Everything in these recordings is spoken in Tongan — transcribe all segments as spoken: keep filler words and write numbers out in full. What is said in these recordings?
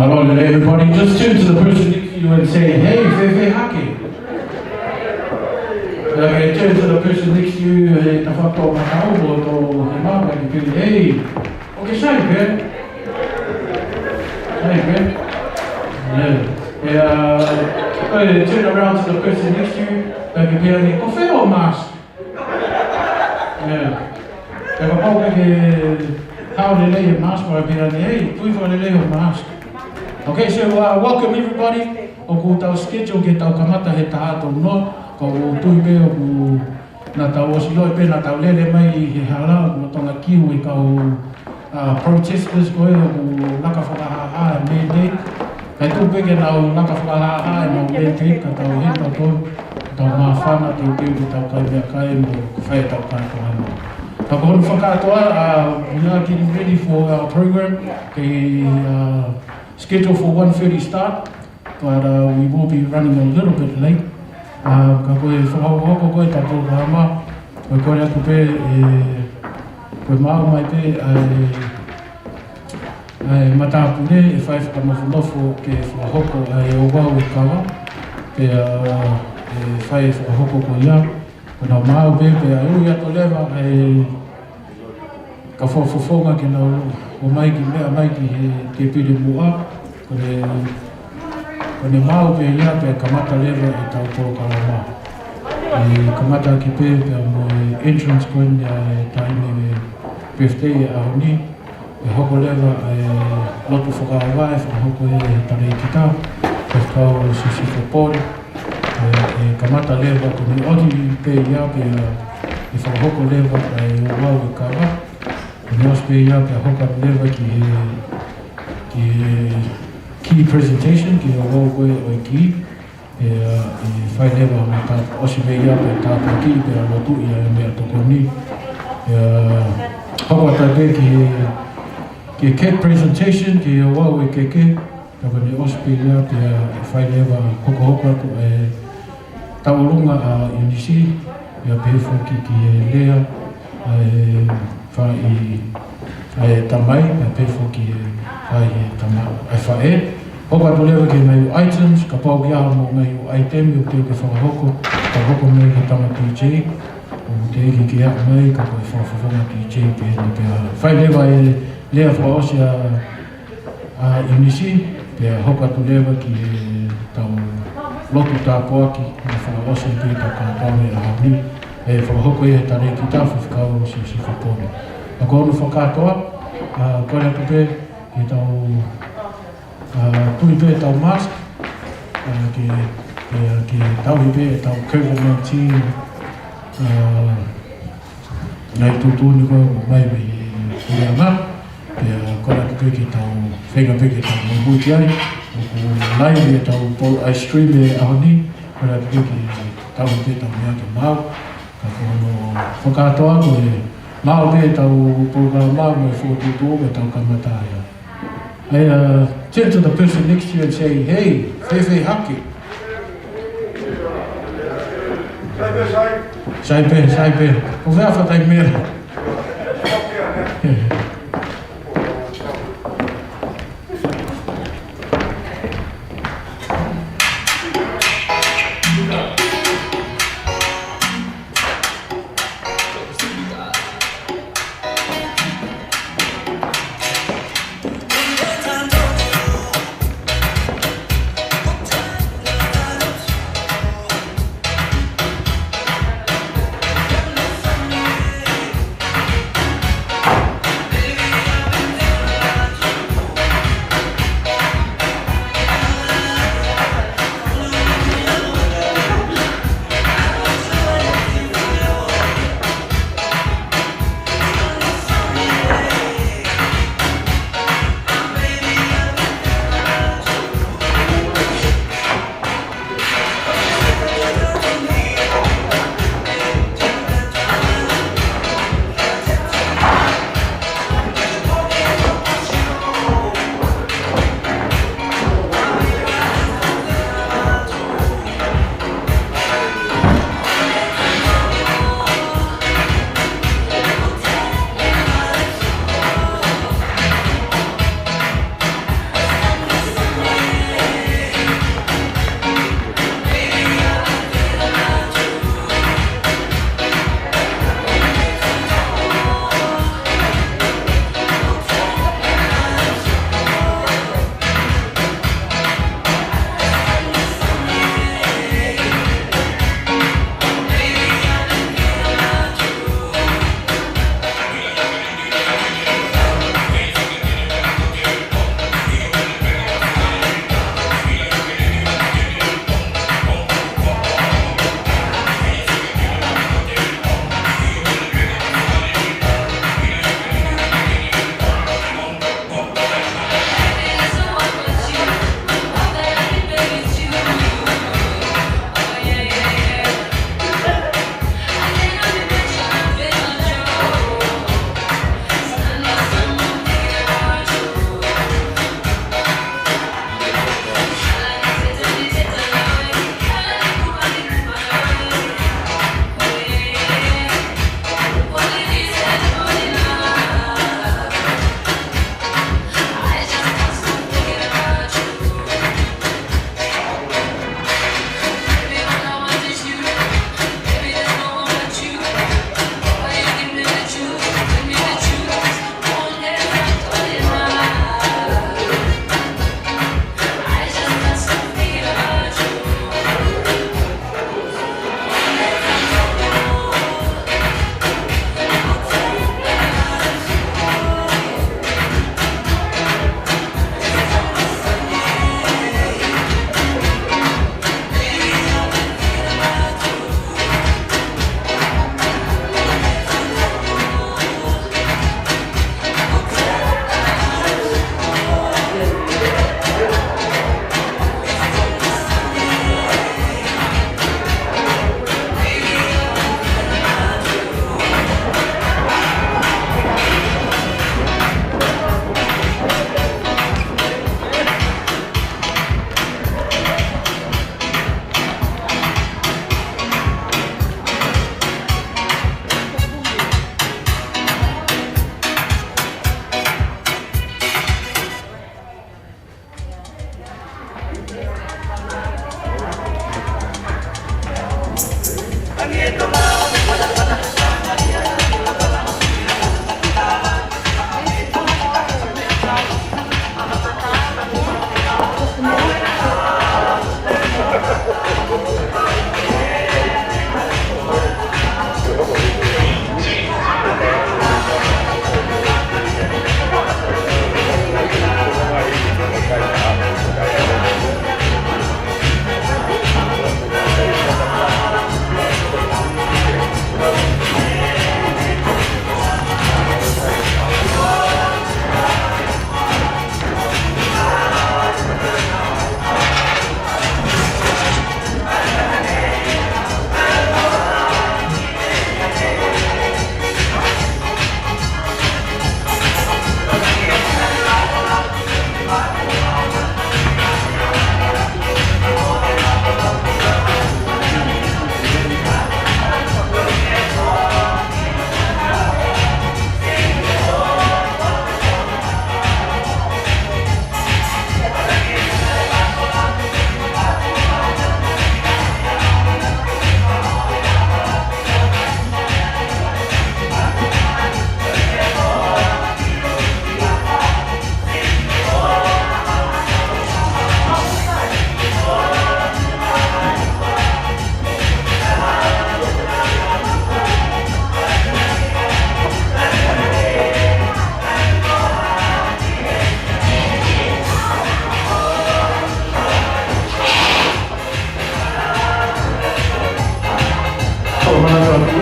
Hello, everybody. Just turn to the person next to you and say, "Hey, fēfē hake?" And then turn to the person next to you, "Hey, tafatoʻa matau mo tō he mama ki pili, hey." Okay, sai pē. Sai pē. Yeah. Yeah. Uh, turn around to the person next to you. Pea ke pehē ange, "Ko fē hoʻo mask?" Yeah. Pea kapau ʻoku ke hao lelei e mask, pea pehē ange, "Hey, tui fakalelei hoʻo mask." Okay, so, uh, welcome everybody. ʻOku tau schedule ke tau kamata he taha tolu noa, ka ʻoku ou tui pē ʻoku naʻa tau ʻosi loi pē naʻa tau lele mai he hala, ʻoku lolotonga kiu e kau, uh, protesters ko ē ʻoku laka fakahāhā e mandate. Kae tuku pē ke nau laka fakahāhā ʻenau mandate, ka tau hē tautolu, tau māfana teuteu ke tau kai meʻakai mo fai ʻetau kātoanga. Ka ko hono fakakātoa, uh, we are getting ready for our program. Ke, uh, schedule for one thirty start, but, uh, we will be running a little bit late. Uh, ka ko e fakahokohoko ko ē ʻetau polokalama, ko e kole atu pē, ē, ko e maʻu mai pē ʻa e, ʻa e matāpule ʻe fai fakanofonofo ke fakahoko ʻa e ouau e kava, pea, uh, ʻe fai e fakahoko ko ia. Ko ʻenau maʻu pē, pea ui atu leva ʻa e kau fakafofonga ke nau ō mai ki meʻa mai ki he tēpile muʻa, ko ʻene, ko ʻene maʻu pē ia pea kamata leva ʻetau polokalama. ʻE kamata ʻaki pē pea mo e entrance ko eni ʻa e taimi e birthday e ʻaho ni. ʻE hoko leva e lotu fakavaʻe, fakahoko ʻe he talēkita, Faifekau Siosifa Pole. ʻE, ʻe kamata leva ko ʻene ʻosi pē ia pea ʻe fakahoko leva e ouau e kava. Ko ʻene ʻosi pē ia pea hoko atu leva ki he, ki he key presentation, ki he ouau ko ē ʻo e key. ʻE, ʻe fai leva ʻa e tā-, ʻosi pē ia pea tāpuakiʻi pea lotuʻi ʻa e meʻatokoni. ʻE, hoko atu pē ki he, ki he cake presentation, ki he ouau e keke, ka ko ʻene ʻosi pē ia pea ʻe fai leva hokohoko atu e tauʻolunga ʻa ʻIunisi, pea pehē foki ki he lea ʻa e faʻē, ʻa e tamai, pea pehē foki ki he faʻē, tama-, ʻa e faʻē. Hoko atu leva ki he ngaahi items, kapau ʻoku ʻi ai haʻamou ngaahi item ʻoku teʻeki ke fakahoko, ka hoko mai ki he tama DJ, ʻoku teʻeki ke aʻu mai, ka ko e fakafofonga DJ pē eni pea fai leva e lea fakaʻosi ʻa ʻa ʻIunisi, pea hoko atu leva ki heʻetau lotu tāpuaki, ʻe fakaʻosi pē ʻetau kātoanga he ʻaho ni, ʻe fakahoko ia ʻe he talēkita Faifekau Siosifa Pole. Ka ko hono fakakātoa, ʻa, kole atu pē ke tau, ʻa, tui pē ʻetau mask, ʻa, ke, ke, ke tauhi pē ʻetau COVID nineteen, ʻa, ngaahi tuʻutuʻuni ko ē ʻoku ʻomai mei he puleʻanga, pea kole atu pē ke tau feinga pē ke tau muimui ki ai, ʻoku live ʻetau polo-, ʻa e stream he ʻaho ni, kole atu pē ke tau pē tau meʻa ke maʻu, ka ko hono fakakātoa ko e maʻu pē ʻetau polokalama mo e fokotuʻutuʻu ke tau kamata ai. I, uh, turn to the person next to you and say, "Hey, fēfē hake?" Sai pē, sai pē. Ko fē ha faʻahinga meʻa?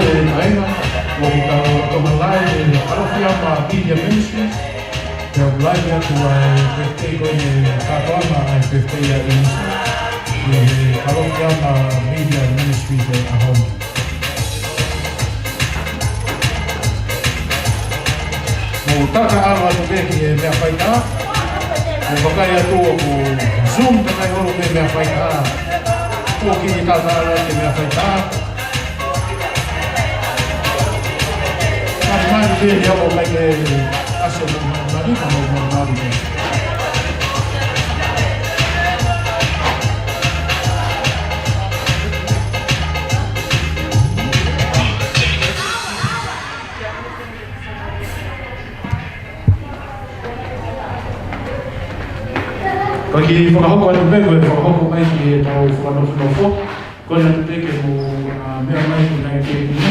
ʻE kāinga, ʻoku tau tokanga lahi ki he ʻAlofiama Media Ministries, pea ʻoku lahi atu ʻa e birthday ko eni, kātoanga ʻa e birthday ʻa ʻInisi, ki he ʻAlofiama Media Ministries he ʻaho ni. Mou takaʻalo atu pē ki he meʻafaitā. ʻOku vakai atu ʻoku Zoom takai holo pē meʻafaitā. ʻOku kiʻi takaʻalo ki he meʻafaitā. Mani mani pē ni ʻoku ʻikai ke ʻasi mo mani mani, ka mou mani mani pē. Ko e kiʻi fakahoko atu pē, ko e fakahoko mai ki heʻetau fakanofonofo. Kole atu pē ke mou, ā, meʻa mai ki he ngaahi tēpile.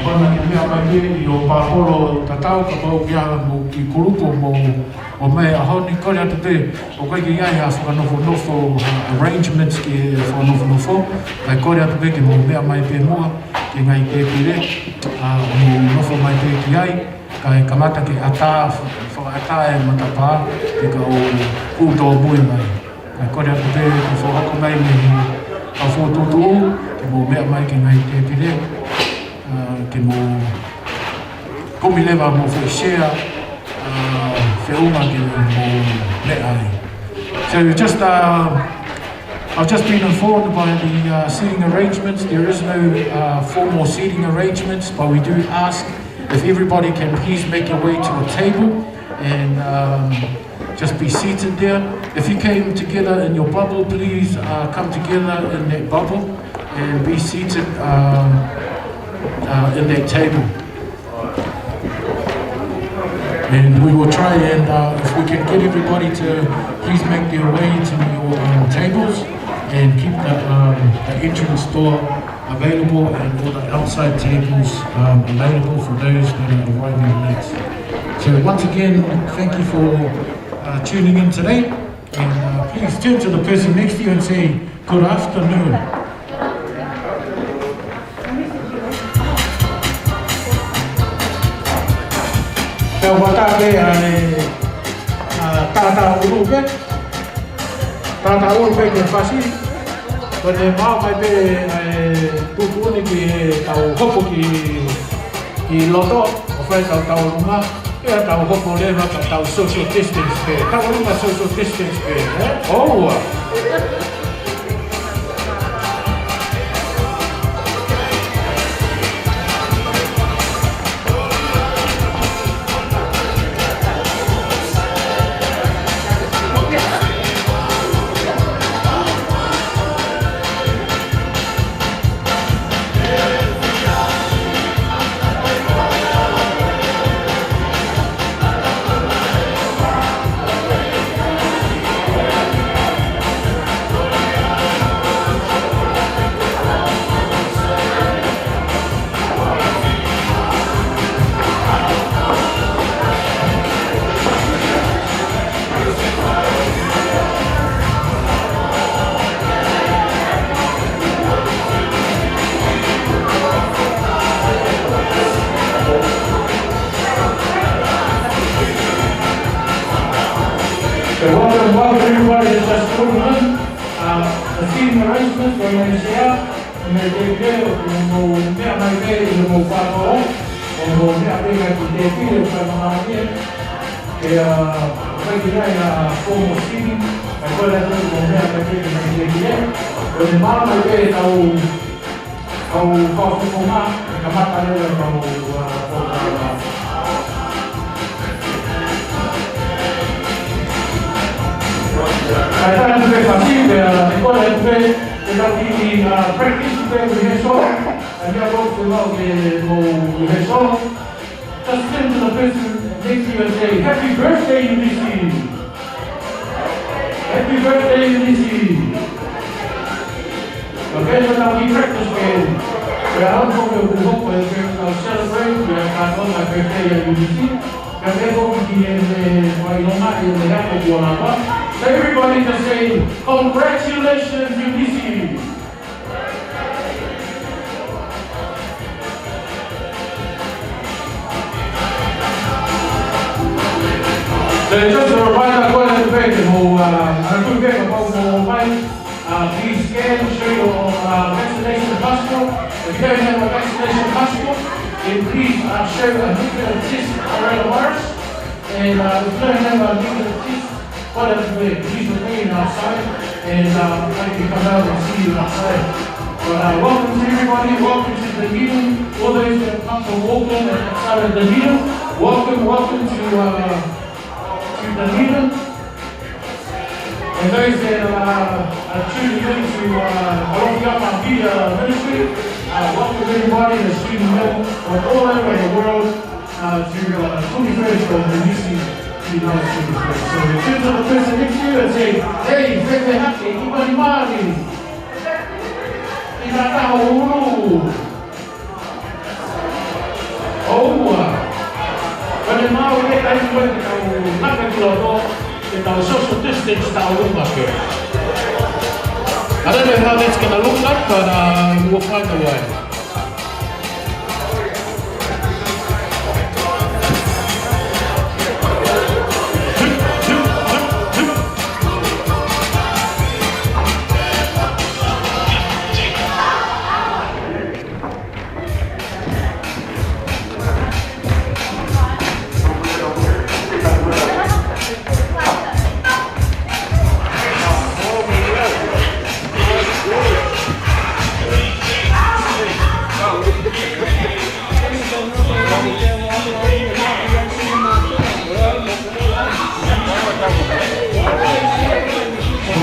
ʻOua naʻa ke meʻa mai pē ʻi ho pāpolo tatau, kapau ʻoku ʻi ai haʻamou kiʻi kulupu ʻoku mou ō mai he ʻaho ni, kole atu pē, ʻoku ʻikai ke ʻi ai ha fakanofonofo, ā, arrangements ki he fakanofonofo, kae kole atu pē ke mou meʻa mai pē muʻa ki he ngaahi tēpile, ā, ʻo mou nofo mai pē ki ai. Kae kamata ke ʻatā, fakaʻatā e matapā, ke kau kū tōmui mai. Kae kole atu pē ke fakahoko mai mei he kau fokotuʻutuʻu, ke mou meʻa mai ki he ngaahi tēpile, ā, ke mou kumi leva mo foʻi sea, ā, feʻunga ke mou meʻa ai. So just, uh, I've just been informed by the, uh, seating arrangements. There is no, uh, formal seating arrangements, but we do ask if everybody can please make your way to a table and, um, just be seated there. If you came together in your bubble, please, uh, come together in that bubble and be seated, um, uh, in that table. And we will try and, uh, if we can get everybody to please make their way to your, um, tables and keep the, um, the entrance door available and all the outside tables, um, available for those that are arriving late. So once again, thank you for, uh, tuning in today. And, uh, please turn to the person next to you and say, "Good afternoon." Pea ʻoku ʻatā pē ʻa e, ā, tātāʻulu pē. Tātāʻulu pē ki he fasi. Ko ʻene maʻu mai pē ʻa e tuʻutuʻuni ke tau hopo ki, ki loto, ʻo fai ʻetau tauʻolunga. Pea tau hopo leva ka tau social distance pē. Tauʻolunga social distance pē, ē? ʻOua. So welcome, welcome everybody that's just tuning in. Uh, the seating arrangements, we're gonna share. Mei he tēpile, ʻoku mou meʻa mai pē ʻi homou pāpolo, ʻo mou meʻa pē ki he tēpile, ʻoku fai mahalo pē, ke, ā, ʻikai ke ʻi ai ha formal seating, kae kole atu ke mou meʻa mai pē ki he ngaahi tēpile. Ko ʻene maʻu mai pē ʻetau, ʻetau kau fofonga, ke kamata leva ʻetau, ā, kau, ā, Kae tana atu pē fasi, pea ʻe kole atu pē, ke tau kiʻi, ā, practice pē rehearsal. ʻA ia ko e lau ke mou rehearsal. Just turn to the person next to you and say, "Happy birthday, Ulysses." Happy birthday, Ulysses. Okay, so now we practice again. Pea ʻalu foki ʻo hopo e pē, ʻo celebrate, pea kātoa e birthday ʻa Ulysses. Pea pehē foki ki he, e, faʻahinga ʻi he ako kuo lava. So everybody just say, "Congratulations, Ulysses." Uh, vaccination passport. If you don't have a vaccination passport, then please, uh, show a negative test for coronavirus. And, uh, if you don't have a negative test, why don't you please remain outside and, uh, maybe come out and see you outside. But, uh, welcome to everybody. Welcome to Dunedin. All those that have come from Auckland and outside of Dunedin, welcome, welcome to, uh, to Dunedin. And those that are, are tuning in to, uh, Alofiafa Media Ministry, uh, welcome everybody that's tuning in from all over the world, uh, to, uh, twenty-first of the Nisi, you know, twenty-first. So in terms of the person next to you and say, "Hey, Fefehake, Ipanimari, Inataulu." ʻOua. Ko e meʻa ʻoku ʻikai ke tau naka ki loto, ke tau social distance tau uma ke. Ka lele hau next ke na look up, but, uh, we'll find a way.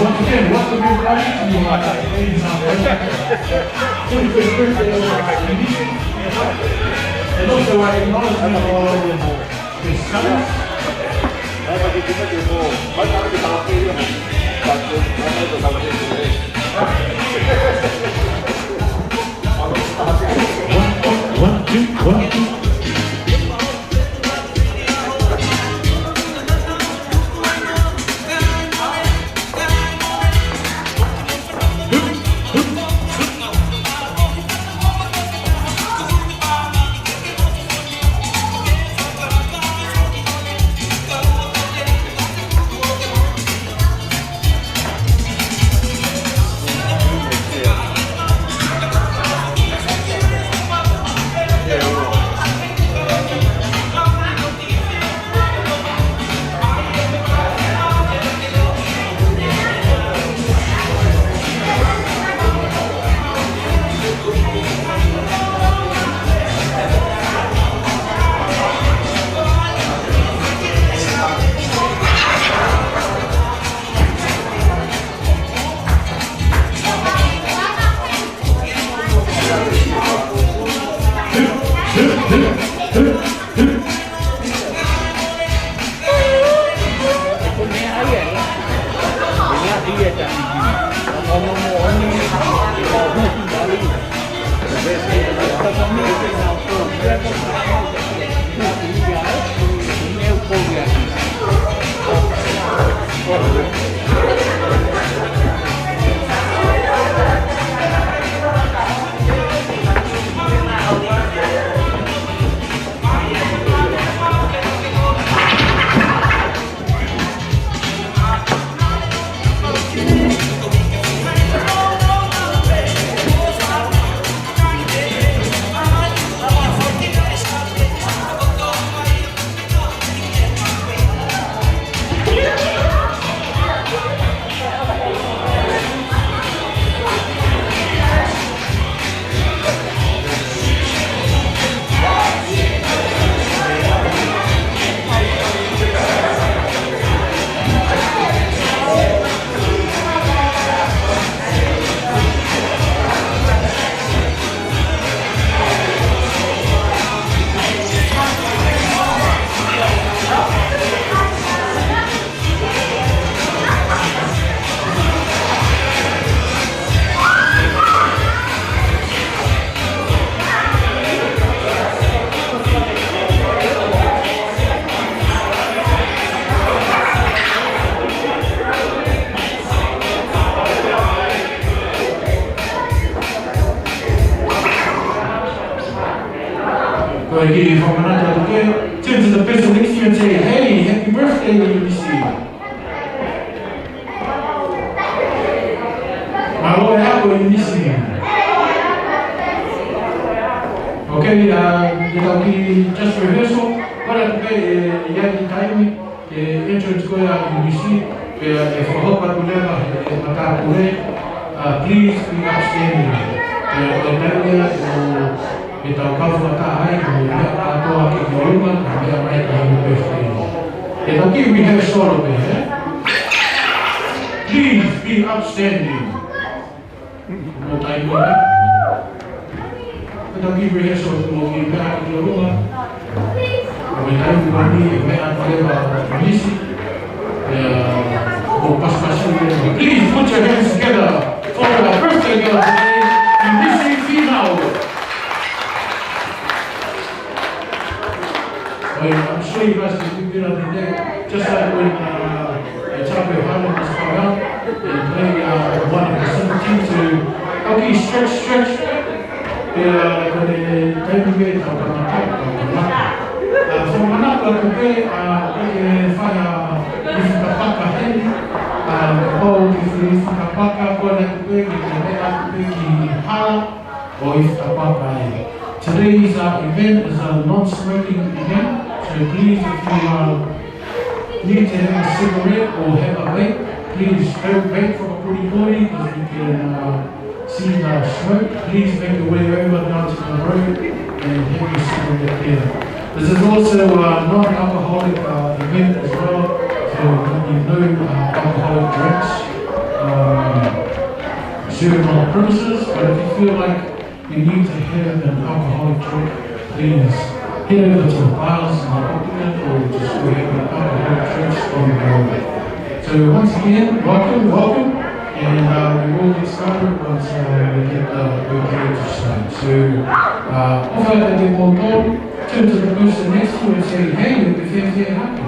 Once again, welcome everybody to, uh, today's, uh, twenty-first birthday of, uh, Inisi. And also, I acknowledge, you know, all of the, the sons. One, one, two, one, two. Ko e kiʻi fakamanatu atu ke, turn to the person next to you and say, "Hey, happy birthday, Inisi." Mālō e ako, Inisi. Ia, te tau kiʻi just rehearsal, kole atu pē ʻe, ʻe ʻi ai e taimi, e entrance ko ia ʻa e M C, pea ʻe fakahoko atu leva ʻe he matāpule, uh, please be upstanding. Pea ko e taimi ia ʻe, ʻe tau kau fakataha ai, ko e meʻa kātoa ki ʻolunga, ko e meʻa mai ka happy birthday. Te tau kiʻi rehearsal pē, ē? Please be upstanding. No taimi ia. Te tau kiʻi rehearsal atu mo kiʻi meʻa ki ʻolunga. Ko e taimi ko eni ʻe meʻa atu leva ʻa e M C. Ia, mo pasipasi leva. Please put your hands together for our birthday girl today, Miss Finau. Oh, yeah, I'm sure you guys can do better than that. Just like when, uh, the Tapu Highlanders come out and play, uh, one of the seventeen to, okay, stretch, stretch. Yeah, ko e taimi pē ʻetau kamata, tau kamata. Uh, so manatu atu pē, uh, ʻoku ke fai ha ifi kapakaka heni, uh, kapau ʻoku ke fai ifi kapakaka, kole atu pē, ke ke meʻa atu pē ki hala, ʻo ifi kapakaka ai. Today's, uh, event is a non-smoking event, so please, if you, uh, need to have a cigarette or have a vape, please don't vape from a pōʻuli, 'cause you can, uh, see the smoke. Please make your way over down to the road and have your cigarette there. This is also a non-alcoholic, uh, event as well, so there will be no, uh, alcoholic drinks, um, served on the premises, but if you feel like you need to have an alcoholic drink, please head over to the bars in the opposite or just go have an alcoholic drink on the road. So once again, welcome, welcome, and, uh, we will get started once, uh, we get the, we get it started. So, uh, ʻofa atu kiate kimoutolu, turn to the person next to you and say, "Hey, you're the fair, fair happy."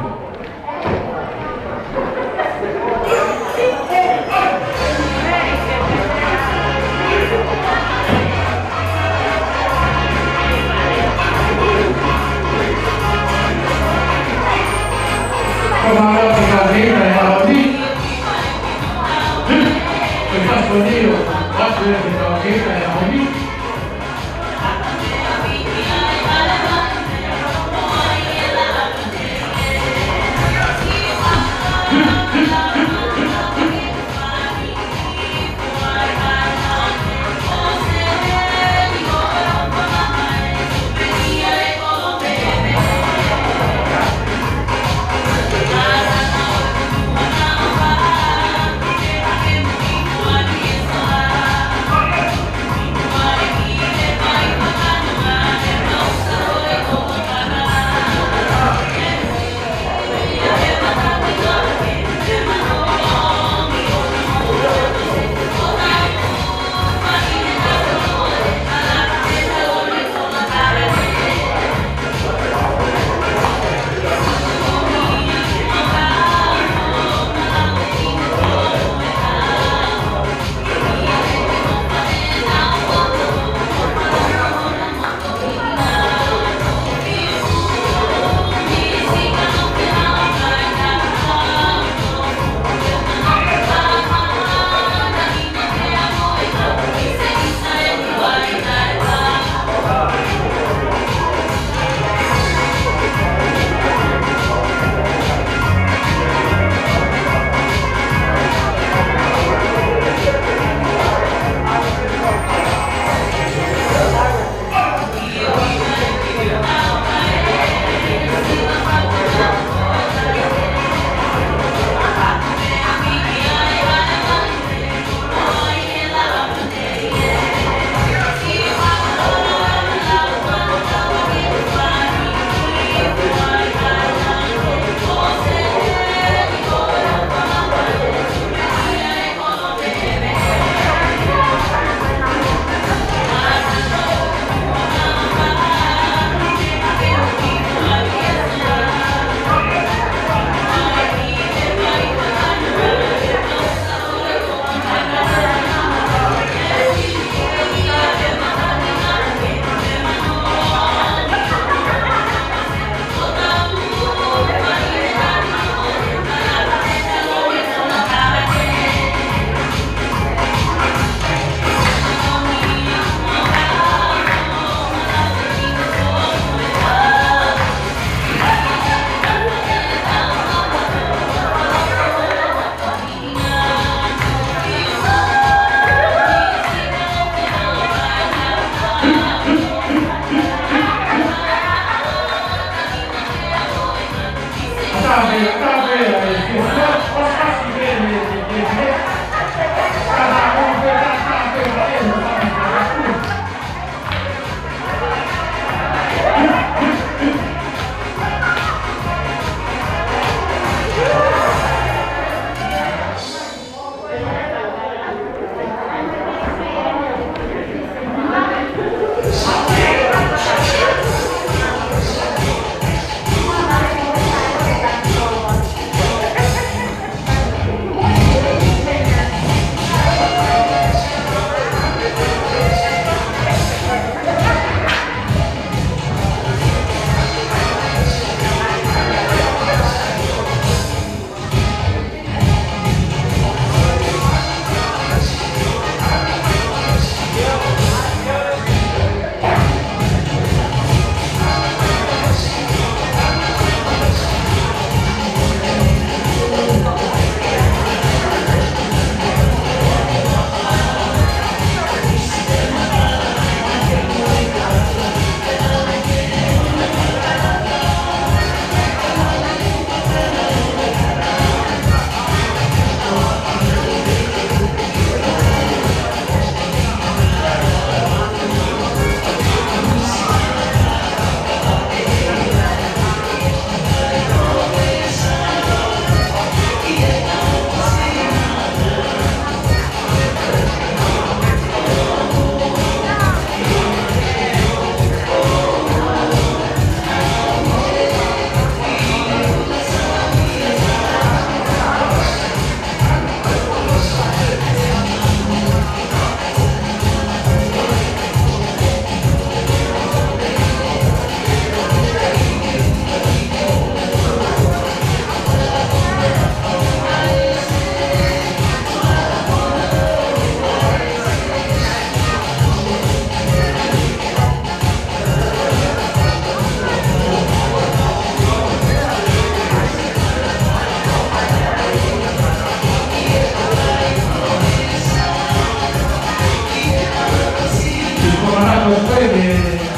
Mana ko te,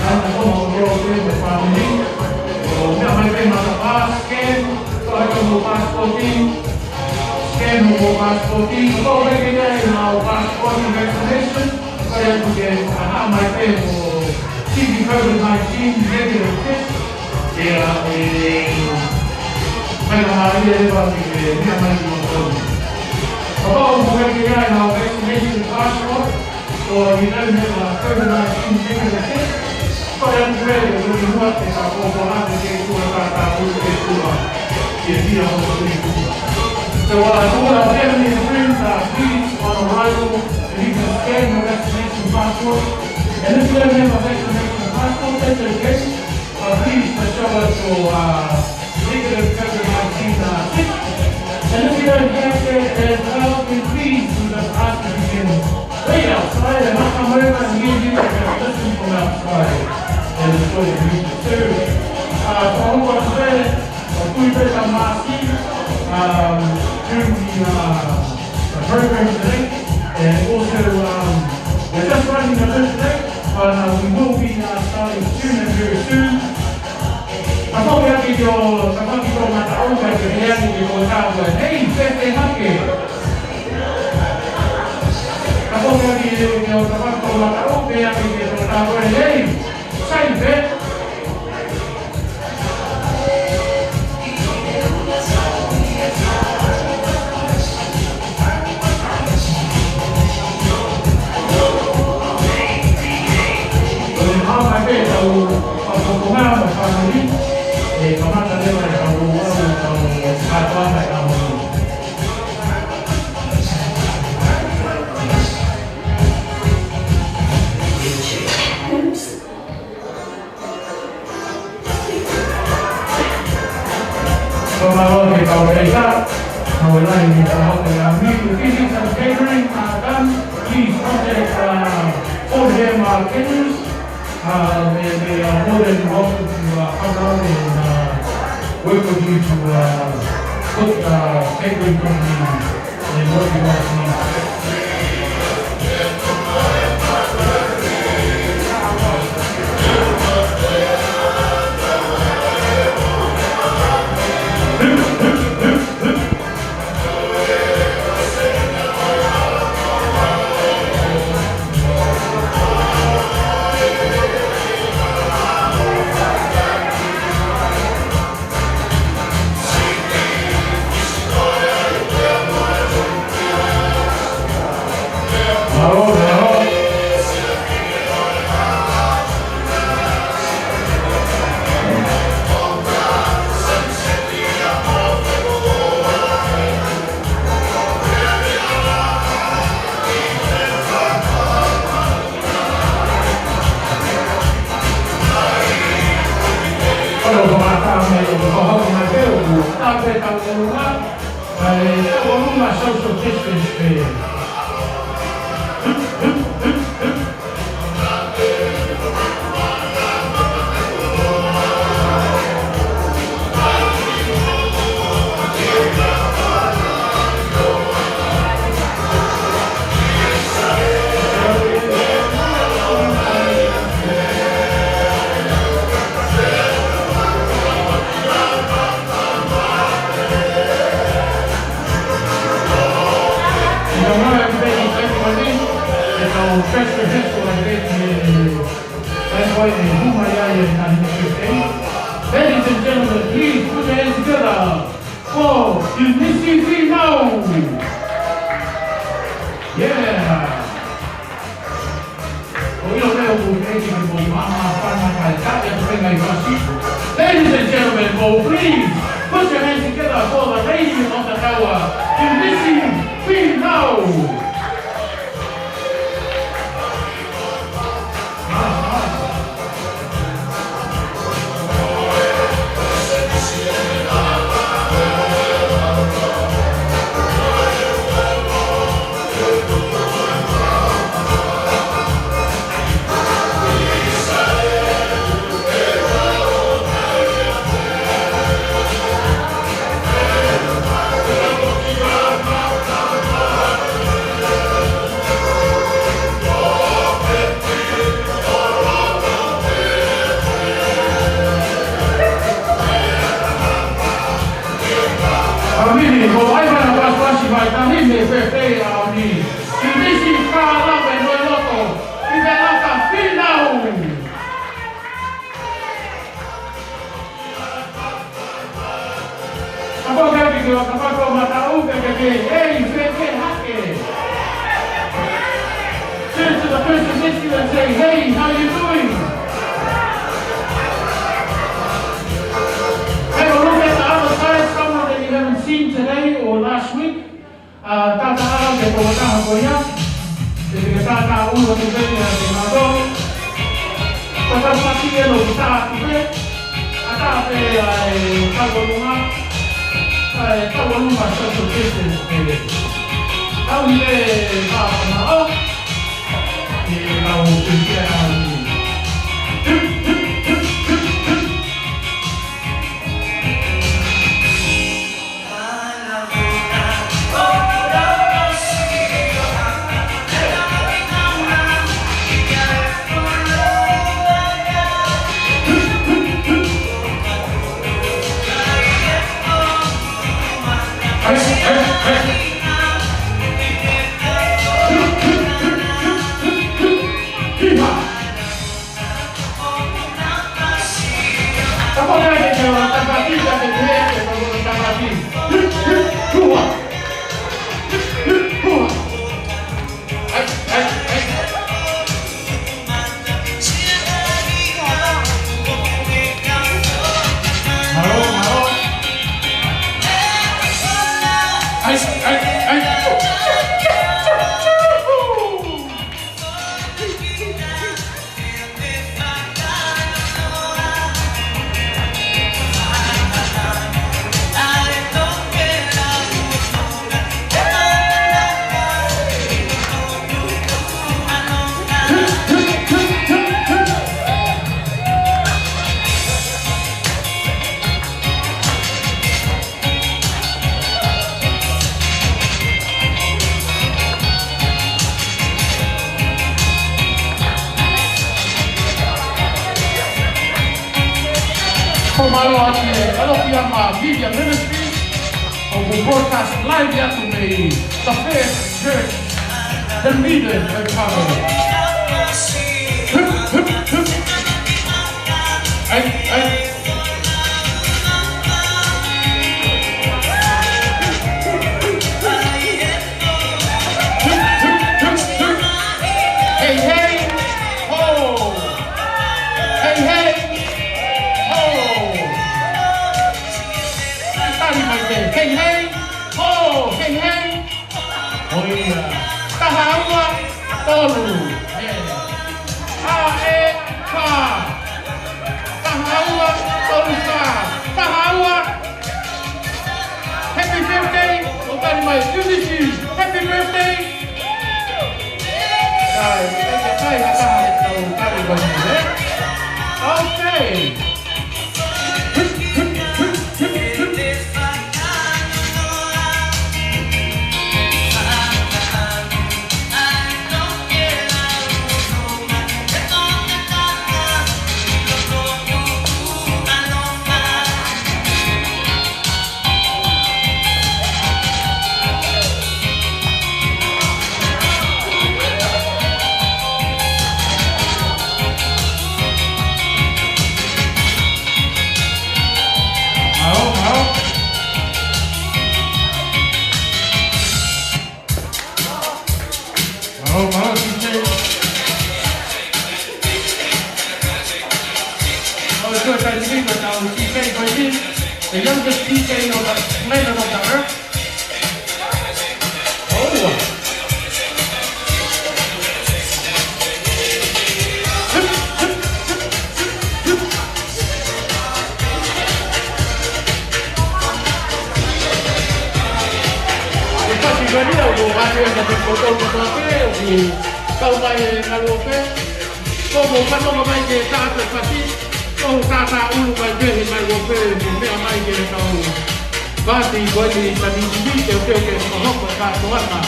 ana ko mo ko te family. ʻO meʻa mai pē matapā, scan, ko e ko mo passport, scan mo passport, ko e ke ai na passport vaccination, ko e atu ke ana mai pē mo T B COVID nineteen negative test. ʻIa, ʻe, mai na mai e leva ki he meʻa mai ki mo ko. Kapau ʻoku ke ai na vaccination passport, or you don't have a COVID nineteen negative test, ko e atu pē ʻoku ke muʻa ke ka ko ko atu ke kua ka ka kua ke kua. Ke pia mo ko ke kua. So, uh, to all our family and friends, uh, please, on arrival, if you can scan your vaccination passport. And if you don't have a vaccination passport, that's okay. Uh, please, uh, show us your, uh, negative COVID nineteen, uh, test. And if you don't have that as well, then please, we just ask if you can wait outside and knock on wood and give you a listen from outside and enjoy the music too. Uh, so I want to say, uh, we put some masks, um, during the, uh, the program today. And also, um, we're just running a bit late, but, uh, we will be, uh, starting soon and very soon. Kapau ʻoku ke ʻi ho, kapau ʻoku ke ʻi ho mataʻu, ʻoku ke ʻi ho mataʻu, hei, pē pē hake. Kapau ʻoku ke ʻi ho mataʻu, pē hake ke ho mataʻu, hei, sai pē. Ko e hā mai pē tau, ʻa ko ko ngā mo fānau, ʻe kamata leva e tau, tau, tau kātoa mai ka mo. Fakamālō ki he kau peita, kau e lahi ni ka hoke a mi, the business of catering, uh, done. Please contact, uh, Fordham, uh, Caterers. Uh, they, they are more than welcome to, uh, come around and, uh, work with you to, uh, put, uh, catering company and what you guys need. ʻOku ou kamata mai, ʻoku ou hoki mai pē, ʻoku ʻape tau ʻolunga, ʻa e tau ʻolunga social distance pē. Ladies and gentlemen, please put your hands together for Eunice Finau. Yeah. ʻOku ʻilo pē ʻoku ʻi ai e kiʻi māfana kae taʻe atu pē ngaahi fasi. Ladies and gentlemen, oh, please put your hands together for the lady of the hour, Eunice Finau. ʻE, ʻa e Tauʻolunga, ʻa e Tauʻolunga Social Distance, ʻe. Tau ni e pāpana o, ʻe, tau pīkia ʻa ni. Hip, hip, hip, hip, hip. Ko e mālō atu e kalofi ʻa e Media Ministry, ʻoku broadcast live atu mei The First Church, the leader of power. Hip, hip, hip. Ai, ai. Hei, hei, ho! Hei, hei, ho! Tali mai pē. Hei, hei, ho! Hei, hei! ʻOia. Taha ua, tolu. ʻE. ʻA e ka. Taha ua, tolu ka. Taha ua. Happy birthday. ʻO tali mai. Ulysses, happy birthday. Kai, kai, kai, kai, kai, tau tali mai, ē? Okay. Mālō, mālō. Mālō, mālō, D J. Mālō, ko e taimi ni ko ʻetau D J ko eni, the youngest D J on the planet of the earth. ʻOua. ʻE pasi ko eni au, ʻo ʻai ʻe na te koto koto pē, ʻoku kau mai e ngaluope. Ko mo fanongo mai ke tā te pasi, ko tā tā ulu mai pē he ngaluope, mo meʻa mai ke kau. Pasi ko eni tani tini, te u te u ke hohoko e kātoanga,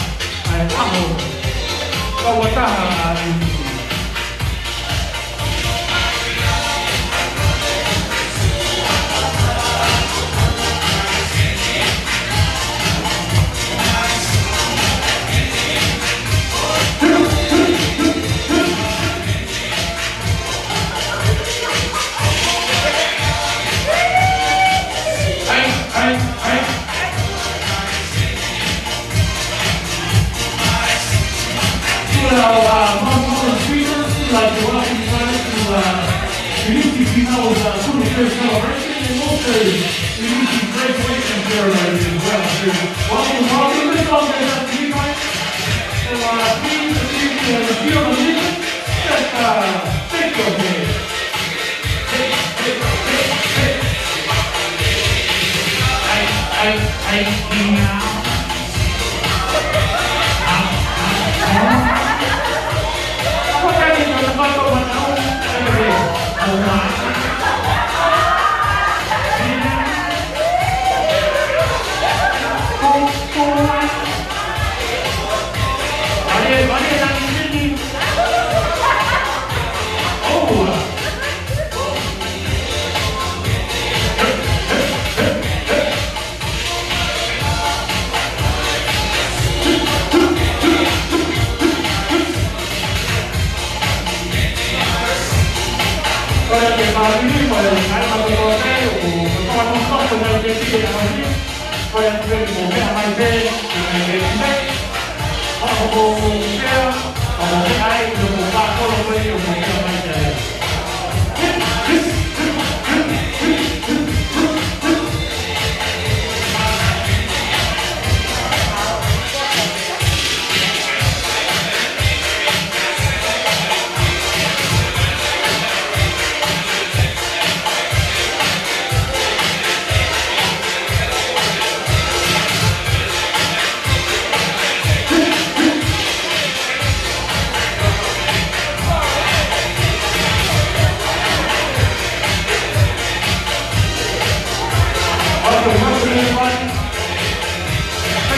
ʻa e ʻaho. Kau a taha, ʻa e Well, uh, Mount Mormon speakers, like, we're welcome you guys to, uh, Inisitūti Finau, uh, twenty-fifth celebration, and also Inisitūti graduation ceremony as well. So, welcome, welcome. Let's all get up to you guys. So, uh, please, if you can, uh, feel the music, just, uh, shake your head. Hey, hey, hey, hey.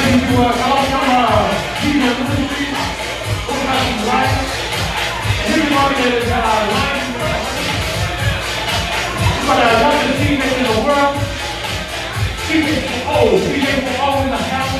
Thank you to our Kalama Media Ministry, Organizing Live, and everybody that is, uh, live. But I love the team in the world. C J four O, C J four O in the house.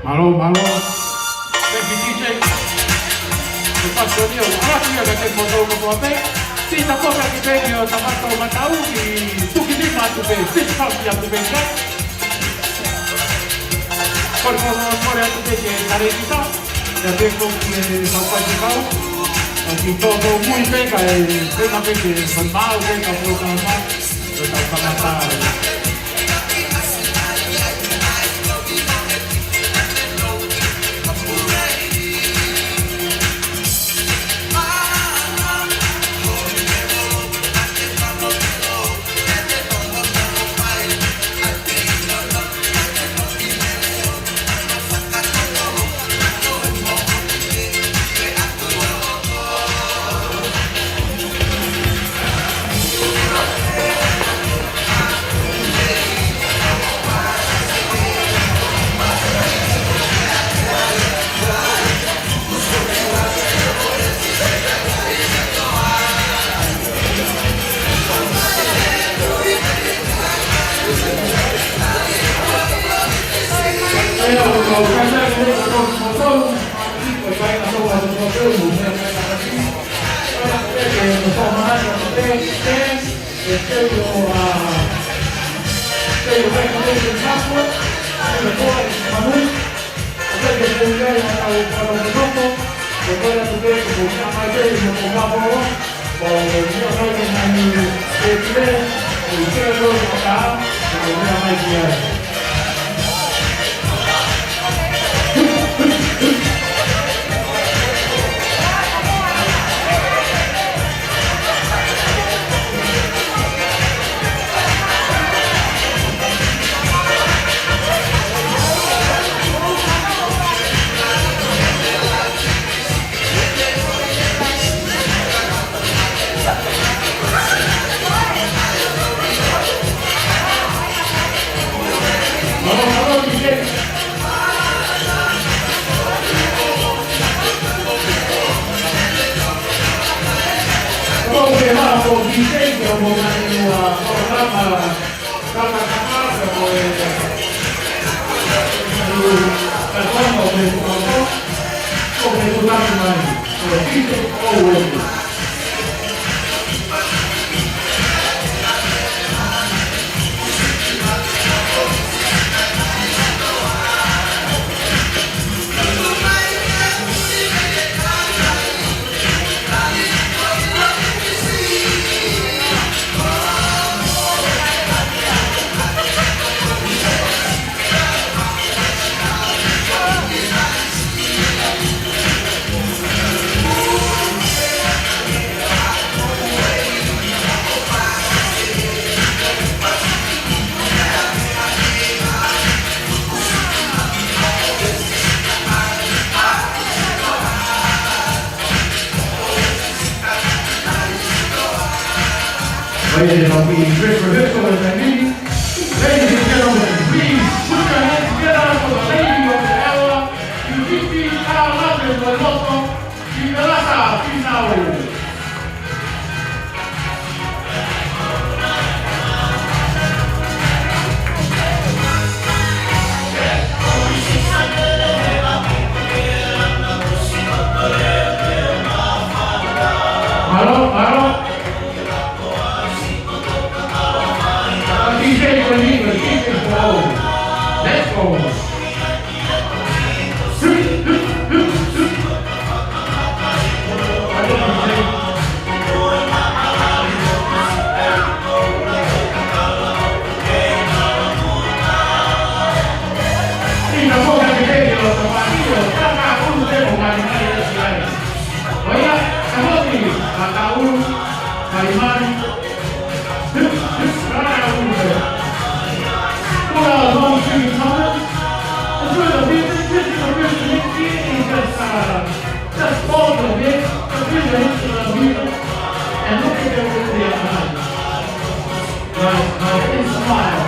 Mālō, mālō. Thank you, D J. Ko e fasi ʻo e ʻaho ni, ʻoku ʻalu atu ia kiate kimoutolu kotoa pē. Siʻi takofi ki he pē ki he tangata ʻo Matau, ki tuki nima atu pē, fist pump atu pē, ka. Kole, kole, kole atu pē ki he talēkita. Ia pē ko ki he kau faifekau. ʻOku tō tō mui pē ka e, pē na pē ke, ko e maau pē ka pō ka ma. Ko e tau kamata. Ladies and gentlemen, dress rehearsal in a minute. Ladies and gentlemen, please put your hands together for the lady of the hour, Yuviti Kalate Loto, Kikalasa Finau. Mālō, mālō. D J for me, D J for all. Let's go. Just hold your head, just raise your head to the mirror, and look at them with their eyes. Right, right, and smile.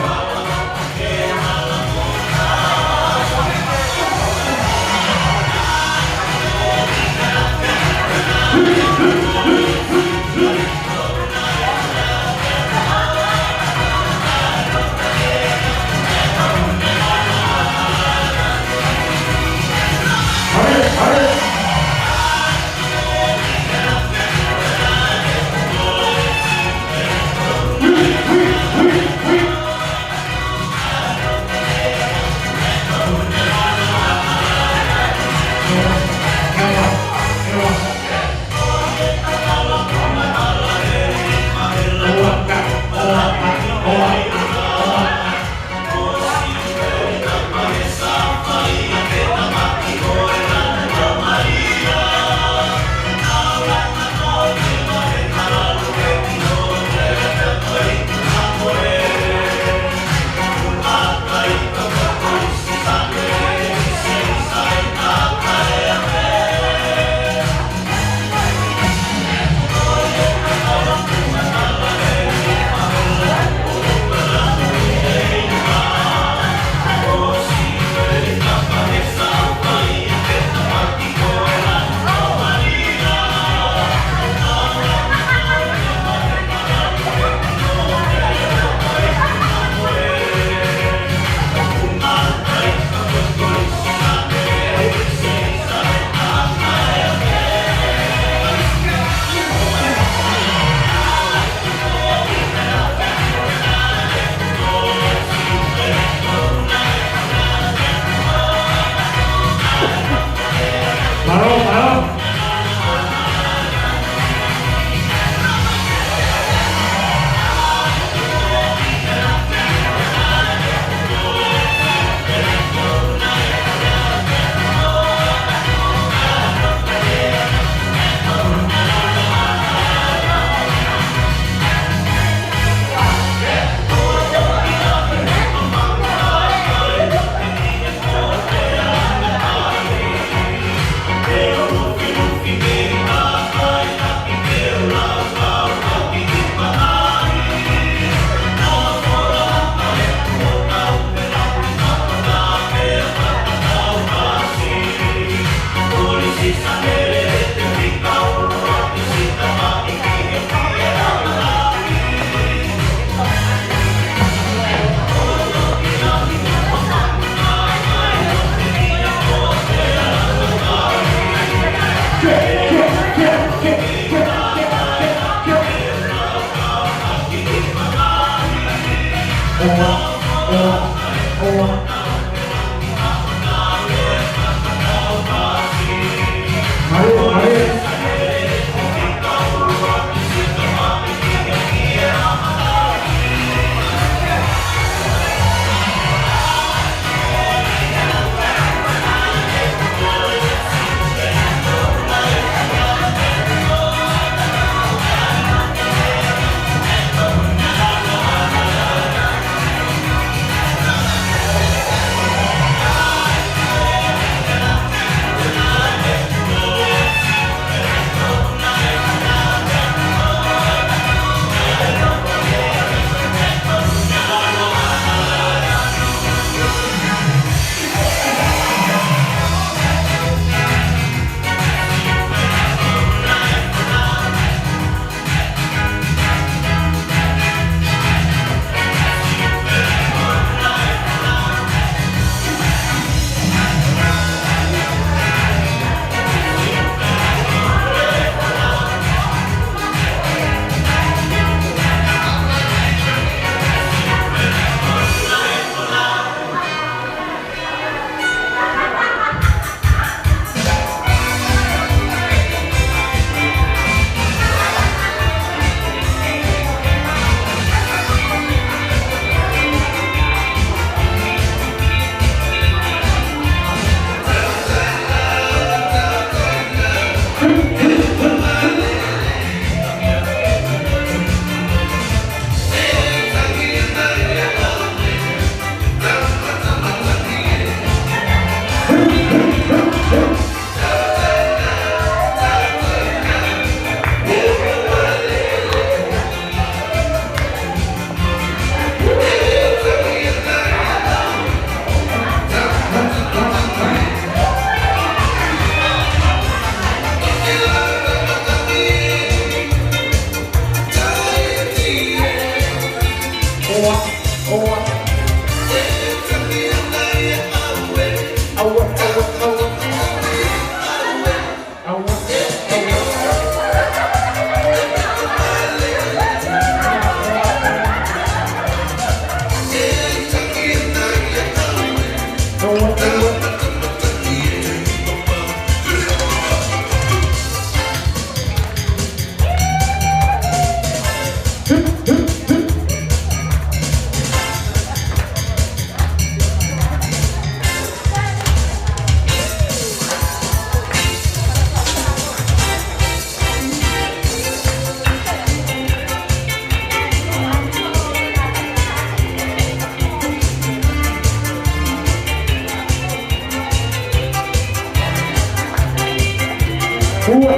Ua,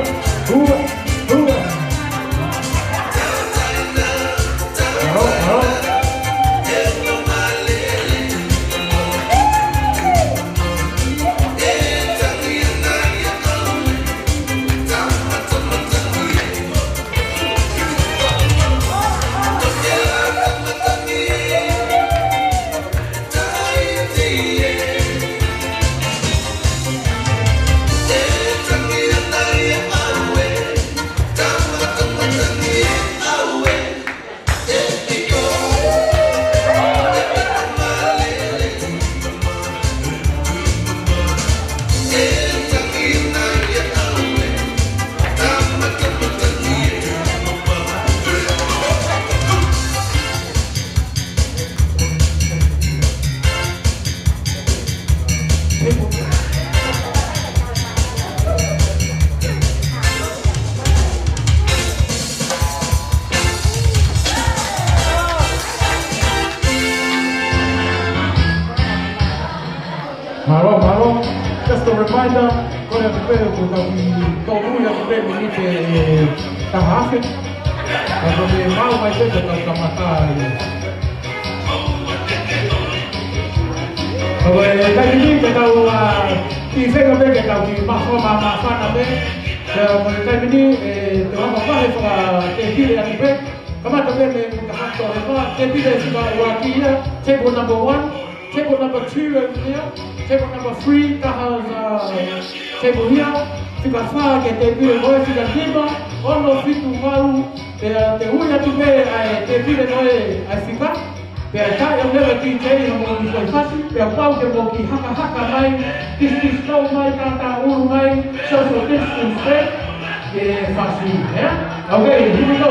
ua, ua. Mālō, mālō. Mālō, mālō. Just a reminder, ko e atu pē, ko e tau ki tolu ia ko e miniti ʻe taha afe. Ka ko e maʻu mai pē, ko e tau kamata ia. Ko e taimi ni ke tau, ā, kiʻi feinga pē ke tau kiʻi mafoa ma-, māfana pē. Pea ko e taimi ni, ē, te u hanga ʻo fakatēpile atu pē. Kamata pē mei he taha tolu ʻe fā, tēpile fika ua ki ia, table number one, table number two over here, table number three, taha, ā, table here, fika fā ki he tēpile ko ē, fika nima, ono, fitu, valu, pea te u ui atu pē ʻa e tēpile ko ē ʻa e fika, pea taʻe ʻoua leva ke ʻi ai haʻamou kiʻi fasi, pea pau ke mou kiʻi hakahaka mai, kiʻi, kiʻi slow mai, tātāulu mai, social distance pē, ke fasi, ē? Okay, here we go.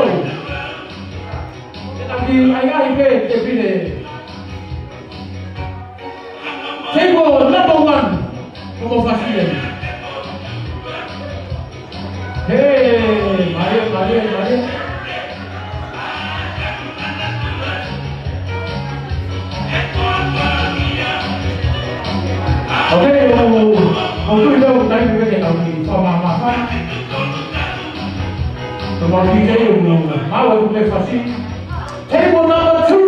Ke tau kiʻi ʻaiʻai pē tēpile. Table number one. Ko mo fasi ē. Hey, mālie, mālie, mālie. Okay, ʻo, ʻo, ʻo tui lau taimi pē ke tau kiʻi fakamāfana. Tau mau kiʻi kei ʻo mau atu pē fasi. Table number two.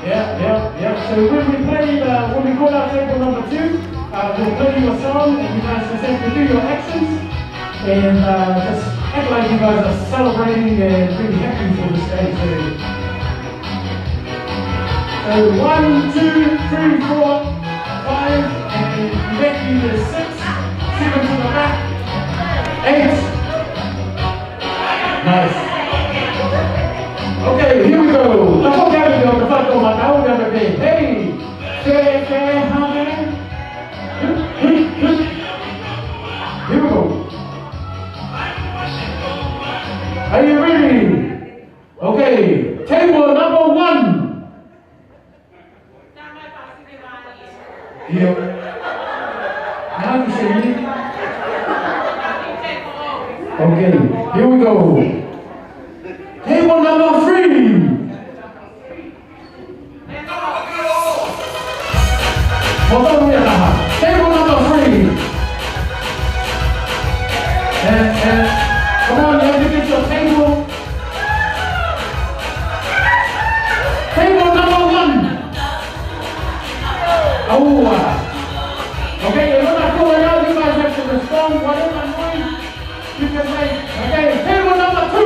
Yeah, yeah, yeah. So when we play, uh, when we call out table number two, uh, we'll play you a song, and you guys just have to do your actions, and, uh, just act like you guys are celebrating and really happy for this day. So, so one, two, three, four, five, and back you to six, seven to the back, eight. Nice. Okay, here we go. Tapu ki he ʻofa ʻo e tangata, ʻo e tangata pē. Hey! Fē, fē, hā, fē. Here we go. Are you ready? Okay, table number one. ʻIo. Now you say me. Okay, here we go. Table number three. Hold on here, Taha. Table number three. And, and, come on, you have to get your table. Table number one. ʻAua. Okay, if we're not going out, you guys have to respond, whatever noise you can make. Okay, table number two.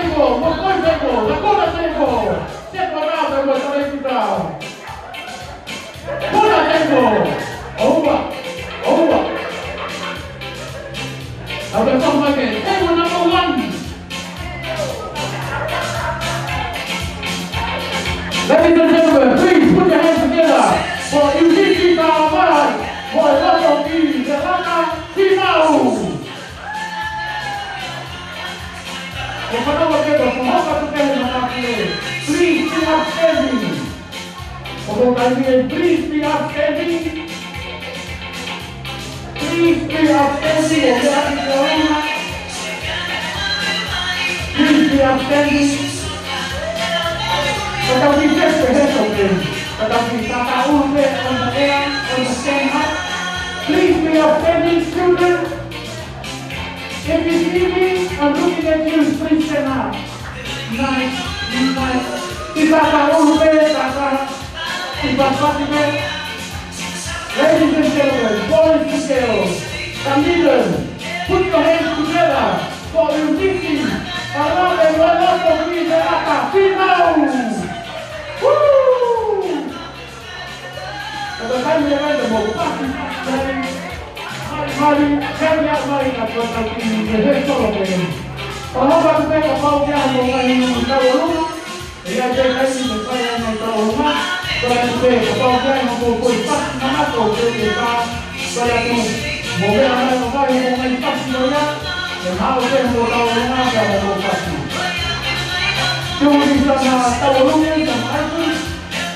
Table, mo e point table, Laguna table. Set one out, and we're ready to go. Laguna table. Over, over. Now the song again. Table number one. Ladies and gentlemen, please put your hands together for Eunice Taumae, for a lot of these, the Laka Pinau. Ko whanau a keba, ko hoka tu kehe na kakule. Please be upstanding. Ko ko kai ni e, please be upstanding. Please be upstanding. O ke aki ke auna. Please be upstanding. Ka tau ki ke ke he so ke. Ka tau ki tata ulu pe on the air, on the stand up. Please be upstanding, children. If you see me, I'm looking at you, please stand up. Nice, nice. Ti tata ulu pe, tata. Ti pasipasi pe. Ladies and gentlemen, boys and girls, Dunedin, put your hands together for Eunice Taumae, Laka Pinau. Woo! Ka tau kai mei ai ka mou pasi, pasi mai. Mali, mali, heli a mai ka tau kai ki he solo pe. Palopa tu pe kapau ke ʻi ai haʻamou ngaahi tauʻolunga. ʻE ʻi ai pē kai ni mo kai ai ngaahi tauʻolunga. Ko e atu pe kapau ke ʻi ai haʻamou foʻi pasi manako pe ke ka. Ko e atu mo meʻa mai mo kai haʻamou ngaahi pasi mo ia. ʻE maʻu pē haʻamou tauʻolunga pea mo hoʻomou pasi. Tui ki he tauʻolunga, tauʻolunga.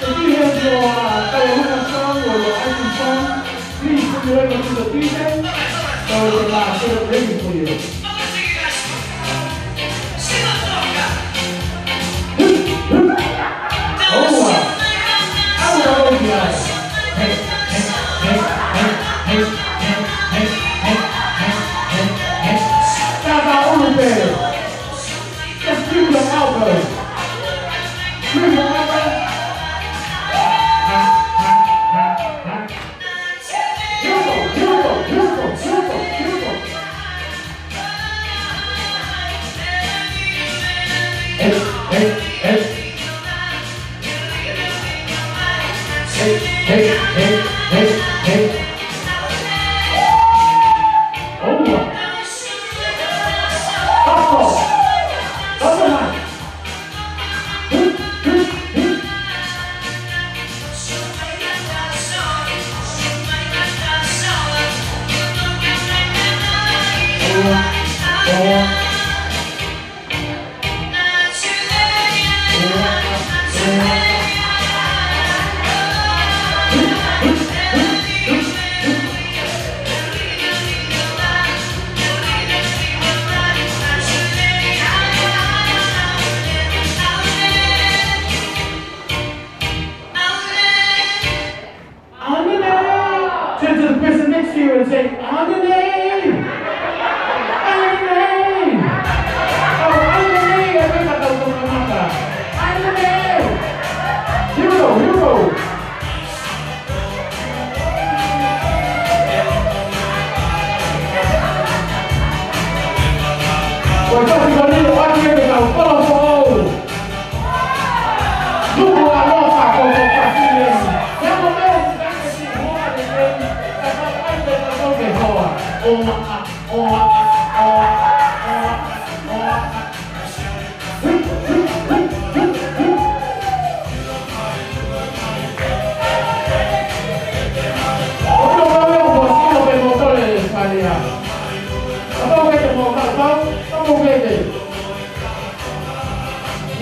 If you have your, uh, tauʻolunga song or your item song, please bring it over to the D J so we can, uh, get it ready for you. Oh, wow. Hey, hey, hey. Tata ulu pe. Just move your elbow. Move your elbow. Here we go, here we go, here we go, here we go, here we go. Hey, hey, hey. Hey, hey, hey, hey, hey. Over. Up. Overnight. Auntie! Turn to the person next to you and say, "Auntie! Auntie! Oh, Auntie!" Auntie! Here we go, here we go. We're talking about little Auntie and our colorful.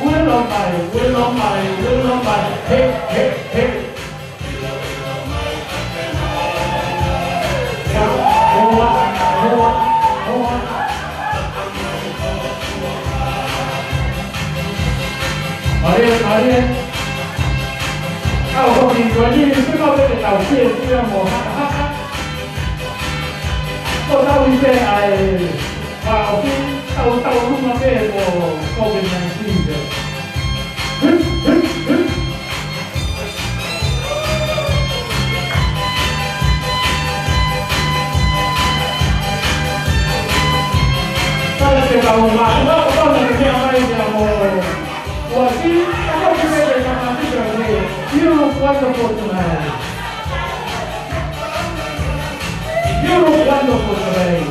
Ue lōmai, ue lōmai, ue lōmai. Hey, hey, hey. Hoa, hoa, hoa. Mālie, mālie. ʻAu hoki ko eni, pea ko e tau fie, fie mo haka, haka. Ko tau i pe ai. Ka ʻoku tau, tau luma pē ko COVID nineteen pē. Hip, hip, hip. Kala ke tau ma, ua, ua, na ke mea mai ia, Wonderful tonight. You look wonderful today.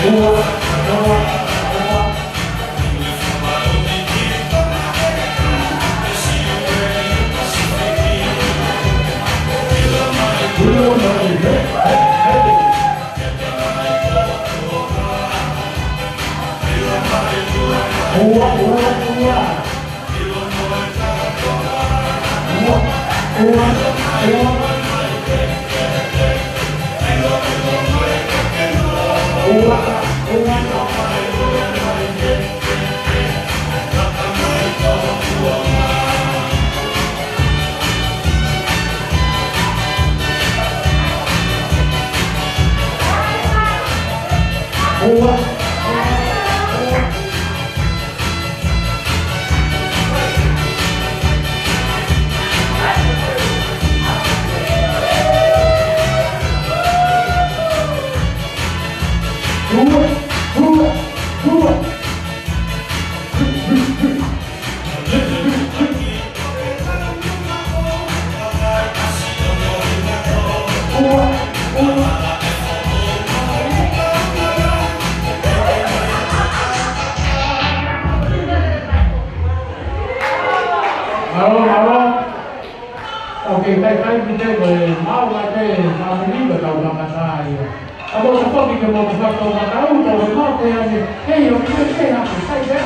Ua, ua, ua. Ua, ua, ua. Ua, ua, ua. Ua, ua, ua. Ua, ua. Ua. Ua. Ua. Ua. Mālō, mālō. Okay, kai kai pite ko e mau kai pē fāmili ko e kau kamata ia. A mo sa foki ke mo ka fakamatau, ko e mau te ane, hei, o ki te hake, sai pē.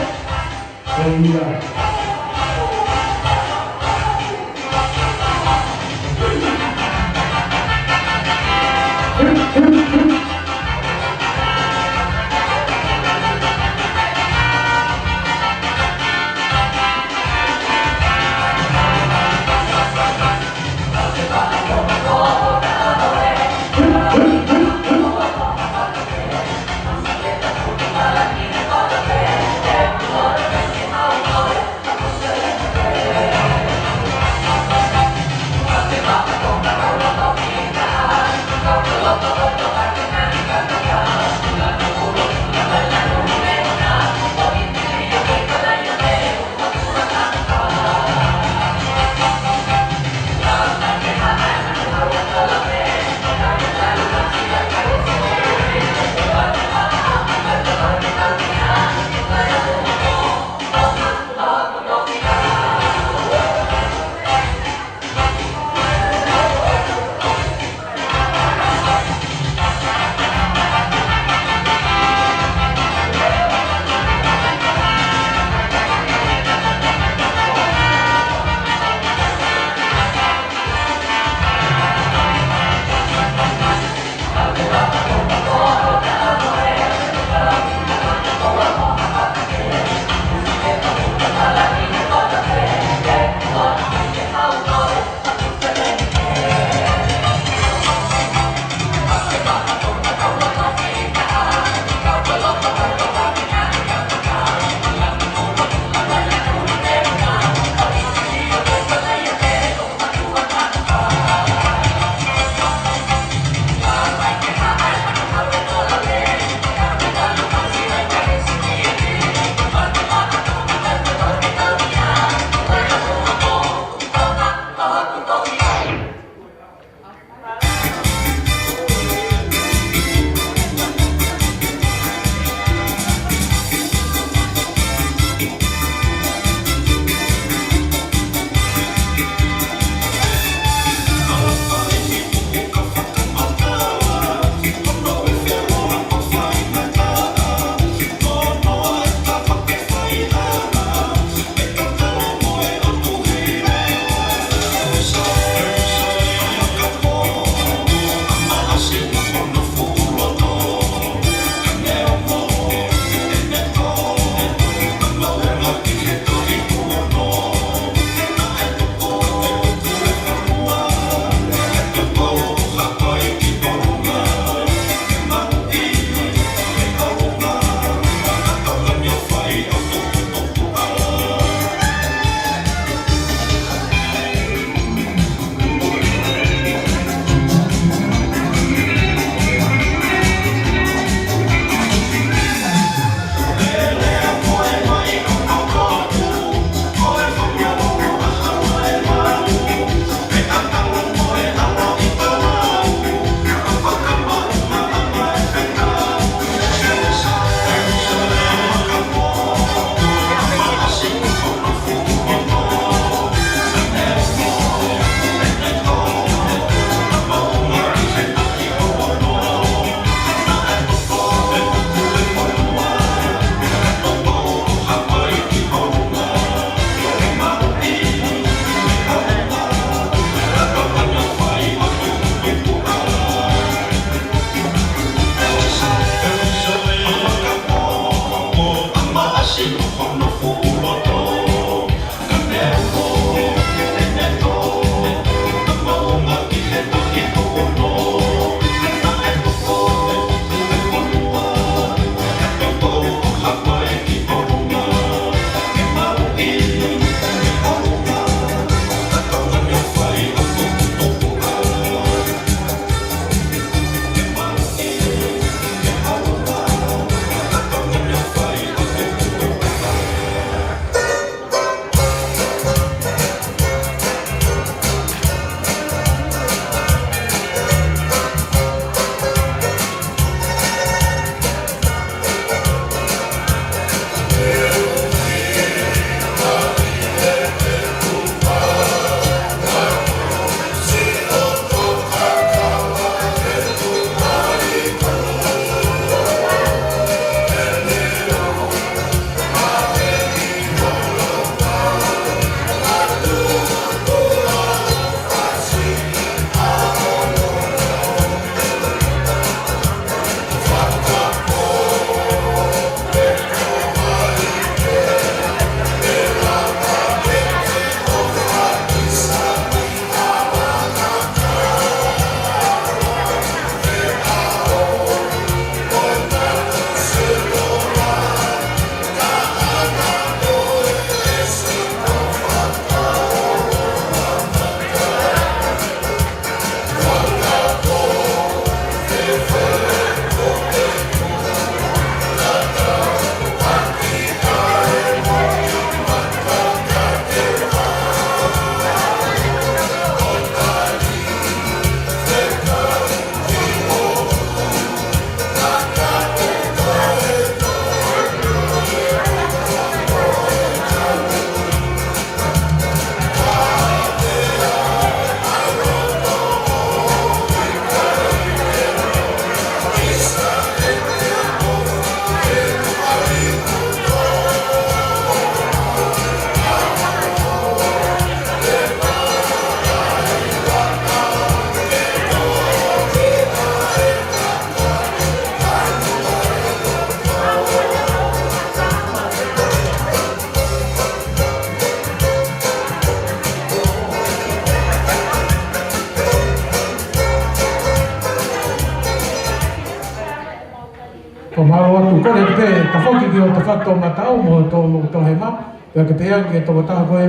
Ko mālō atu, kole atu pē, tafoki ki hoʻo tafaʻaki toʻomataʻu mo tō, mo tō hema, pea ke pehē ki he tokotaha ko ē,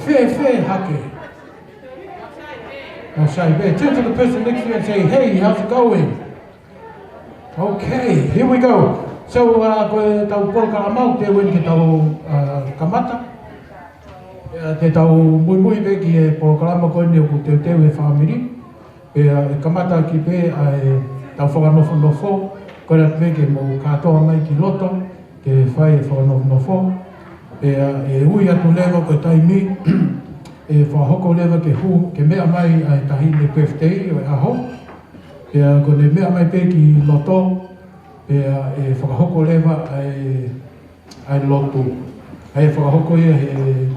fēfē hake. Now say, pē, turn to the person next to you and say, "Hey, how's it going?" Okay, here we go. So, uh, ko ʻetau polokalama ʻoku teu eni ke tau, uh, kamata. Pea te tau muimui pē ki he polokalama ko eni ʻoku teuteu ʻe he fāmili. Pea ʻe kamata ʻaki pē ʻa ʻetau fakanofonofo, kole atu pē ke mou kātoa mai ki loto, ke fai e fakanofonofo. Pea ʻe ui atu leva ko e taimi, ʻe fakahoko leva ke hū, ke meʻa mai ʻa e taʻahine birthday ʻo e ʻaho. Pea ko ʻene meʻa mai pē ki loto, pea ʻe fakahoko leva ʻa e ʻa e lotu. ʻA e fakahoko ia ʻe he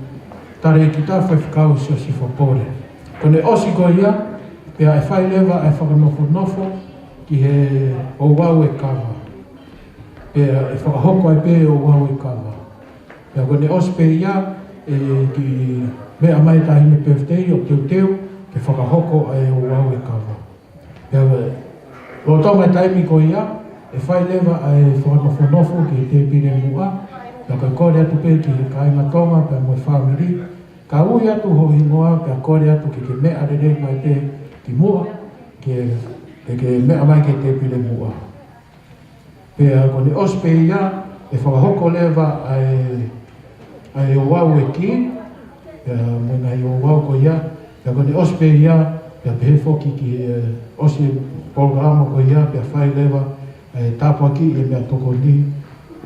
talēkita Faifekau Siosifa Pole. Ko ʻene ʻosi ko ia, pea ʻe fai leva ʻa e fakanofonofo ki he ouau ʻo e kava. Pea ʻe fakahoko ai pē ouau ʻo e kava. Pea ko ʻene ʻosi pē ia, ʻe kiʻi meʻa mai taʻahine birthday ʻo teuteu, ke fakahoko ʻa e ouau ʻo e kava. Pea ʻe, lolotonga e taimi ko ia, ʻe fai leva ʻa e fakanofonofo ki he tēpile muʻa, pea ko e kole atu pē ki he kāinga Tonga, pea mo e fāmili, ka ui atu ho hingoa, pea kole atu ke ke meʻa lelei mai pē ki muʻa, ke, ke, ke meʻa mai ki he tēpile muʻa. Pea ko ʻene ʻosi pē ia, ʻe fakahoko leva ʻa e, ʻa e ouau ʻo e kī, pea mo e ngaahi ouau ko ia, pea ko ʻene ʻosi pē ia, pea pehē foki ki he, ʻosi e polokalama ko ia, pea fai leva ʻa e tāpuakiʻi e meʻatokoni,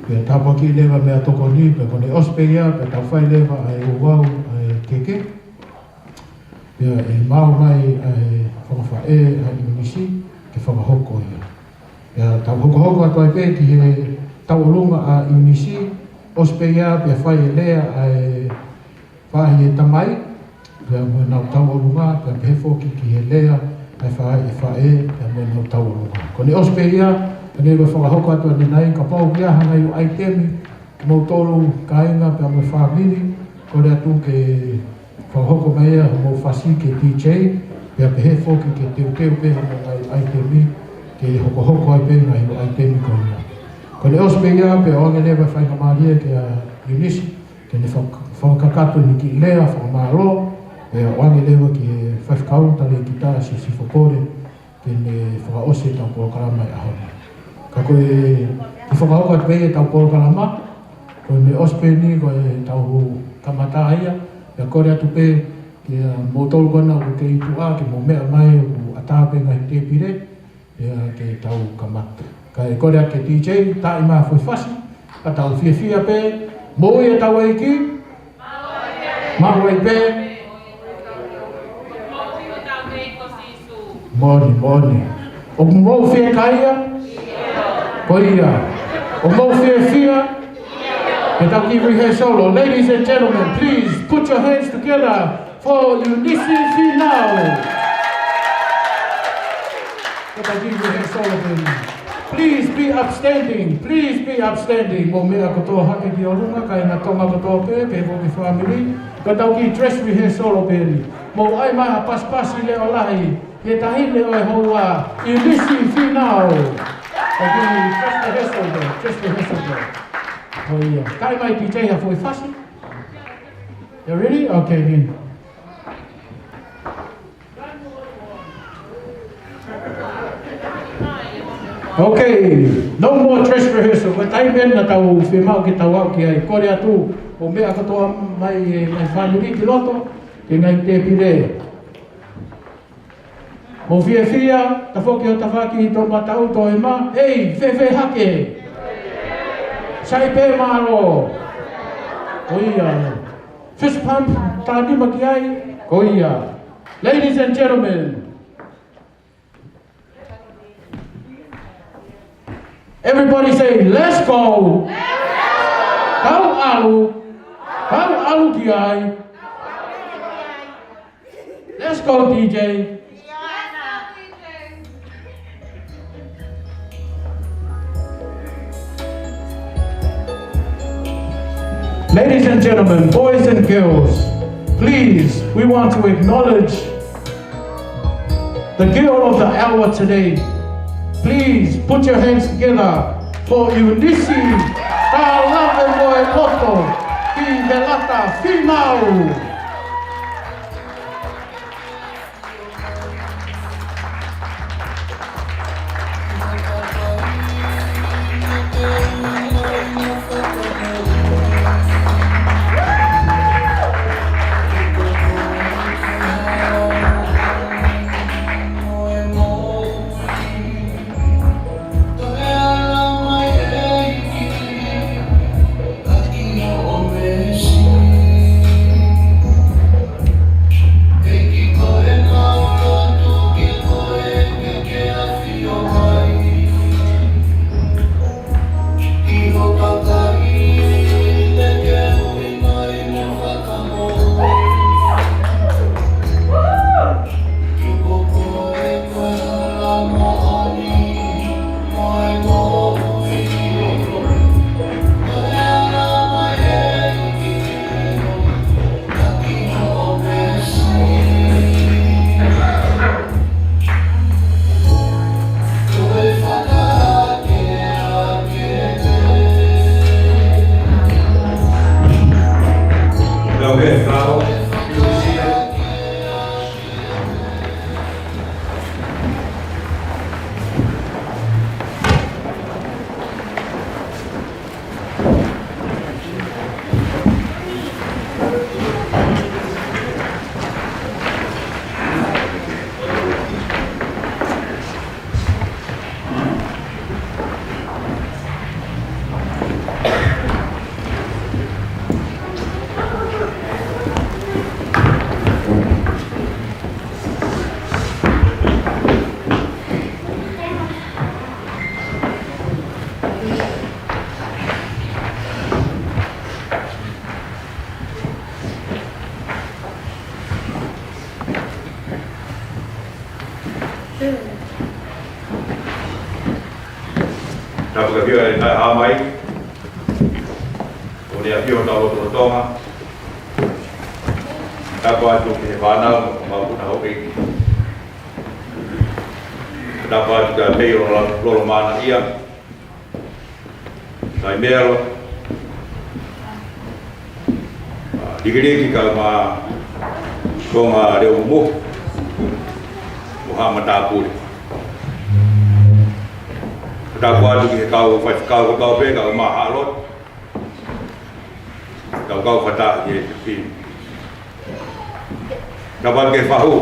pea tāpuakiʻi leva e meʻatokoni, pea ko ʻene ʻosi pē ia, pea tau fai leva ʻa e ouau ʻo e keke. Pea ʻe maʻu mai ʻa e fanga faʻē ʻa ʻIunisi ke fakahoko ia. Pea tau hokohoko atu ai pē ki he tauʻolunga ʻa ʻIunisi, ʻosi pē ia pea fai e lea ʻa e faʻahi ʻo e tamai, pea mo ʻenau tauʻolunga, pea pehē foki ki he lea ʻa e faʻahi ʻo e faʻē, pea mo ʻenau tauʻolunga. Ko ʻene ʻosi pē ia, pea ʻe fakahoko atu ʻanenai, kapau ʻoku ʻi ai ha ngaahi ʻaitemi, kimoutolu kāinga pea mo e fāmili, kole atu ke fakahoko mai ia hoʻomou fasi ki he DJ, pea pehē foki ke teuteu pē hoʻomou ngaahi ʻaitemi, ke hokohoko ai pē ngaahi ʻaitemi ko ia. Ko ʻene ʻosi pē ia, pea ʻoange leva e faingamālie kia ʻIunisi, ke ne fak-, fakakakato ʻene kiʻi lea fakamālō, pea ʻoange leva ki he faifekau talēkita Siosifa Pole, ke ne fakaʻosi ʻetau polokalama ʻi he ʻaho ni. Ka ko e, ke fakahoko atu pē ʻetau polokalama, ko ʻene ʻosi pē eni ko ʻetau kamata ia, pea kole atu pē kia moutolu ko ena ʻoku kei tuʻa, ke mou meʻa mai ʻoku ʻatā pē ngaahi tēpile, pea ke tau kamata. Kae kole atu ki he DJ, taaʻi mai ha foʻi fasi, ka tau fiefia pē, moʻui ʻetau ʻEiki, maʻu ai pē. Moʻoni, moʻoni. ʻOku mou fiekaia? Ko ia. ʻOku mou fiefia? Ke tau kiʻi rehearsal. Ladies and gentlemen, please put your hands together for ʻIunisi Finau. Ke tau kiʻi rehearsal pē eni. Please be upstanding. Please be upstanding. Mou meʻa kotoa hake ki ʻolunga, kāinga Tonga kotoa pē, pea mo e fāmili. Ko ʻetau kiʻi dress rehearsal pē eni. Mou ʻai mai ha pasipasi leʻo lahi ki he taʻahine ʻo e houa, ʻIunisi Finau. ʻOku dress rehearsal pē, dress rehearsal pē. ʻOku ʻi ai. Taaʻi mai DJ ha foʻi fasi. You ready? Okay, then. Okay, no more dress rehearsal. Ko e taimi eni naʻa tau fiemaʻu ke tau aʻu ki ai. Kole atu, mou meʻa kotoa mai e ngaahi fāmili ki loto, ki he ngaahi tēpile. Mou fiefia, tafoki hoʻo tafaʻaki toʻomataʻu, tō hema. Hei, fēfē hake? Sai pē, mālō. Ko ia. Fist pump, tā nima ki ai. Ko ia. Ladies and gentlemen, everybody say, "Let's go." Tau ʻalu. Tau ʻalu ki ai. Let's go, DJ. Ladies and gentlemen, boys and girls, please, we want to acknowledge the girl of the hour today. Please put your hands together for Eunice Talavemoeloto ki Velata Finau. Tapu ki he ʻEiki ʻi he ngaahi ʻaho ni. ʻOku ne ʻafio ʻi hotau lotolotonga. Tapu atu ki he fānau mo e kau mokopuna houʻeiki. Tapu atu kia Mei Lolo, Lolo Mana ia. Sai Melo. Ā, Likiliki kae ʻumaʻā Tonga Leumumu mo haʻa matāpule. Tapu atu ki he kau faifekau kotoa pē kae ʻumaʻā haʻa lotu. Tau kau fakataha ki he fefine. Tapu atu ki he fahu.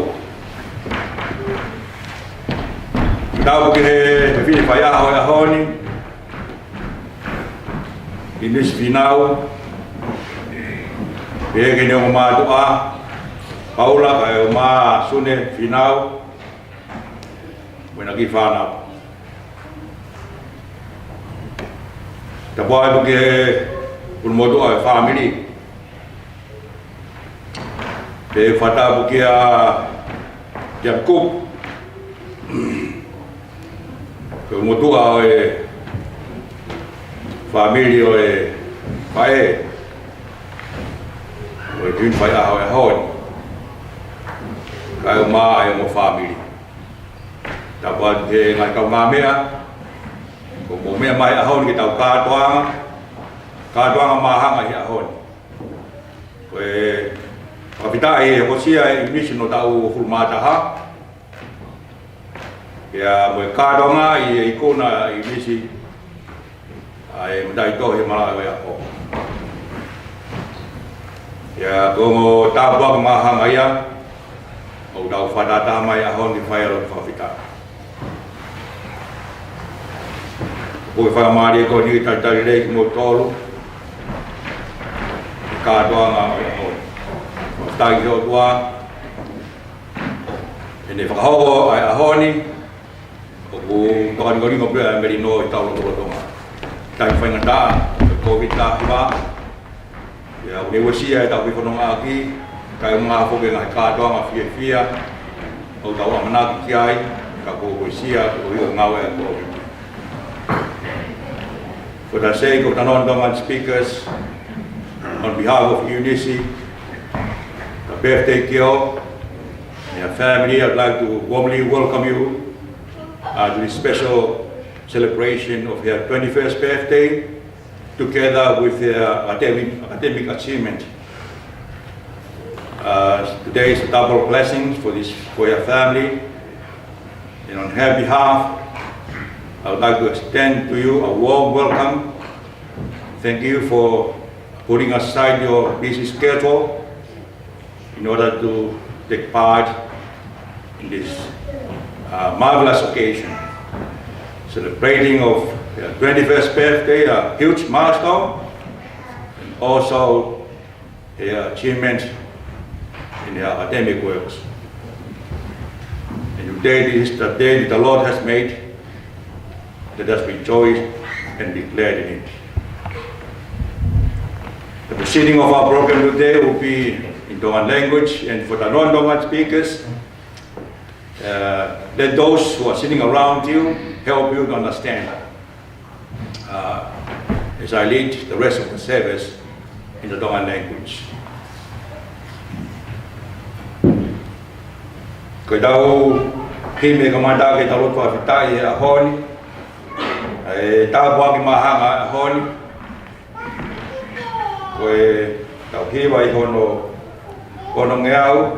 Tapu ki he fefine faiʻaho ʻo e ʻaho ni, ʻEunice Finau, pehē ki heʻene ongo mātuʻa, Paula kae ʻumaʻā Sune Finau, mo ʻena kiʻi fānau. Tapu atu ki he ʻulumotuʻa ʻo e fāmili. Pea fakatapu kia, kia Kupu, ko e ʻulumotuʻa ʻo e fāmili ʻo e faʻē, ʻo e fefine faiʻaho ʻo e ʻaho ni, kae ʻumaʻā ʻa e ongo fāmili. Tapu atu ki he ngaahi kaungāmeʻa, kuo mou meʻa mai he ʻaho ni ke tau kātoanga, kātoanga māhanga he ʻaho ni. Ko e fakafetaʻi ʻe hokosia ʻe ʻEunice hono taʻu hongofulu mā taha. Pea mo e kātoanga ʻi he ikuna ʻe ʻEunice ʻa e mataʻitohi malaʻe ʻo e ako. Pea ko e ongo tāpuaki māhanga ia, ʻoku tau fakataha mai he ʻaho ni ke fai ʻa e lotu fakafetaʻi. Ko e faingamālie ko eni ke talitali lelei kimoutolu he kātoanga ʻo e ʻaho ni. Fakafetaʻi ki he ʻOtua, heʻene fakahoko ʻa e ʻaho ni, ʻoku tokanga loloto pē ʻa e melino ʻi hotau lotolotonga. Taimi faingataʻa, ko e Kōviti taha hiva, pea ʻoku ne uesia ʻetau fefonongaʻaki, kae ʻumaʻā foki e ngaahi kātoanga fiefia ʻoku tau ʻamanaki ki ai, ka kuo uesia koeʻuhi ko e ngāue ʻa e Kōviti. For the sake of the non-Tongan speakers, on behalf of Eunice, the birthday girl, and her family, I'd like to warmly welcome you uh, to this special celebration of her twenty-first birthday, together with her academic, academic achievement. Uh, today is a double blessing for this, for her family. And on her behalf, I would like to extend to you a warm welcome. Thank you for putting aside your busy schedule in order to take part in this, uh, marvelous occasion, celebrating of her twenty-first birthday, a huge milestone, and also her achievement in her academic works. And today is the day that the Lord has made. Let us rejoice and be glad in it. The proceeding of our program today will be in Tongan language, and for the non-Tongan speakers, uh, let those who are sitting around you help you to understand, uh, as I lead the rest of the service in the Tongan language. Ko ʻetau himi ʻe kamata ke tau lotu fakafetaʻi he ʻaho ni, ʻa e tāpuaki māhanga he ʻaho ni, ko ʻetau hiva ʻi hono, onongeau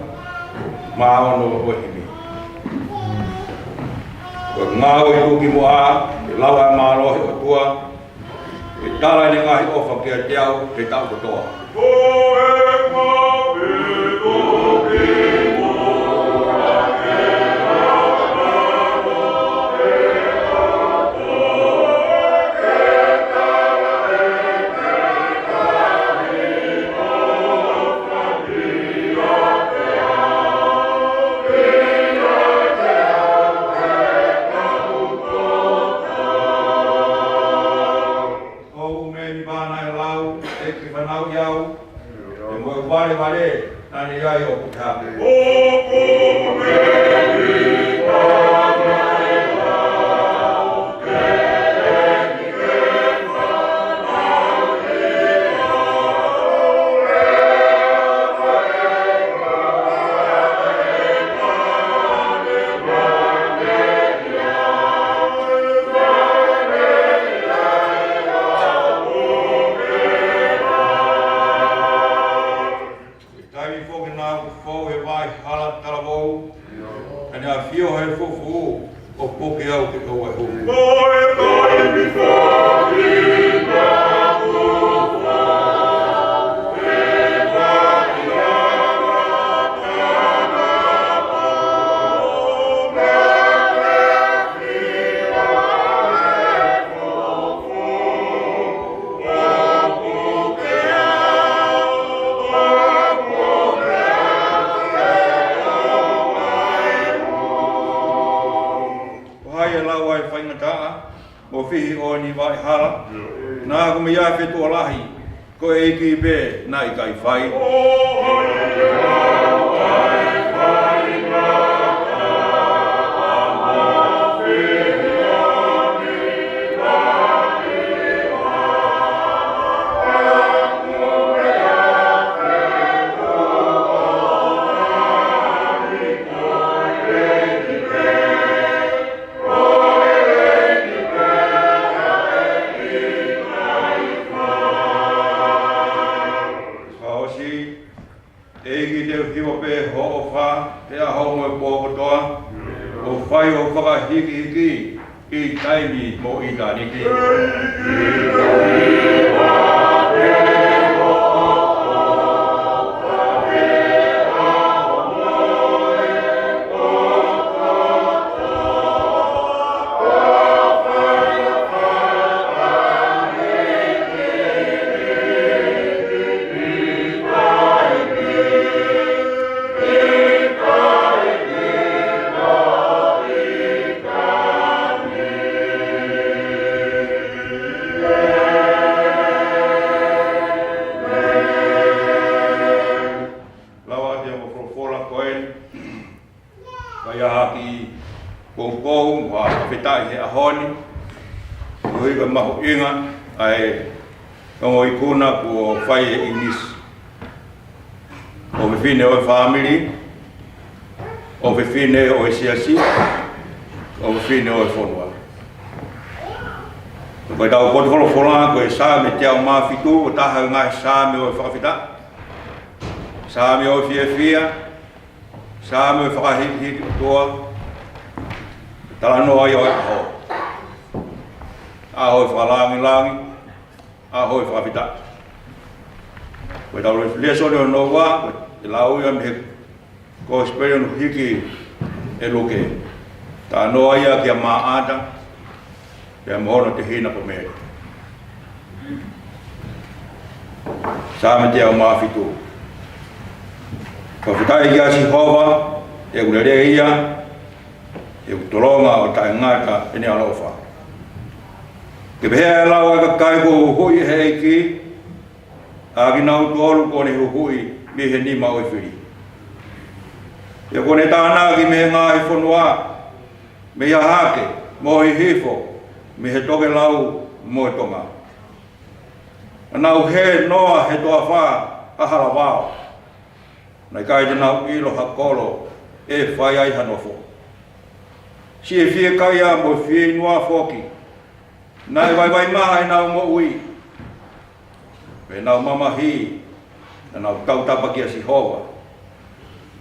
mā ono ʻo e himi. Ko e ngāue ʻi tuʻa ki muʻa, ke lau ʻa e mālohi ʻo e ʻOtua, ke tala ʻene ngaahi ʻofa kiate au he taʻu kotoa. ʻOku mei ni pāna e lau, ʻe ke fanau ʻi au, ʻe mo e valevale, naʻa ne ʻi ai ʻo puke hake. Taimi foki naʻa ku fou he vaʻe hala talavou, ʻa ʻene ʻafio he fufū, ʻo puke au ke ʻoua ʻe hū. Ko hai ʻe lau ʻa e faingataʻa, mo fihi ʻo ʻene vaʻe hala? Naʻa ku mei afe tuʻo lahi, ko e ʻEiki pē naʻe ʻikai fai. Fakaʻosi, ʻEiki, te u hiva pē hoʻo ʻofa he ʻaho mo e pō kotoa, ʻo fai hoʻo fakahikihiki ʻi taimi mo ʻitāniti. Lau atu ʻa e folofola ko eni, ʻa ia ʻoku poupou mo fakafetaʻi he ʻaho ni, koeʻuhi ko e mahuʻinga ʻa e ongo ikuna kuo fai ʻe ʻInisi. ʻOfefine ʻo e fāmili, ʻofefine ʻo e siasi, ʻofefine ʻo e fonua. Ko ʻetau potu folofola ko e Saame teau mā fitu, ʻo taha e ngaahi Saame ʻo e fakafetaʻi. Saame ʻo e fiefia, Saame ʻo e fakahikihiki ʻOtua, talanoa ia ʻo e ʻaho. ʻAho ʻo e fakalāngilangi, ʻaho ʻo e fakafetaʻi. Ko ʻetau lēsoni hono ua, ʻe lau ia mei he Kosipeli hono hiki ʻe Luke. Talanoa ia kia Maʻata, pea mo hono tehina ko Mele. Saame teau mā fitu. Fakafetaʻi kia Sihova, he ʻoku lelei ia, he ʻoku tolonga ʻo taʻengata ʻene ʻaloʻofa. Ke pehē ʻa e lau ʻa e kakai kuo huhuʻi ʻe he ʻEiki, ʻa kinautolu kuo ne huhuʻi mei he nima ʻo e fili. Pea kuo ne tānaki mei he ngaahi fonua, mei hahake mo hihifo, mei he tokelau mo e tonga. Naʻa nau hē noa he toafa ʻa Halavao. Naʻe ʻikai te nau ʻilo ha kolo ʻe fai ai ha nofo. Siʻi fiekaia mo fieinua foki, naʻe vaivai maha ʻenau moʻui. Pea nau mamahi, naʻa nau tautapa kia Sihova,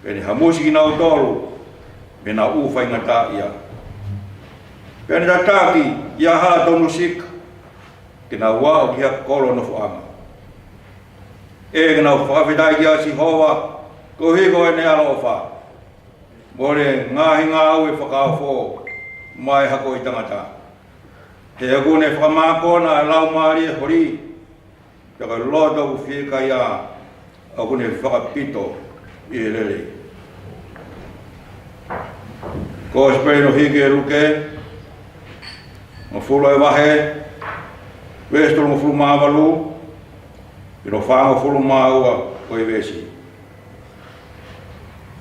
pea ne hamusi kinautolu mei heʻenau ʻū faingataʻaʻia. Pea ne tataki ʻi ha hala tonu sika, ke nau aʻu ki ha kolo nofoʻanga. ʻE ke nau fakafetaʻi kia Sihova, koeʻuhi ko ʻene ʻaloʻofa, mo ʻene ngaahi ngāue fakaofo maʻa e hako ʻo e tangata. He ʻoku ne fakamākona ʻa e laumālie holi, pea ko e loto ʻoku fiekaia ʻoku ne fakapito ʻi he lelei. Kosipeli hono hiki ʻe Luke, hongofulu e vahe, veesi tolungofulu mā valu, ki hono fāngofulu mā ua ʻo e veesi.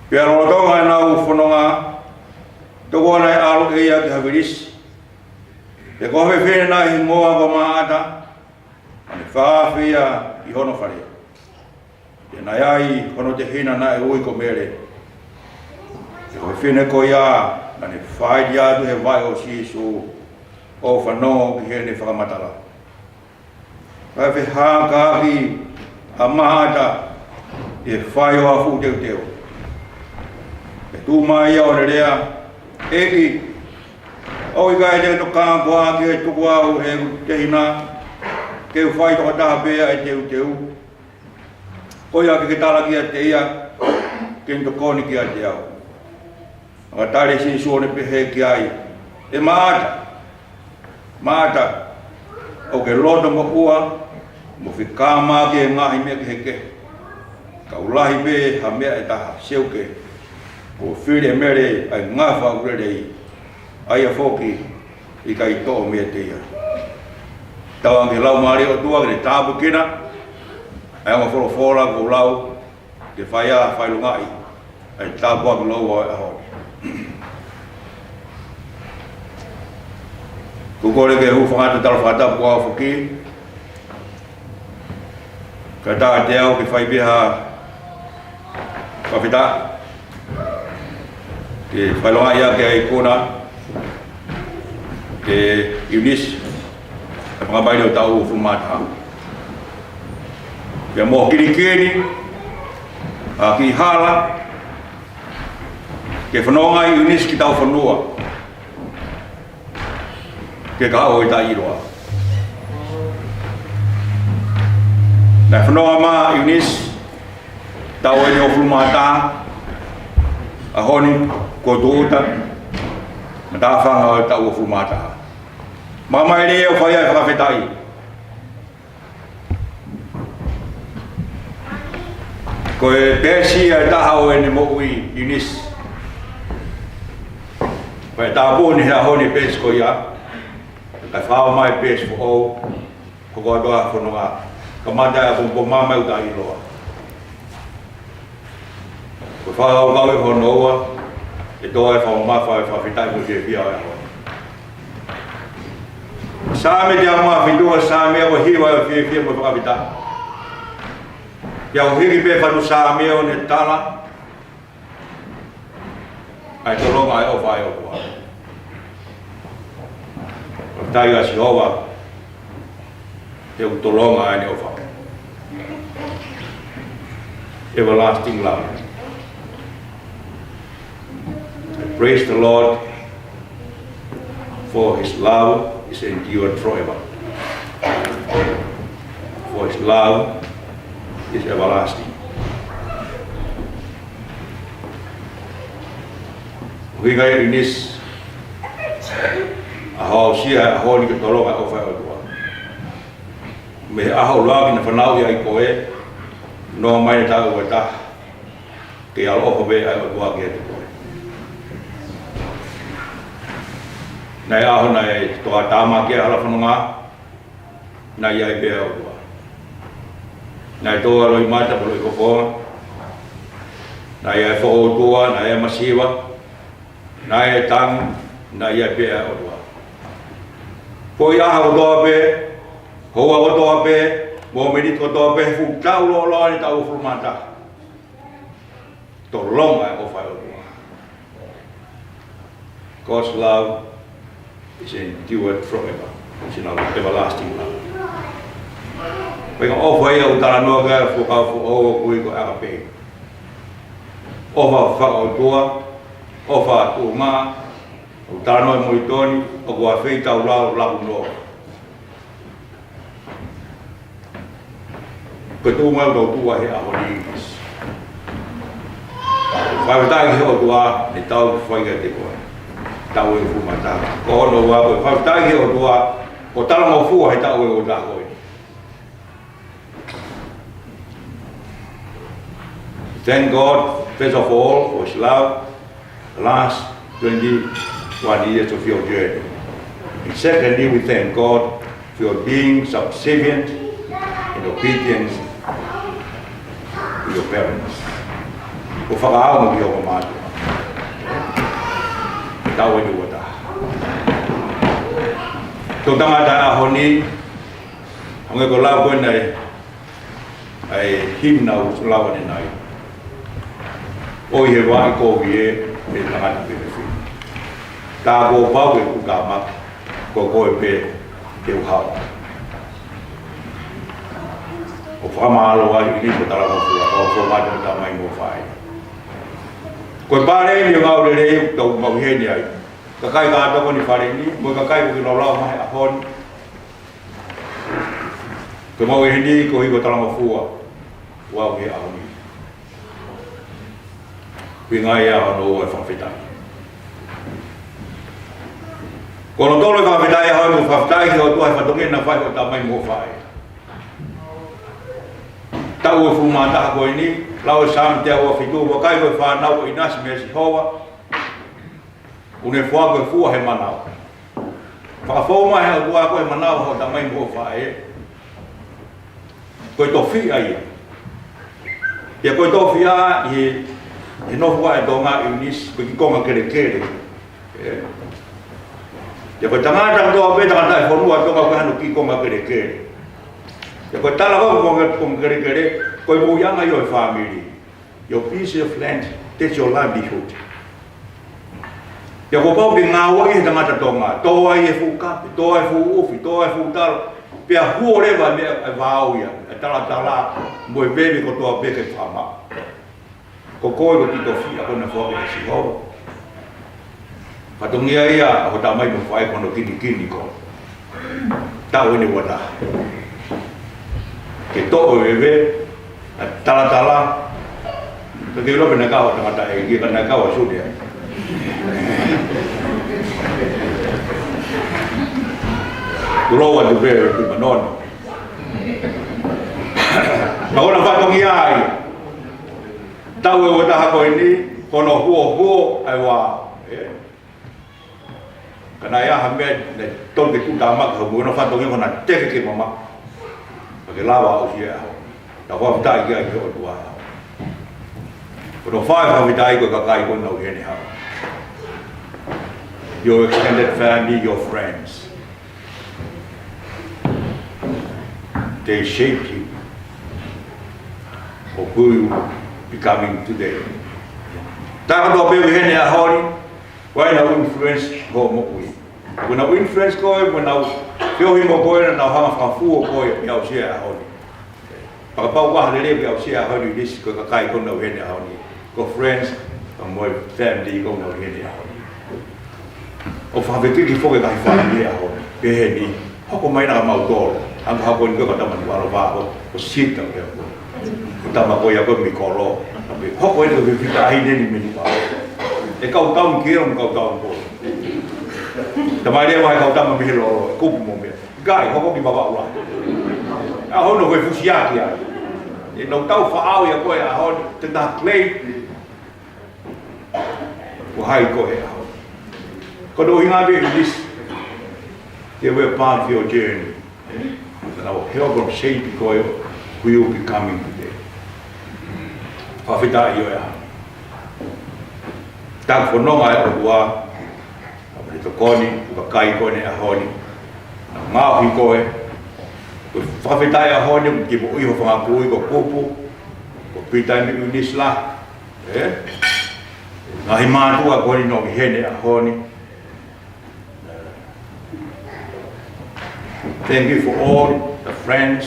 Pea lolotonga ʻenau fononga, tokua naʻe ʻalu ʻe ia ki ha vilisi. Pea ko ha fefine naʻe hingoa ko Maʻata, naʻa ne fakaafeʻi ia ʻi hono fale. Pea naʻe ʻi ai hono tehina naʻe ui ko Mele. Pea ko e fefine ko ia, naʻa ne fāʻili atu he vaʻe ʻo Sīsū, ʻo fanongo ki heʻene fakamatala. Pea fehākaaki ʻa Maʻata ʻi he fai ʻo ha fuʻu teuteu. Pea tuʻu mai ia ʻo ne lea, ʻEiki, ʻoku ʻikai te ke tokanga koā ke tuku au ʻe heʻeku tehina ke u fai tokotaha pē ʻa e teuteu? Ko ia ke ke tala kiate ia ke ne tokoni kiate au. Pea tali ʻe Sīsū ʻo ne pehē ki ai, ʻE Maʻata, Maʻata, ʻoku ke loto moʻua mo fekāmaki he ngaahi meʻa kehekehe. Ka ʻoku lahi pē ha meʻa ʻe taha, seuke, kuo fili ʻe Mele ʻa e ngafa ʻoku lelei, ʻa ia foki ʻe ʻikai toʻo meiate ia. Tauange ki he Laumālie ʻo e ʻOtua ke ne tāpuekina ʻa e ongo folofola kuo lau, ke fai ʻa e fakaʻilongaʻi ʻa e tāpuaki lōua ʻo e ʻaho ni. ʻOku ou kole ke u hūfanga atu he tala fakatapu ʻa e foki. Kae ʻatā kiate au ke fai pē ha fakafetaʻi, ke fakaʻilongaʻi ʻaki ʻa e ikuna, ʻe ʻIunisi, ʻa e fanga mamahi ʻo e taʻu uofulu mā taha. Pea mo e kilikili ʻa e kiʻi hala, ke fononga ai ʻIunisi ki taufonua, ke ka ʻo e taʻi ʻiloa. Naʻe fononga mai ʻIunisi, taʻu ʻe uofulu mā taha, ʻaho ni kuo tūʻuta, matāfanga ʻo e taʻu uofulu mā taha. Mamahi lelei ʻo fai ʻa e fakafetaʻi. Ko e peesi ʻe taha ʻo ʻene moʻui ʻIunisi. Pea tāpuni he ʻaho ni peesi ko ia. Kae fai mai peesi foʻou. Ko e ʻoatu ʻa e fononga. Kamata ʻa e pongipongi mai ʻo taʻi ʻiloa. Ko e fakakaukau ʻe hono ua, ʻe tō ai e fakamamafa ʻo e fakafetaʻi mo e fiefia ʻo e ʻaho. Saame teau mā fitu, Saame ʻoku hiva ʻi he fiefia mo e fakafetaʻi. Pea u hiki pē fatu Saame ʻo ne tala ʻa e tolonga ʻo e ʻofa ʻa e ʻOtua. Fakafetaʻi ʻa Sihova, he ʻoku tolonga ʻene ʻofa. Everlasting love. I praise the Lord, for his love is endured forever. For his love is everlasting. ʻUhinga ia ʻi he ʻInisi, ʻa hoʻo aʻusia he ʻaho ni ke tolonga e ʻofa ʻa e ʻOtua. Mei he ʻaho ʻuluaki naʻe fanauʻi ai koe, noa mai ne taʻu ua taha, ke ʻaloʻofa mai ʻa e ʻOtua kiate koe. Naʻe ʻaho naʻe toka tāmaki ai e hala fononga, naʻe ʻi ai pē ʻa e ʻOtua. Naʻe tō ʻa e loʻimata mo e loʻifofonga. Naʻe ʻi ai e fokoutua, naʻe ʻi ai e masiva, naʻe ʻi ai e tangi, naʻe ʻi ai pē ʻa e ʻOtua. Ko e ʻaho kotoa pē, houa kotoa pē, mo e miniti kotoa pē, he fuʻu taʻu lōloa ni, taʻu uofulu mā taha. Tolonga e ʻofa ʻa e ʻOtua. God's love is endured forever. It's an everlasting love. Pea ko e ʻofa ia ʻoku talanoa ki ai e Fuakava Foʻou, ʻoku ui ko e ʻakapē. ʻOfa fakaʻotua, ʻofa tuʻunga, ʻoku talanoa mo e toni, ʻoku ʻafeʻi tau lau, lau no. Ko e tuʻunga ʻoku tau tuʻu ai he ʻaho ni. Fakafetaʻi ki he ʻOtua, ne tau fai kiate koe. Taʻu ʻe uofulu mā taha. Ko hono ua ko e fakafetaʻi ki he ʻOtua, ʻoku talangofua he taʻu ʻe ua taha ko eni. Thank God, first of all, for his love, the last twenty-one years of your journey. And secondly, we thank God for your being subservient and obedient to your parents. Ko e fakaʻamu ki hoʻo mātuʻa. Taʻu ʻe ua taha. Tau tangata ʻaho ni, hangē ko e lau ko ena ʻa e, ʻa e himna ʻoku lau ʻanenai. ʻOi he vaʻe kovi ē, ʻe tangata pē fefine. Tā kuo pau ke u tāmaki, ko koe pē te u hao. ʻOku fakamālō ai ʻi he ʻInisi, ko e talangofua, ko e fōmata mo e tamai mo e faʻē. Ko e pale eni ʻo e ngāue lelei ʻoku tau maʻu heni ai. Kakai kātaki ʻi he fale ni, mo e kakai ʻoku kei lau lau mai he ʻaho ni. Ko e maʻu ʻe heni ko e hiko talangofua ʻoku ʻi he ʻaho ni. Ko e ngaahi ʻaho ʻo e fakafetaʻi. Ko hono tolu e fakafetaʻi ʻaho ni, ko e fakafetaʻi ki he ʻOtua he fatongia naʻe fai ʻo e tamai mo e faʻē. Taʻu ʻe uofulu mā taha ko eni, lau e Saame teau ua fitu, vakai ko e fānau ʻoku ʻinasi meia Sihova, ʻoku ne foaki ko e fua he manava. Fakafou mai he ʻOtua ko e manava hoʻo tamai mo hoʻo faʻē. Ko e tofiʻa ia. Pea ko e tofiʻa ʻi he, he nofo ʻa e Tonga ʻi ʻInisi, ko e kiʻi konga kelekele. Ē? Pea ko e tangata kotoa pē, tangata ʻi he fonua ʻo Tonga, ko hano kiʻi konga kelekele. Pea ko e tala ko e konga, konga kelekele, ko e moʻuiʻanga ia ʻo e fāmili. Your piece of land, that's your livelihood. Pea kuo pau ke ngāueʻi he tangata Tonga, tō ai e fuʻu kape, tō ai e fuʻu ʻufi, tō ai e fuʻu talo, pea huo leva e meʻa ʻe vao ia, e talatala, mo e veve kotoa pē ke fakamaʻa. Ko koe ko e kiʻi tofiʻa ko ena foaki ʻe Sihova. Fatongia ia hoʻo tamai mo e faʻē ko hono kinikini ko. Taʻu ʻe ua taha. Ke toʻo e veve, ʻa e talatala, ka ke ʻilo pē naʻe kau ʻa e tangataʻeiki, ka naʻe kau ʻa Sune ai. Kulo atu pē, pē manono. Ka ko hono fatongia ia. Taʻu ʻe ua taha ko eni, ko hono huohuo ʻa e vao. Ē? Ka naʻe ʻi ai ha meʻa naʻe tonu ke tuʻu tāmaki, ko hono fatongia ko ena teke ke mamaʻo. Pea ke lava ʻo ʻosi e ʻaho. Tau fakafetaʻi ki he ʻOtua. Ko hono fā e fakafetaʻi ko e kakai ko ena ʻoku ʻi heni he ʻaho. Your extended family, your friends. They shaped you of who you becoming today. Tā kotoa pē ʻoku ʻi heni he ʻaho ni, ʻoku nau influence hoʻo moʻui. Ko ʻenau influence ko ē, ko ʻenau feohi mo koe, naʻa nau hanga ʻo fakafuo koe ʻi he aʻusia e ʻaho ni. Fakapapauʻi lelei ʻa e aʻusia e ʻaho ni, ʻIunisi, ko e kakai ko ē naʻa nau ʻi heni he ʻaho ni. Ko friends, pea mo e family ko ē naʻa nau ʻi heni he ʻaho ni. ʻOku fakafekiki foki e ngaahi fāmili he ʻaho ni. Pehē ni, hoko mai na ka mau tolo. Hanga hoko ni ko e kau tama ni walo vako, ko Sita ko ē. Ko e tama ko ia ko ē mei Kolo. Hoko eni ko e fifita ʻi heni mei Nukuʻalofa. E kau tau ki he, kau tau ko. Tamai leva e kau tama mei he lolo, e kupu mo e meʻa. ʻIkai, hoko ki Vavaʻu lahi. ʻAho ni ko e fusiaki ai. ʻE nau tau faʻao ia ko ē ʻaho ni, te ta claim. Ko hai koe he ʻaho ni. Ko hono ʻuhinga pē ʻIunisi. They were part of your journey. Naʻa nau help ʻo shape koe, who you becoming today. Fakafetaʻi ʻi he ʻaho ni. Tau fononga e ʻOtua, ʻa e tokoni, ʻoku kai koe he ʻaho ni. Naʻa nau ngaohi koe. Ko e fakafetaʻi ʻaho ni, ke moʻui ho fanga kui ko Kupu, ko Pita mo ʻIunisi lahi. ʻE? Ngaahi mātuʻa ko eni naʻa nau ʻi heni he ʻaho ni. Thank you for all the friends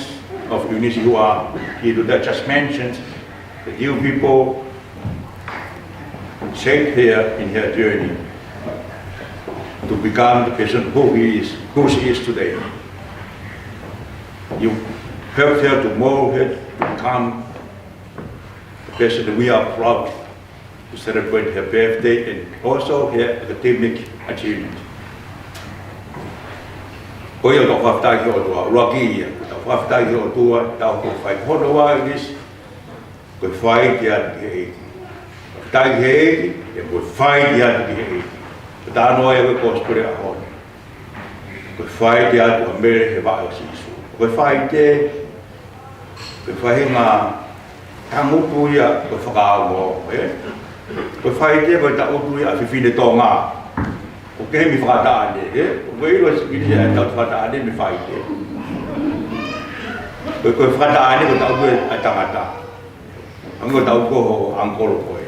of ʻIunisi who are here today, just mentioned, that you people shaped her in her journey to become the person who he is, who she is today. You helped her to mold her to become the person that we are proud to celebrate her birthday and also her academic achievement. Ko ia ʻoku tau fakafetaʻi ki he ʻOtua, ʻuluaki ia, ʻoku tau fakafetaʻi ki he ʻOtua, tau ko fai hono ua ʻIunisi, ko e faʻiteliha ki he ʻEiki. Fakafetaʻi ki he ʻEiki, ʻe ko e faʻiteliha ki he ʻEiki. Ko e talanoa ia ko e kosipeli he ʻaho ni. Ko e faʻiteliha atu ʻa Mele he vaʻe ʻo Sīsū. Ko e faʻiteliha, ko e faʻahinga tangutu ia ko e fakaongo, ē? Ko e faʻiteliha ko e tangutu ia ʻa e fefine Tonga. ʻOku kehe mei he fakataʻane, ē? ʻOku ʻilo ʻe he fefine ia e tau fakataʻane mei he faʻiteliha. Ko e, ko e fakataʻane ko e tangutu ʻa e tangata. Hangē ko e tangutu ko ho ʻangikolo ko ē.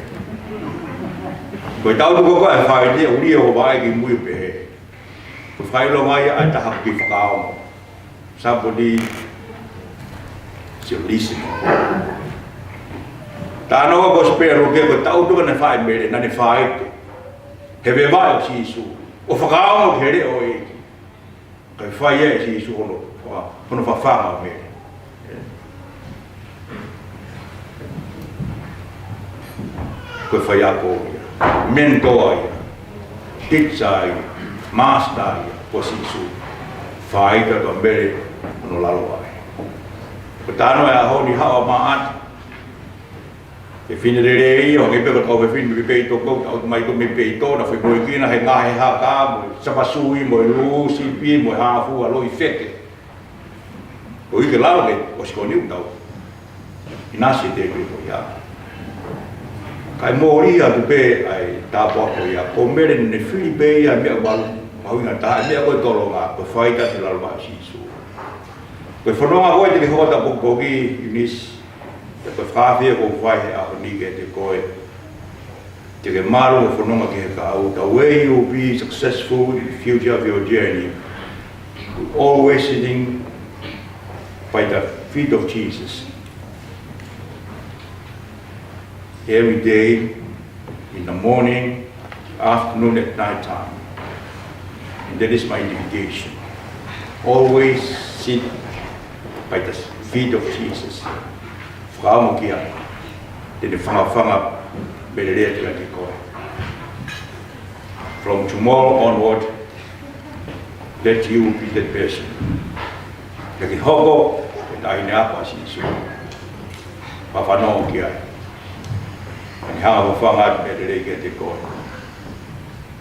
Ko e tangutu ko ē ʻa e faʻiteliha, ʻoku lī ho vaʻe ki mui ʻo pehē. Ko e fakaʻilonga ia ʻa e taha ʻoku kei fakaongo. Somebody should listen. Talanoa ko e kosipeli ʻa Luke ko e tangutu ko ē naʻe fai ʻe Mele, naʻa ne faʻiteliha. He vaʻe ʻo Sīsū. ʻO fakaongo ki he leʻo ʻo e ʻEiki. Kae fai ʻe Sīsū hono, hono fafanga ʻo Mele. Ko e faiako ia, mentor ia, teacher ia, master ia, ko Sīsū. Faʻiteliha atu ʻa Mele hono lalo vaʻe. Ko e talanoa e ʻaho ni, haʻu ʻa Maʻata. Ko e fefine lelei ia, ʻo hangē pē ko e kau fefine mei Peito, ko e ʻalu mai ko ē mei Peito, naʻe fai mo e kina he ngaahi haka, mo e sapasui, mo e lū sipi, mo e hā fua loʻi feke. ʻOku ʻikai ke lava ke ʻosi ko eni ʻoku tau ʻinasi e tēpile ko ia. Kae mole atu pē ʻa e tāpuaki ko ia, ko Mele naʻa ne fili pē ia meʻa ʻoku mahuʻinga taha, meʻa ko e tolonga, ko e faʻiteliha atu he lalo vaʻe ʻo Sīsū. Ko e fononga ko ē te ke hoko atu ʻapongipongi, ʻIunisi, pea ko e fakaafe ʻoku ou fai he ʻaho ni kiate koe. Te ke malu ʻo fononga ki he kau. The way you will be successful in the future of your journey, always sitting by the feet of Jesus. Every day, in the morning, afternoon, at night time. And that is my invitation. Always sit by the feet of Jesus. Fakaongo ki ai. Te ne fangafanga meʻa lelei atu kiate koe. From tomorrow onward, let you be that person. Ke ke hoko ko e taʻahine ako ʻa Sīsū. Fakafanongo ki ai. Te ne hanga ʻo fafanga atu meʻa lelei kiate koe.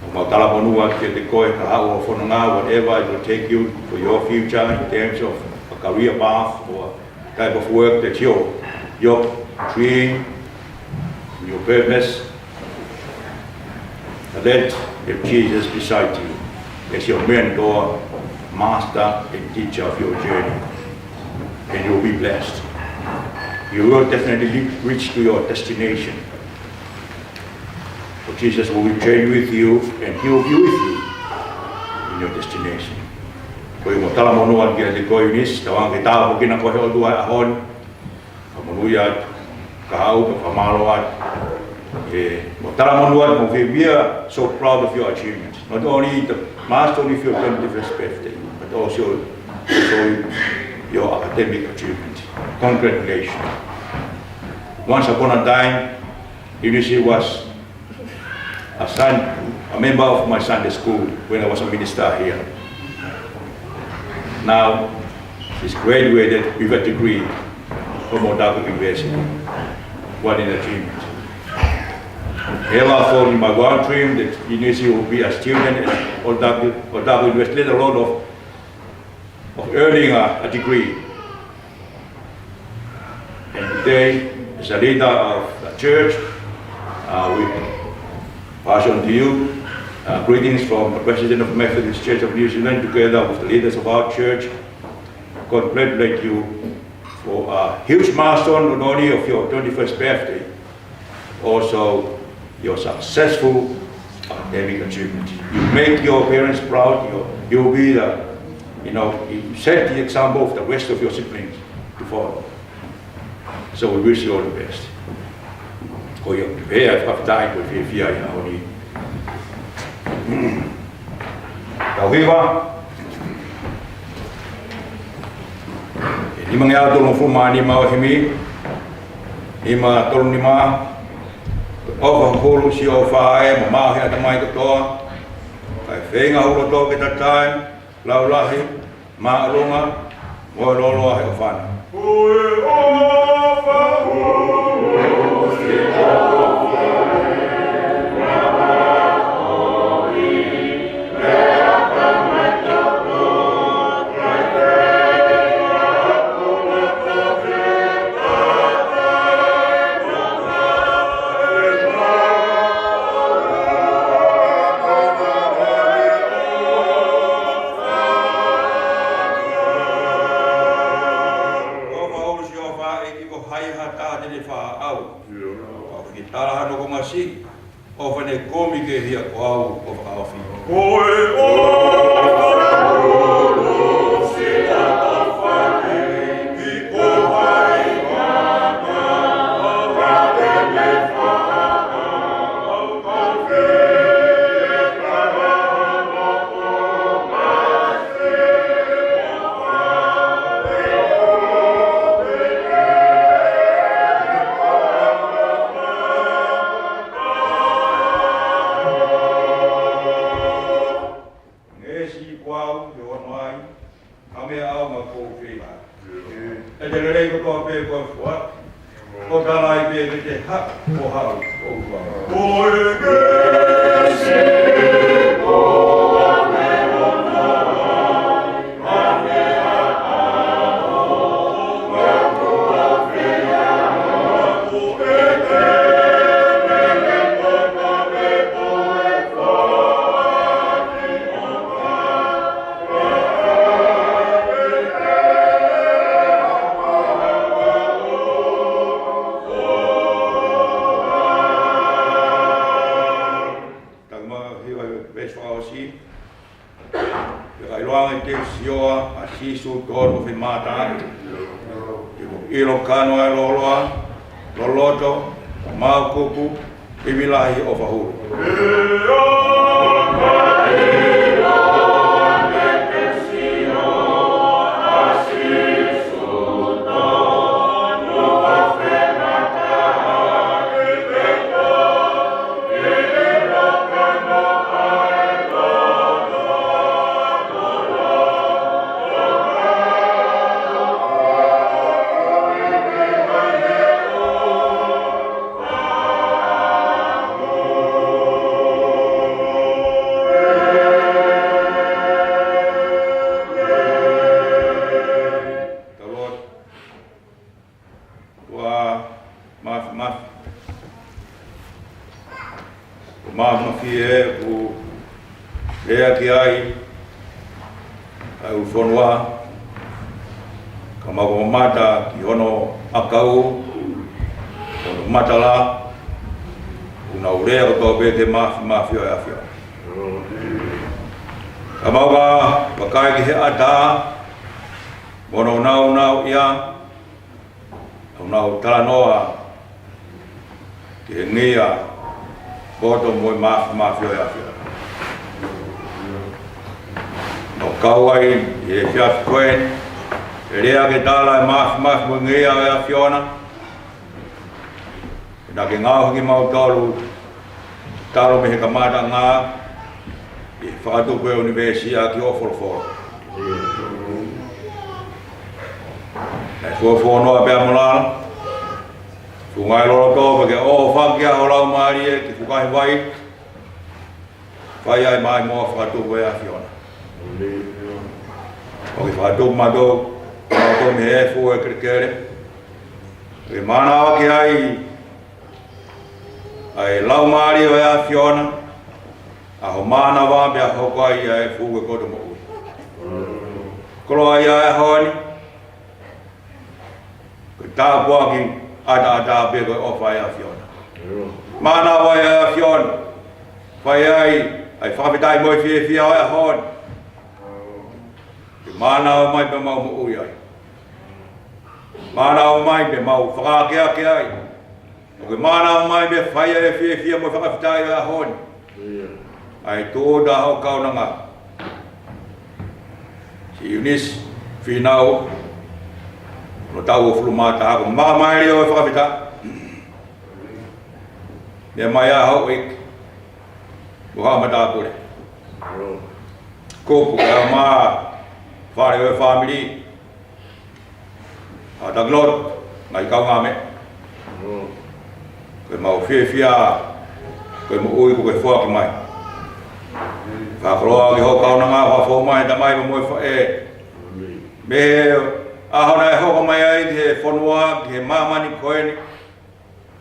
ʻOku mau talamonū atu kiate koe, ka haʻu hoʻo fononga, whatever it will take you for your future in terms of a career path or type of work that you're, your dream, your purpose. Let Jesus beside you as your mentor, master, and teacher of your journey. And you'll be blessed. You will definitely reach to your destination. For Jesus will be journey with you, and he will be with you in your destination. Ko ia mo talamonū atu kiate koe ʻIunisi, tauange ke tāpuekina koe ʻe he ʻOtua he ʻaho ni. Ka monūʻia atu, ka haʻu, ka fakamālō atu. ʻE, mo talamonū atu mo fiefia, so proud of your achievement. Not only the milestone of your twenty-first birthday, but also, also your academic achievement. Congratulations. Once upon a time, ʻIunisi was a son, a member of my Sunday school when I was a minister here. Now, she's graduated with a degree from Otago University. What an achievement. Ever thought in my wild dream that ʻIunisi will be a student at Otago, Otago University, let alone of, of earning a, a degree. And today, as a leader of the church, uh, we pass on to you, uh, greetings from the President of Methodist Church of New Zealand, together with the leaders of our church. Congratulate you for a huge milestone, not only of your twenty-first birthday, also your successful academic achievement. You make your parents proud. You, you'll be the, you know, you set the example of the rest of your siblings to follow. So we wish you all the best. Ko ia, pea fakafetaʻi ko e fiefia ia ʻo ni. Tau hiva. ʻE nimangeau tolungofulu mā nima ʻo e himi. Nima tolu nima. ʻOfa hulu Sihova ē, mo māʻohi ʻatamai kotoa. Kae feinga ho loto ke tatae, laulahi, māʻolunga, mo e lōloa he ʻofa na. ʻOfa hulu Sihova ē, ʻikai ko hai ha taha te ne fakaʻau. Ka ʻoku ʻikai ke tala hano konga siʻi, ʻofa ne kumi ki he hia ko au ʻo fakaʻofi. Ko e ʻofa hulu Sihova ē, ʻikai ko hai ha taha te ne fakaʻau. Ngeʻesi ʻi kuau ke ono ai, ka meʻa au ma kou feiva. ʻE te lelei kotoa pē ko e fua, ko talai pē ke te haʻu, ko haʻu, ko ua. Ko e ngeʻesi ko ame ono ai, ka meʻa au ma kou feiva. Takama hiva i pesi fakaʻosi. Pea ka ʻiloange te u sio ʻa Sīsū tonu ʻo fai mata atu. Te u ʻilo kano ai loloa, loloto, mau kupu, ivi lahi ʻofa hulu. Tau lotu. ʻOtua Māfimafi. ʻOtua Māfimafi ē, ʻoku lea ki ai ʻa e ʻū fonua, ka mau mamata ki hono ʻakau, hono matala, ʻoku nau lea kotoa pē ki he māfimafi ʻo e ʻAfiona. Ka Mau ka vakai ki he ʻatā mo hono naunauʻia, ʻo nau talanoa ki he ngeia poto mo e māfimafi ʻo e ʻAfiona. ʻO kau ai he efiafi ko eni, ʻe lea ke tala e māfimafi mo e ngeia ʻo e ʻAfiona. Naʻa ke ngaohi kimautolu talu mei he kamataʻanga ʻi he fakatupu e ʻunivēsi ʻaki hoʻo folofola. Naʻe fuofuoloa pea mo lalo, funga e loloto pea ke ʻofa ki ho laumālie ki he fukahi vai, fai ai mai mo fakatupu e ʻAfiona. ʻO ke fakatupu mautolu, mautolu mei he efu e kelekele. Ke mānava ki ai ʻa e laumālie ʻo e ʻAfiona, ʻa ho mānava pea hoko ai ʻa e fuʻu koto moʻui. Koloa ia e ʻaho ni, ko e tāpuaki ʻataʻatā pē ko e ʻofa ʻa e ʻAfiona. Mānava ʻa e ʻAfiona, fai ai ʻa e fakafetaʻi mo e fiefia ʻo e ʻaho ni. Ke mānava mai pea mau moʻui ai. Mānava mai pea mau fakaakeake ai. ʻO ke mānava mai pea fai ai e fiefia mo e fakafetaʻi ʻo e ʻaho ni. ʻA e tō tā ho kaunanga, Siʻi ʻIunisi Fīnau, hono taʻu uofulu mā taha, ko e makamaile ʻo e fakafetaʻi. Meʻa mai ʻa Houʻeiki mo haʻa matāpule. Kupu ke ʻomai fale ʻo e fāmili, ʻa Takiloto, ngaahi kaungāmeʻa. Ko e mau fiefia, ko e moʻui kuo ke foaki mai. Fakakoloa ki ho kaunanga, fakafou mai Tamai mo e faʻē. Mei he ʻaho naʻe hoko mai ai ki he fonua, ki he māmani ko eni.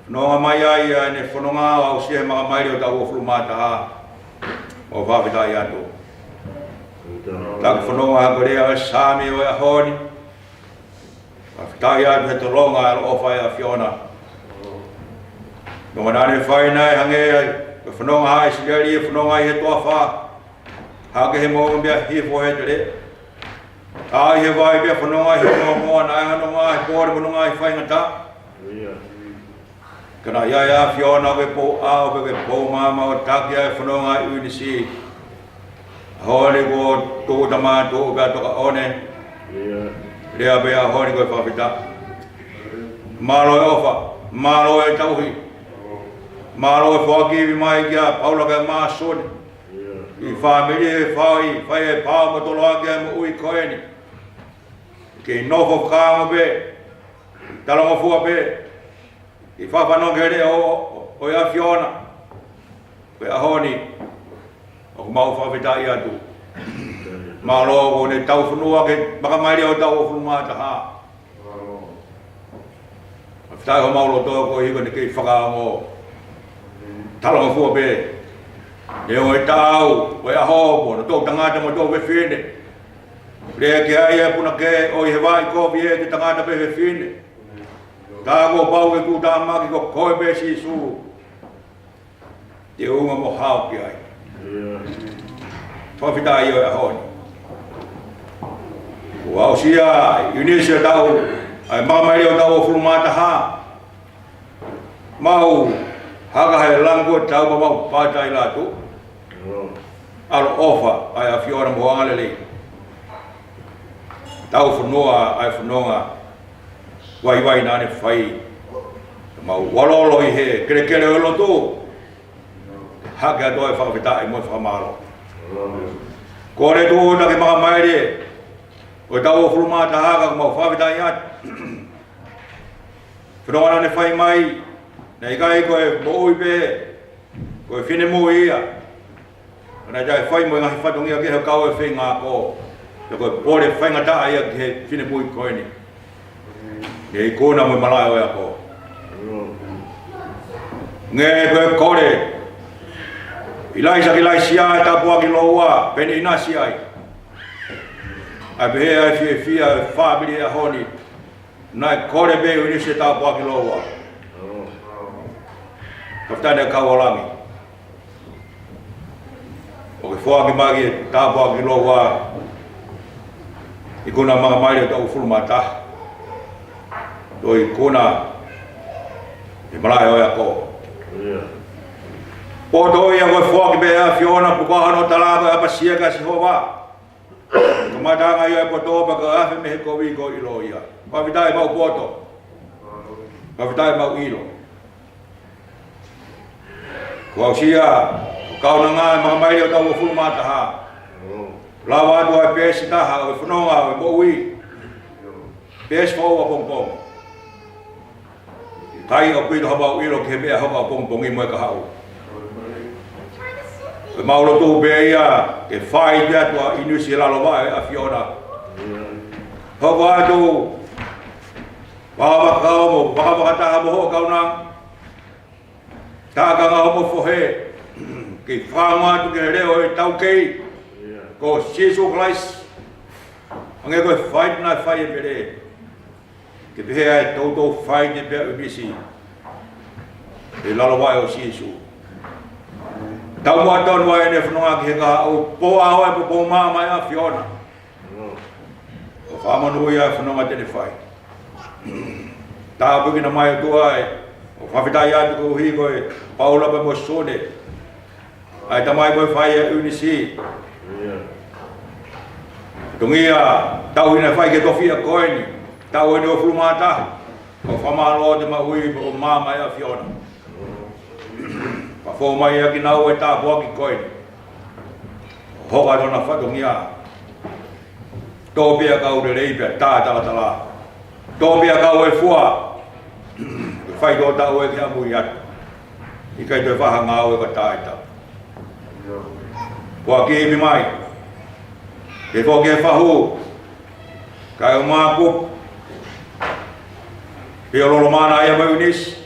Nonga mai ai ʻa ʻene fononga ʻo aʻusia e makamaile ʻo e taʻu uofulu mā taha. ʻOku fakafetaʻi atu. Taki fononga ha ko e lea ʻa e Saame ʻo e ʻaho ni. Fakafetaʻi atu he tolonga ʻa e ʻofa ʻa e ʻAfiona. Nonga naʻa ne fai naʻe hangē ai ko e fononga ʻa ʻIsileli ʻi he fononga ʻi he toafa. Hake he moʻunga pea hifo he tele. ʻAi he vai pea fononga ʻi he moa, naʻe hano ngaahi pole mo hono ngaahi faingataʻa. Ka naʻe ʻi ai ʻa e ʻAfiona ko e pou ʻao pea ko e pou maama ʻo taki ʻa e fononga ʻa ʻIunisi. ʻAho ni ko e tuʻuta mātuʻu pea toka ʻone. Lea pē ʻaho ni ko e fakafetaʻi. Mālō e ʻofa, mālō e tauhi. Mālō e foaki mai kia Paula kia Māsoni. ʻI he fāmili ʻe fai, fai e pau mo toloa ki he moʻui ko eni. Kei nofo fakaongo pē, talangofua pē, kei fafano ki he leʻo ʻo, ʻo, ʻo e ʻAfiona. Ko e ʻaho ni, ʻoku mau fakafetaʻi atu. Mālō ʻoku ne taufonua ke makamaile ʻo e taʻu uofulu mā taha. Fakafetaʻi homau loto ko e hiko ne kei fakaongo. Talangofua pē. Neongo e taʻau, ko e ʻaho, ko hono toʻutangata mo e toʻufefine. Lea ki ai e punake ʻo ʻi he vaʻi kovi ʻe he tangata pea fefine. Tā kuo pau ke tuʻutāmaki ko koe pē Sīsū. Teunga mo hao ki ai. Fakafetaʻi ʻo e ʻaho ni. Kuo aʻusia ʻe ʻIunisi e taʻu, ʻa e makamaile ʻo e taʻu uofulu mā taha. Mau haka he langi kuo tau pea mau pātai atu. ʻAloʻofa ʻa e ʻAfiona mo e angalelei. Taufonua ʻa e fononga vaivai naʻa ne fai. Mau ʻalolo ʻi he kelekele ʻo e lotu. Hake atu e fakafetaʻi mo e fakamālō. Ko e tuʻu ʻo e makamaile ʻo e taʻu uofulu mā taha ka mau fakafetaʻi atu. Fononga naʻa ne fai mai, naʻe ʻikai ko e moʻui pē, ko e finemui ia. Naʻe ʻikai fai mo e ngaahi fatongia ki he kau e feinga ako. Pea ko e pole faingataʻa ia ki he finemui ko eni. Ke ikuna mo e malaʻe ʻo e ako. Ngeʻe ko e kole. ʻIlaisa ki ʻIlaisiā, tāpuaki lōua, pea ne ʻinasi ai. ʻA e pehē ʻa e fiefia e fāmili he ʻaho ni. Naʻe kole pē ʻIunisi e tāpuaki lōua. Fakafetaʻi naʻe kau ʻa langi. ʻOku ke foaki mai ki he tāpuaki lōua, ikuna makamaile ʻo e uofulu mā taha. Toe ikuna ʻi he malaʻe ʻo e ako. Poto ia kuo foaki pē ʻe he ʻAfiona, pea ko hono tala ko e ʻapasia kia Sihova. Kamataʻanga ia ʻo e poto pea ko e afe mei he kovi ko e ʻilo ia. Fakafetaʻi ʻemau poto. Fakafetaʻi ʻemau ʻilo. Kuo aʻusia ʻe he kaunanga ʻa e makamaile ʻo e uofulu mā taha. Lava atu ʻa e peesi ʻe taha ʻo e fononga ʻo e moʻui. Peesi foʻou ʻapongipongi. ʻIkai ʻaupito haʻamau ʻilo ki he meʻa ʻe hoko ʻapongipongi mo e kahaʻu. Ko ʻemau lotu pē ia ke fai pē atu ʻa ʻInisi ʻi he lalo vaʻe ʻo e ʻAfiona. Hoko atu, vakavakataha mo, vakavakataha mo hoʻo kaunanga. Tākanga homo fohe, ke fakaongo atu ki he leʻo ʻo e taukei, ko Sīsū Kalaisi. Hangē ko e fai naʻe fai ʻe Pele. Ke pehē ai toutou fai pē ʻa ʻInisi ʻi he lalo vaʻe ʻo Sīsū. Taumuʻa tonu ʻa ʻene fononga ki he kahaʻu, pō ʻa e poupou maama ʻa e ʻAfiona. ʻO fakamonūʻia ʻa e fononga te ne fai. Tāpuekina mai ʻOtua ē, ʻoku fakafetaʻi atu koeʻuhi ko e Paula pea mo Sune. ʻA e tamai ko e fai ʻa ʻInisi. Fatongia tauhi naʻe fai ki he tofiʻa ko eni. Taʻu eni uofulu mā taha. ʻOku fakamālō atu ʻemau ʻi he poupou maama ʻa e ʻAfiona. Fakafou mai ʻa kinaua ʻi he tāpuaki ko eni. Hoko atu ʻa e fatongia. Tō pē ʻa e kau lelei pea tā talatala. Tō pē ʻa e kau ʻofa. Ke fai tō taʻu ē ki ʻamui atu. ʻIkai toe fai ha ngāue ka tā ʻi taʻu. Kuo ke ivi mai. Ke foki e fahu. Kae ʻumaʻā kupu. Pea ʻo lolo mana ia mo ʻInisi.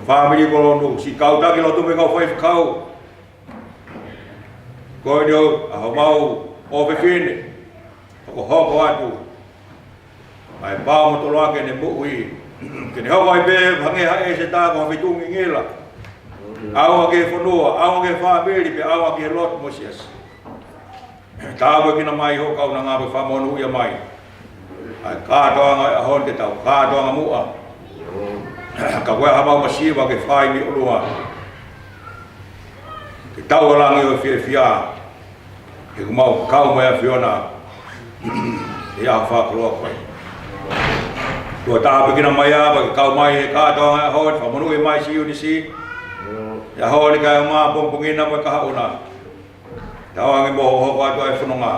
Fāmili ko Lonu, siʻi kau taki lotu mo e kau faifekau. Ko eni ʻa homau ʻofefine, hokohoko atu. ʻA e pau mo toloa ke ne moʻui. Ke ne hoko ai pē hangē ha ʻEseta ko ha feituʻu ngingila. ʻAonga ki he fonua, ʻaonga ki he fāmili, pea ʻaonga ki he lotu mo e siasi. Tāpuekina mai hoʻo kaunanga pea fakamonūʻia mai. ʻA e kātoanga ʻo e ʻaho ni ke tau kātoanga muʻa. Ka ko e ʻaho ʻemau masiva ke fai mei ʻolunga. Ke tau ʻa langi ʻo e fiefia. He ʻoku mau kau mo e ʻAfiona. ʻI he ʻaho fakakoloa ko ē. Tuku tāpuekina mai ā, pea ke kau mai he kātoanga ʻo e ʻaho ni, fakamonūʻia mai siʻi ʻInisi. ʻI he ʻaho ni kae ʻumaʻā ʻapongipongi na mo e kahaʻu na. Tauange mo hokohoko atu ʻa e fononga.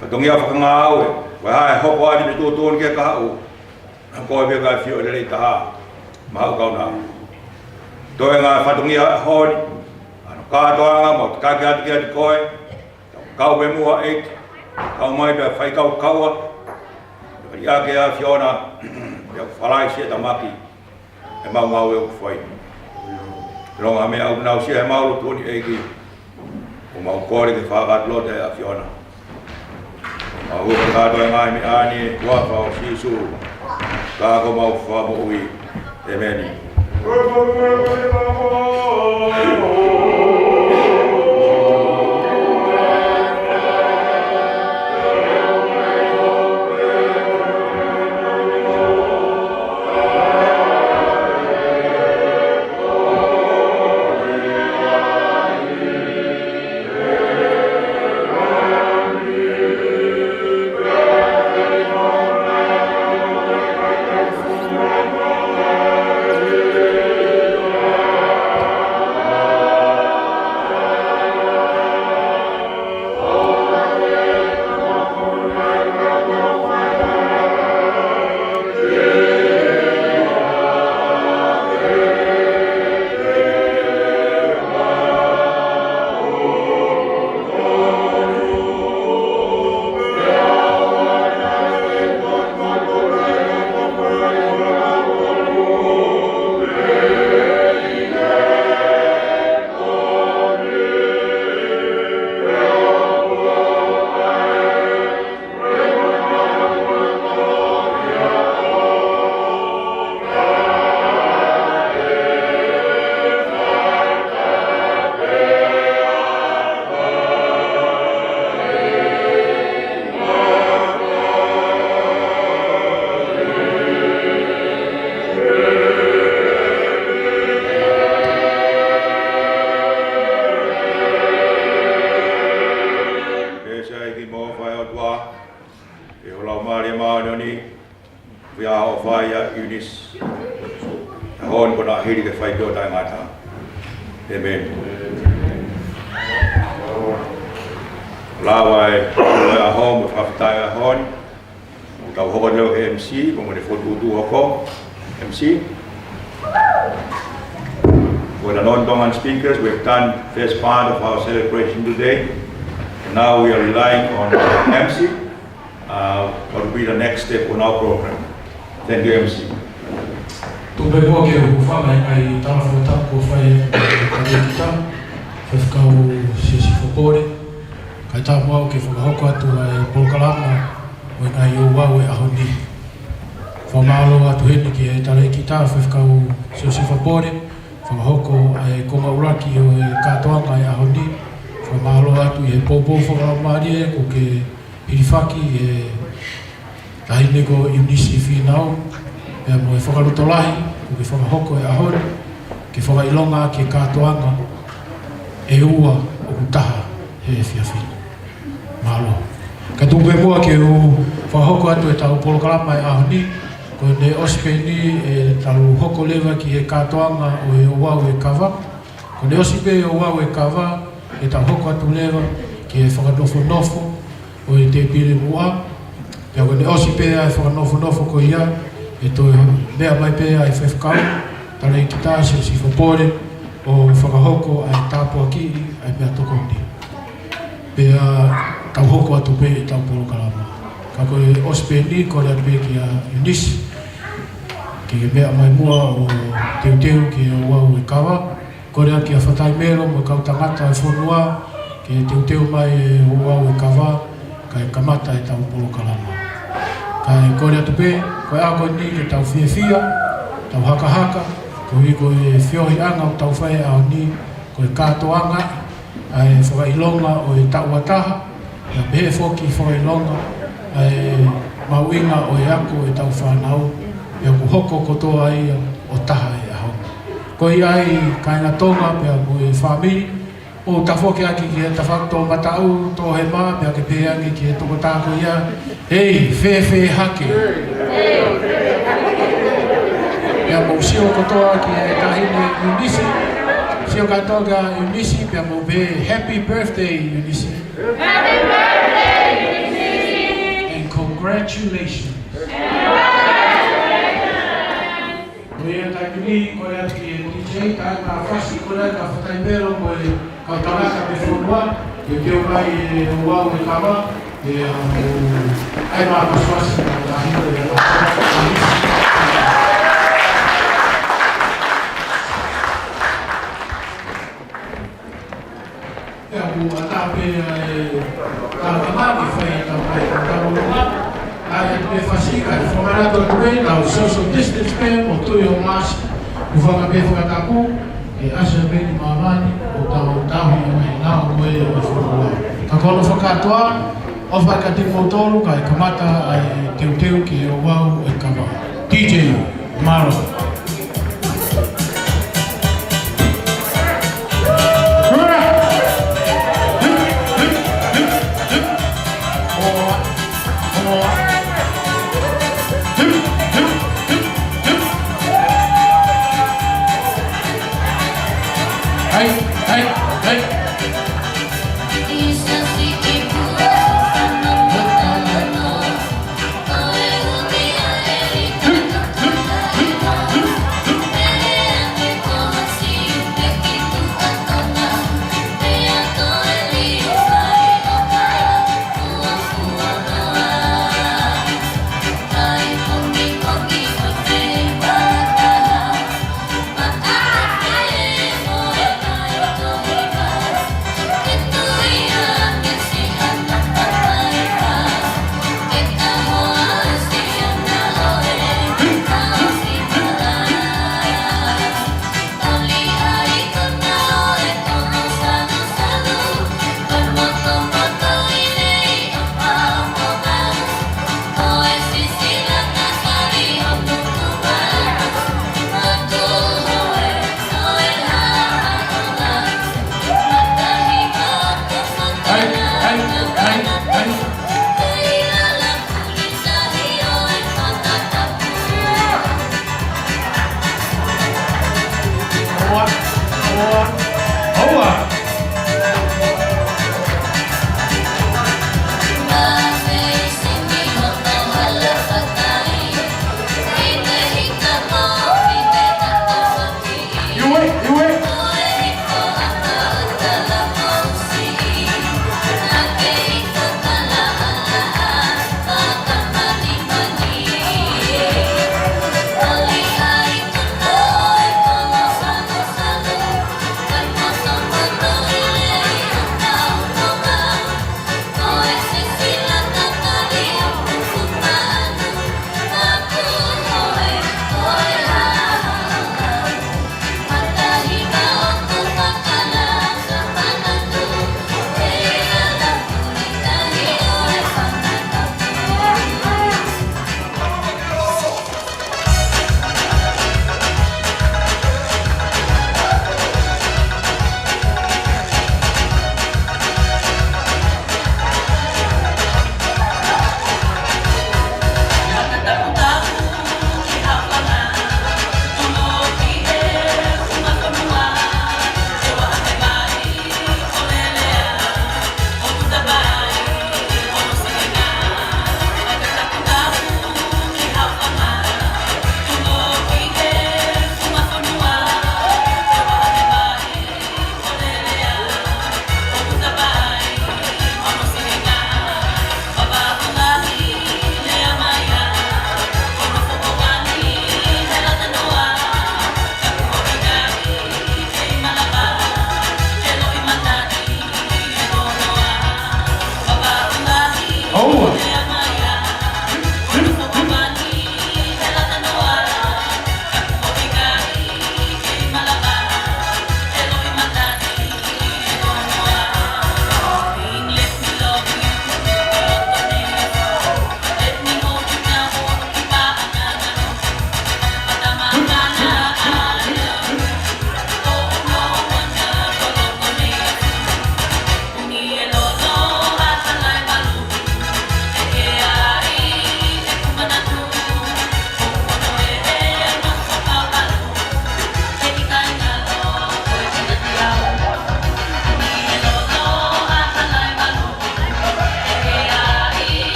Fatongia fakangāue, ko e hā ʻe hoko atu ʻi he tuʻutuʻuni ki he kahaʻu. Ko e pē ka fio lelei taha, maʻu kaunanga. Toenga fatongia ʻo e ʻaho ni, ʻa hono kātoanga, mau takaki atu kiate koe. Kau pē muʻa ʻEiki, kau mai pea fai kau kaua. Pea ʻi he ʻAfiona, pea falai siʻa tamaki. ʻEmau ngāue ʻoku fai. Lolotonga meʻa ʻoku nau aʻusia heʻemau lotu ni ʻEiki. ʻOku mau kole ke fakakātoa ʻe he ʻAfiona. Mau hū kātoa e ngaahi meʻa ni ʻi he huafa ʻo Sīsū. Ka ko homau Fakamoʻui. ʻEmeni. Māʻoniʻoni, ʻoku ʻi ai hoʻo ʻofa ʻia Eunice. ʻAho ni kuo na hili ke fai pē ʻo taʻengata. ʻĒmeni. Lava e, e ʻaho mo e fakafetaʻi ʻaho ni. Tau hoko atu he M C, ko e fokotuʻutuʻu hoko, M C. For the non-Tongan speakers, we've done first part of our celebration today. And now we are relying on M C, uh, what will be the next step on our program. Thank you, M C. Tuku pē muʻa ke u hūfanga he ngaahi tala fakatapu kuo fai ʻe he Talēkita, Faifekau Siosifa Pole, kae ʻatā muʻa ke fakahoko atu ʻa e polokalama ʻo e ngaahi ouau ʻo e ʻaho ni. Fakamālō atu heni ki he Talēkita, Faifekau Siosifa Pole, fakahoko ʻa e konga ʻuluaki ʻo e kātoanga ʻo e ʻaho ni. Fakamālō atu ʻi he poupou fakalaumālie kuo ke hilifaki ʻe he Taʻahine ko Eunice Fīnau, pea mo e fakalotolahi kuo ke fakahoko he ʻaho ni, ke fakaʻilonga ki he kātoanga ʻe ua ʻoku taha he efiafi ni. Mālō. Kae tuku pē muʻa ke u fakahoko atu ʻetau polokalama ʻo e ʻaho ni, ko ʻene ʻosi pē eni ʻetau hoko leva ki he kātoanga ʻo e ouau ʻo e kava. Ko ʻene ʻosi pē ouau ʻo e kava, ʻe tau hoko atu leva ki he fakanofonofo ʻo e tēpile muʻa. Pea ko ʻene ʻosi pē ʻa e fakanofonofo ko ia, ʻe toe meʻa mai pē ʻa e Faifekau Talēkita Siosifa Pole ʻo fakahoko ʻa e tāpuakiʻi ʻa e meʻa tokoni. Pea tau hoko atu pē ʻetau polokalama. Ka ko e ʻosi pē eni, kole atu pē kia Eunice ke meʻa mai muʻa ʻo teuteu ki he ouau ʻo e kava. Kole atu kia Fatai Melo mo e kau tangata ʻo e fonua ke teuteu mai e ouau ʻo e kava, kae kamata ʻetau polokalama. Kae kole atu pē, ko e ʻaho ni ke tau fiefia, tau hakahaka, koeʻuhi ko e feohiʻanga ʻoku tau fai he ʻaho ni, ko e kātoanga ʻa e fakaʻilonga ʻo e taʻu ʻa taha, pea pehē foki fakaʻilonga ʻa e mahuʻinga ʻo e ako ʻetau fānau, pea kuo hoko kotoa ia ʻo taha he ʻaho ni. Ko ia ai kāinga Tonga pea mo e fāmili, ʻo tafoki ʻaki ki he tafaʻaki toʻomataʻu, toʻohema, pea ke pehē ange ki he tokotaha ko ia, hei, fēfē hake. Pea mou sio kotoa ki he taʻahine Eunice, sio kātoa kia Eunice, pea mou pehē, happy birthday, Eunice. Happy birthday, Eunice. And congratulations. Ko ia taimi ni, kole atu ki he D J, kae ʻai mai ha fasi, kole atu kia Fatai Melo mo e kau tangata mei he fonua, ke teuteu mai e ouau ʻo e kava, ʻe, ʻai mai ha fasi, fasi, ʻa e taʻahine, ʻa e Pea ʻoku ʻatā pē ʻa e tātama ke fai ʻetau kai ʻetau loma. ʻAi atu pē fasi kae fakamanatu atu pē ʻetau social distance pē mo tui ʻo mask. Hūfanga pē fakatapu, ʻe ʻasi pē ki māmani ʻo tau tauhi ʻa e ngaahi ngāue ʻo e fonua. Ka ko hono fakakātoa, ʻofa atu kiate kimoutolu kae kamata ʻa e teuteu ki he ouau ʻo e kava. D J, mālō. Hey, hey, hey.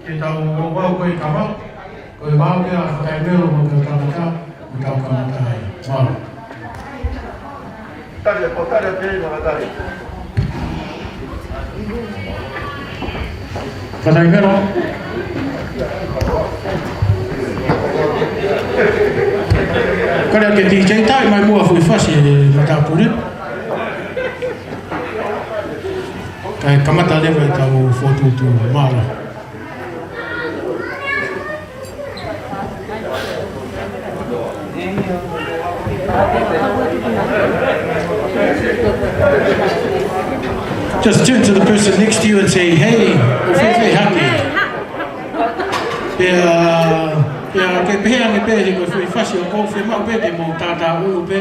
Ke tau vau ko e kama, ko e vau ke a fakai melo mo tau kamata, mo tau kamata ai. Mālō. Tale, ko tale pē, ko tale. Fakai melo. Kole ke D J tai mai muʻa foʻi fasi e matāpule. Kae kamata leva ʻetau fokotuʻutuʻu. Mālō. Just turn to the person next to you and say, "Hey," ʻo fēfē hake. Pea, pea ke pehē ange pē he ko e foʻi fasi ʻoku ou fiemaʻu pē ke mou tātāʻulu pē.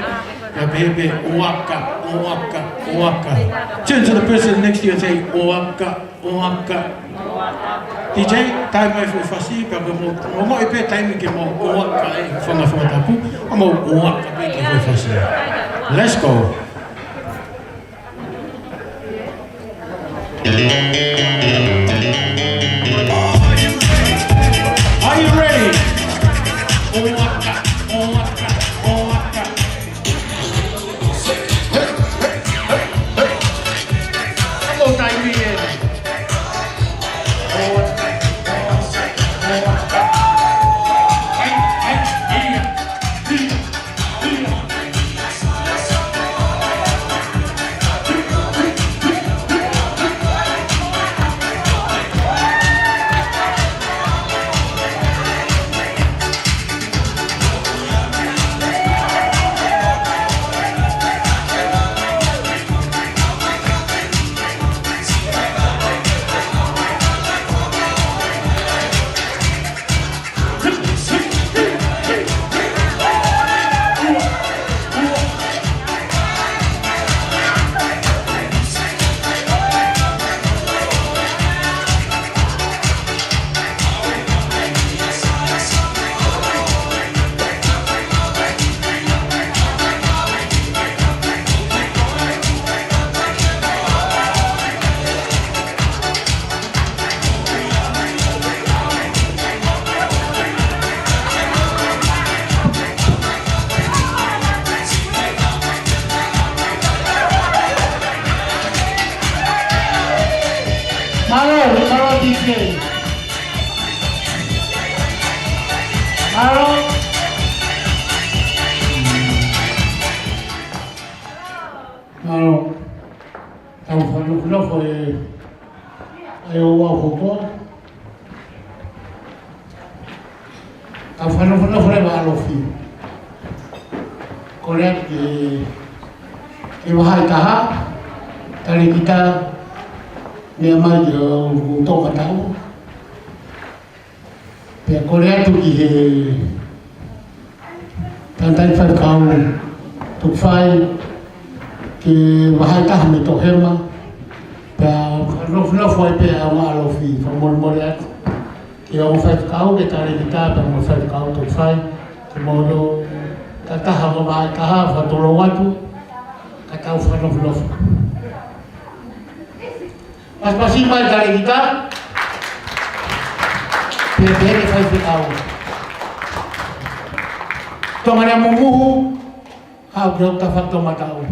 Pea pehē pē, "ʻOaka, ʻoaka, ʻoaka." Turn to the person next to you and say, "ʻOaka, ʻoaka." D J, tai mai foʻi fasi, pea ko e mou, mou ʻai pē taimi ke mou ʻoaka e fanga fakatapu, ʻa mou ʻoaka pē ki he foʻi fasi. Let's go. Are you ready? ʻOaka, ʻoaka, ʻoaka. Mālō, mālō D J. Mālō. Mālō. Tau fakanofonofo e, ʻa e ʻo au hoko. Tau fakanofonofo leva ʻa Alofi. Kole atu ke, ke vahaʻi taha, talēkita, meʻa mai ki hoʻo toko taʻu. Pea kole atu ki he tangataʻeiki faifekau Tukufai ke vahaʻi taha mei Tohema. Pea fakanofonofo ai pē ʻa e ongo Alofi, fakamolemole atu ki he ongo faifekau, ki he talēkita, pea mo e faifekau Tukufai, ke mou tātaha mo vahaʻi taha, fakatulou atu, ka tau fakanofonofo. Pasipasi mai talēkita. Pea pehē ki he faifekau. Tonga Lea Mumuhu, haʻu ki hoku tafaʻaki toʻomataʻu.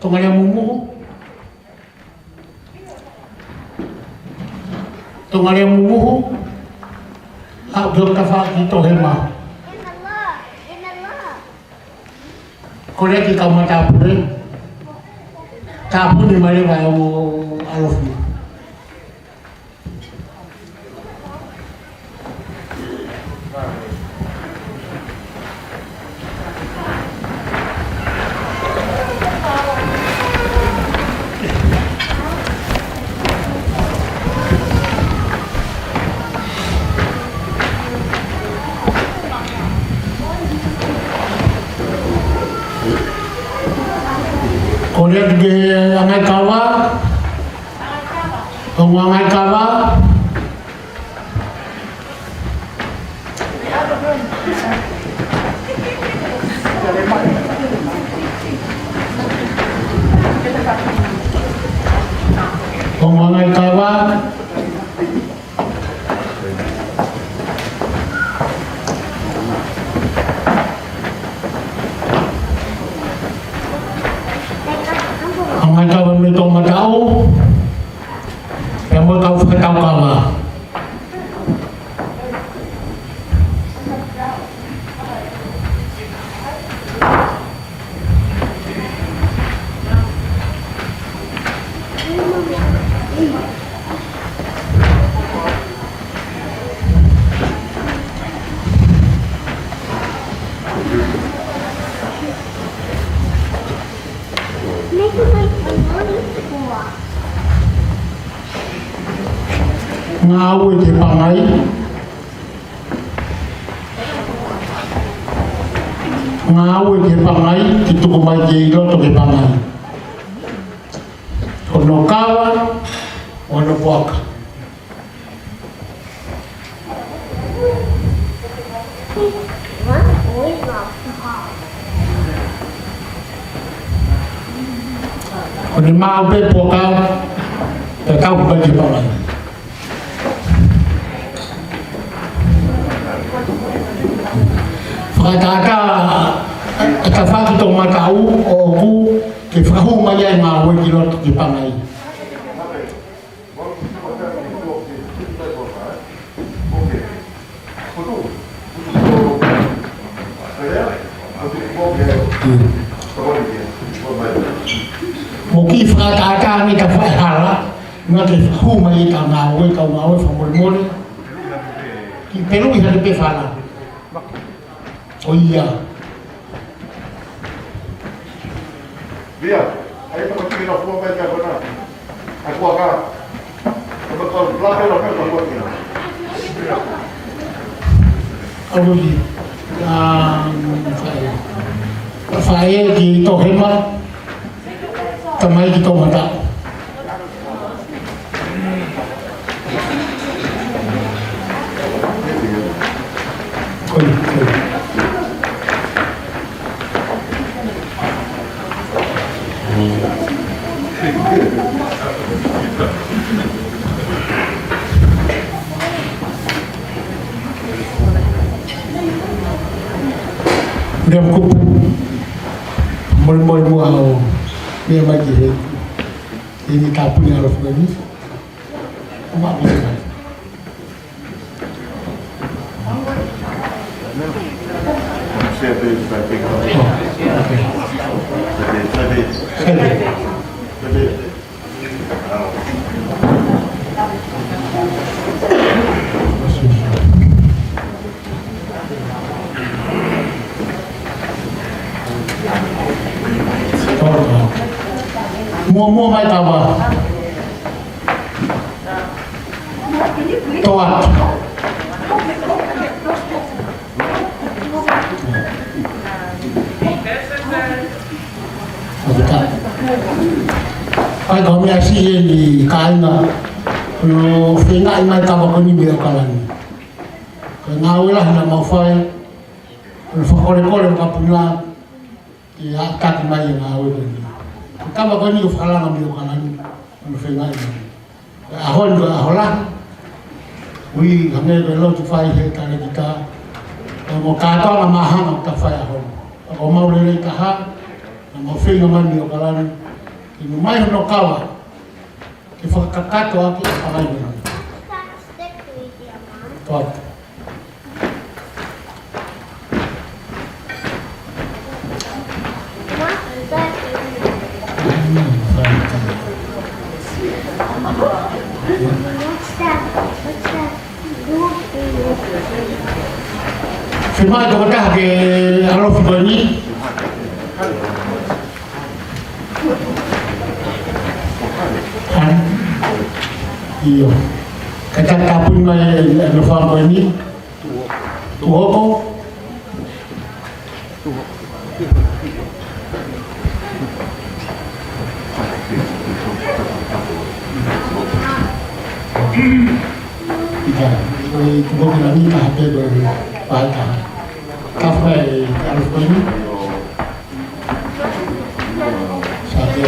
Tonga Lea Mumuhu. Tonga Lea Mumuhu, haʻu ki hoku tafaʻaki Tohema. Kole ki he kau matāpule, tāpuni mai leva e ongo Alofi. Kole atu ki he Angaikava. Ongo Angaikava. Ongo Angaikava. Angaikava mei Toʻomataʻu, pea mo e kau fakataukava. Ngāue ki he pangai. Ngāue ki he pangai, ke tuku mai ki loto ki he pangai. Hono kava, hono puaka. Ko ʻene maʻu pē puaka, pea tau ki he pangai. Fakatātā ʻa e tafaʻaki Toʻomataʻu ʻoku ke fakahū mai ai e ngāue ki loto ki he pangai. Mo ki fakatātā ni ka fai hala, na ke hū mai e kau ngāue, kau ngāue fakamolemole. Ki Pelu ʻi hake pē fala. ʻO ia. Ia, ai tama tiki na fua mai ka kona. Ai kua ka. Tama kau lape la ka kua kina. Alu ki. Um, fai. Fai ki Tohema. Tamai ki Toʻomataʻu. Ko ia, ko ia. Meʻa kupu. Molemole muʻa ʻo meʻa mai ki he, ʻi he tāpuni ʻaloʻofa ko eni. Uma, uma. Oh, okay. Muʻomuʻa mai kava. Toa. ʻAi ka meʻa siʻi eni kāinga. Hono feingaʻi mai kava ko eni mei ʻAokalani. Ko e ngāue lahi naʻa mau fai. Hono fakakolekole ʻo e kapuna. Ke ʻataki mai e ngāue ko eni. Ko e kava ko eni ʻoku fakalanga mei ʻAokalani, hono feingaʻi mai. ʻAho ni ko e ʻaho lahi. Ui, hangē ko e lotu fai he talēkita. Ko e mo kātoa ngaahi māhanga ʻoku ta fai ʻaho ni. Ka ko e mau lelei taha, naʻa mau feinga mai mei ʻAokalani. Ke nofo mai hono kava, ke fakakakato ʻaki e pangai ko eni. Toa. Fiemaʻu ʻe tokotaha ke ʻaloʻofa ko eni. ʻIo. Ka ta tāpuni mai e, e ʻaloʻofa ko eni. Tuʻuhoko. ʻIkai, ko e tuʻunga ko eni ka hape ko e pae taha. Ka fai e ʻalu ko eni. Sa ke.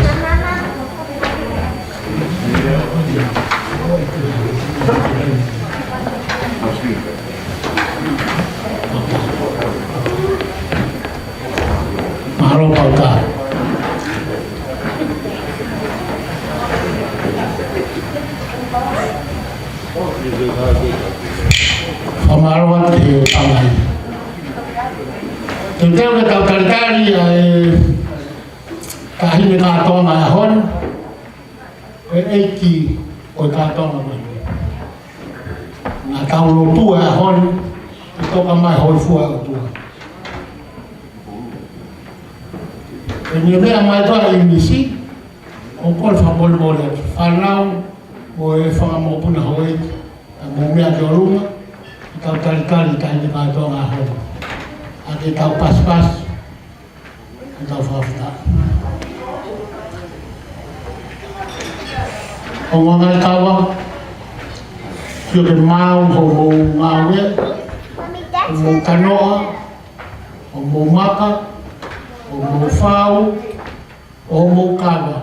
Mālō Pauta. Fakamālō atu he pangai. Teuteu ke tau talitali ʻa e taʻahine kātoanga ʻo e ʻaho ni. Ko e ʻEiki ʻo e kātoanga ko eni. Naʻa tau lotua he ʻaho ni, ke toka mai hōifua ʻOtua. Ko e meʻa mai ko ē ʻa ʻInisi, ʻoku ou kole fakamolemole atu. Fānau, mo e fanga mokopuna houʻeiki, ʻa mo meʻa ki ʻolunga, ke tau talitali taʻahine kātoanga ʻo e ʻaho ni. ʻA ke tau pasipasi, ke tau fakafetaʻi. ʻO ngaahi kava, sio ke maau hoʻomou ngāue, hoʻomou kanoʻa, hoʻomou maka, hoʻomou fau, hoʻomou kava.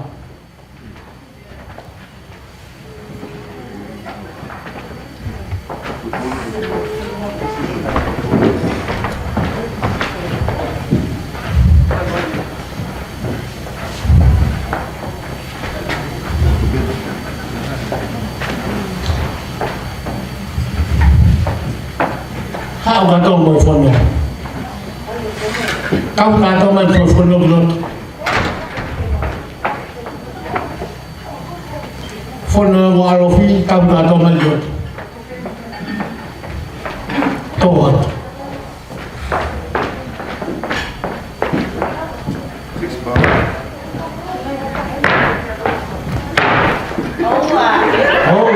Haʻu kātoa mo e fono. Kau kātoa mai ko e fono ki loto. Fono mo ʻAlofi, kau kātoa mai ki loto. Tō atu. Oh.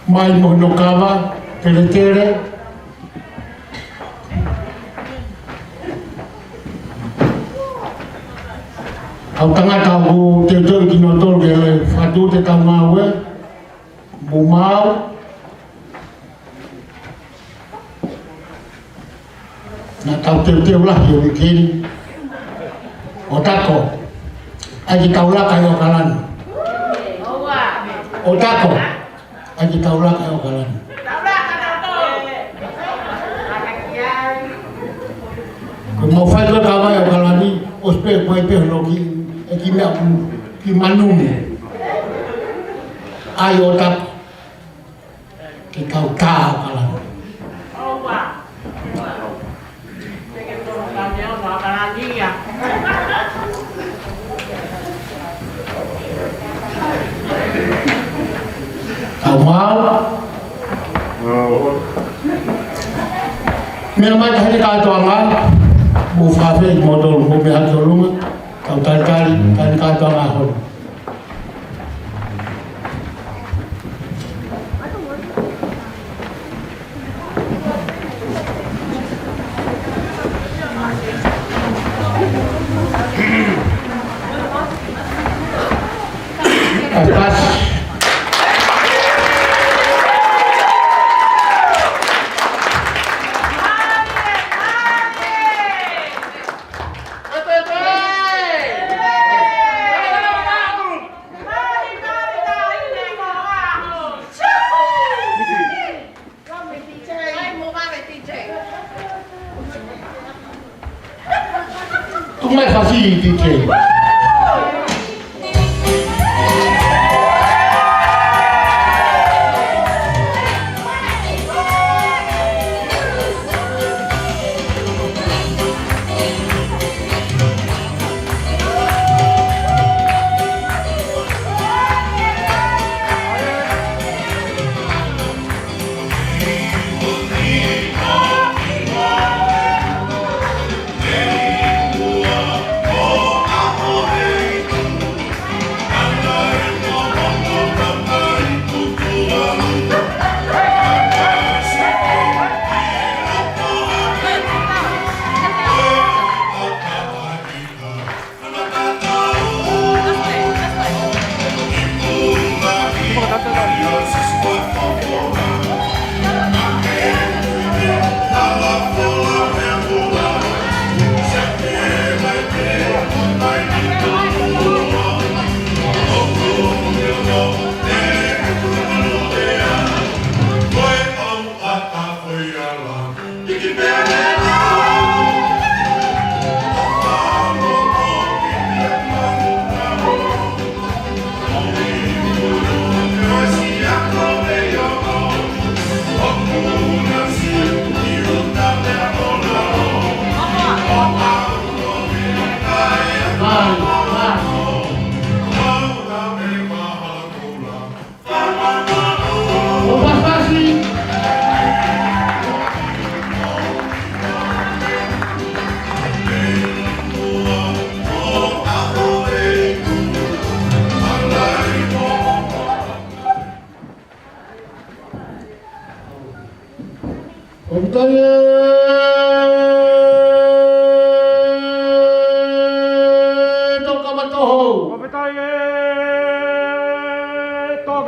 Mai mo hono kava, teletele. Kau tangata ʻoku teuteu kinautolu ke fakatū ʻetau ngāue. Mo maau. Naʻa tau teuteu lahi ʻo uike ni. ʻOtako, ʻai ke tau laka ʻi ʻAokalani. ʻOtako, ʻai ke tau laka ʻi ʻAokalani. Ko e mau fai ko ē ka mai ʻAokalani, ʻosi pē ko e pē hono kiʻi, e kiʻi meʻa ʻoku kiʻi manumi. ʻAi ʻOtako. Ke kau tā ʻAokalani. Kau maau. Meʻa mai taʻahine kātoanga. Mou fafē, mou tolu, mou meʻa ki ʻolunga. Kau talitali, taʻahine kātoanga holo. Tuku mai e fasi, D J.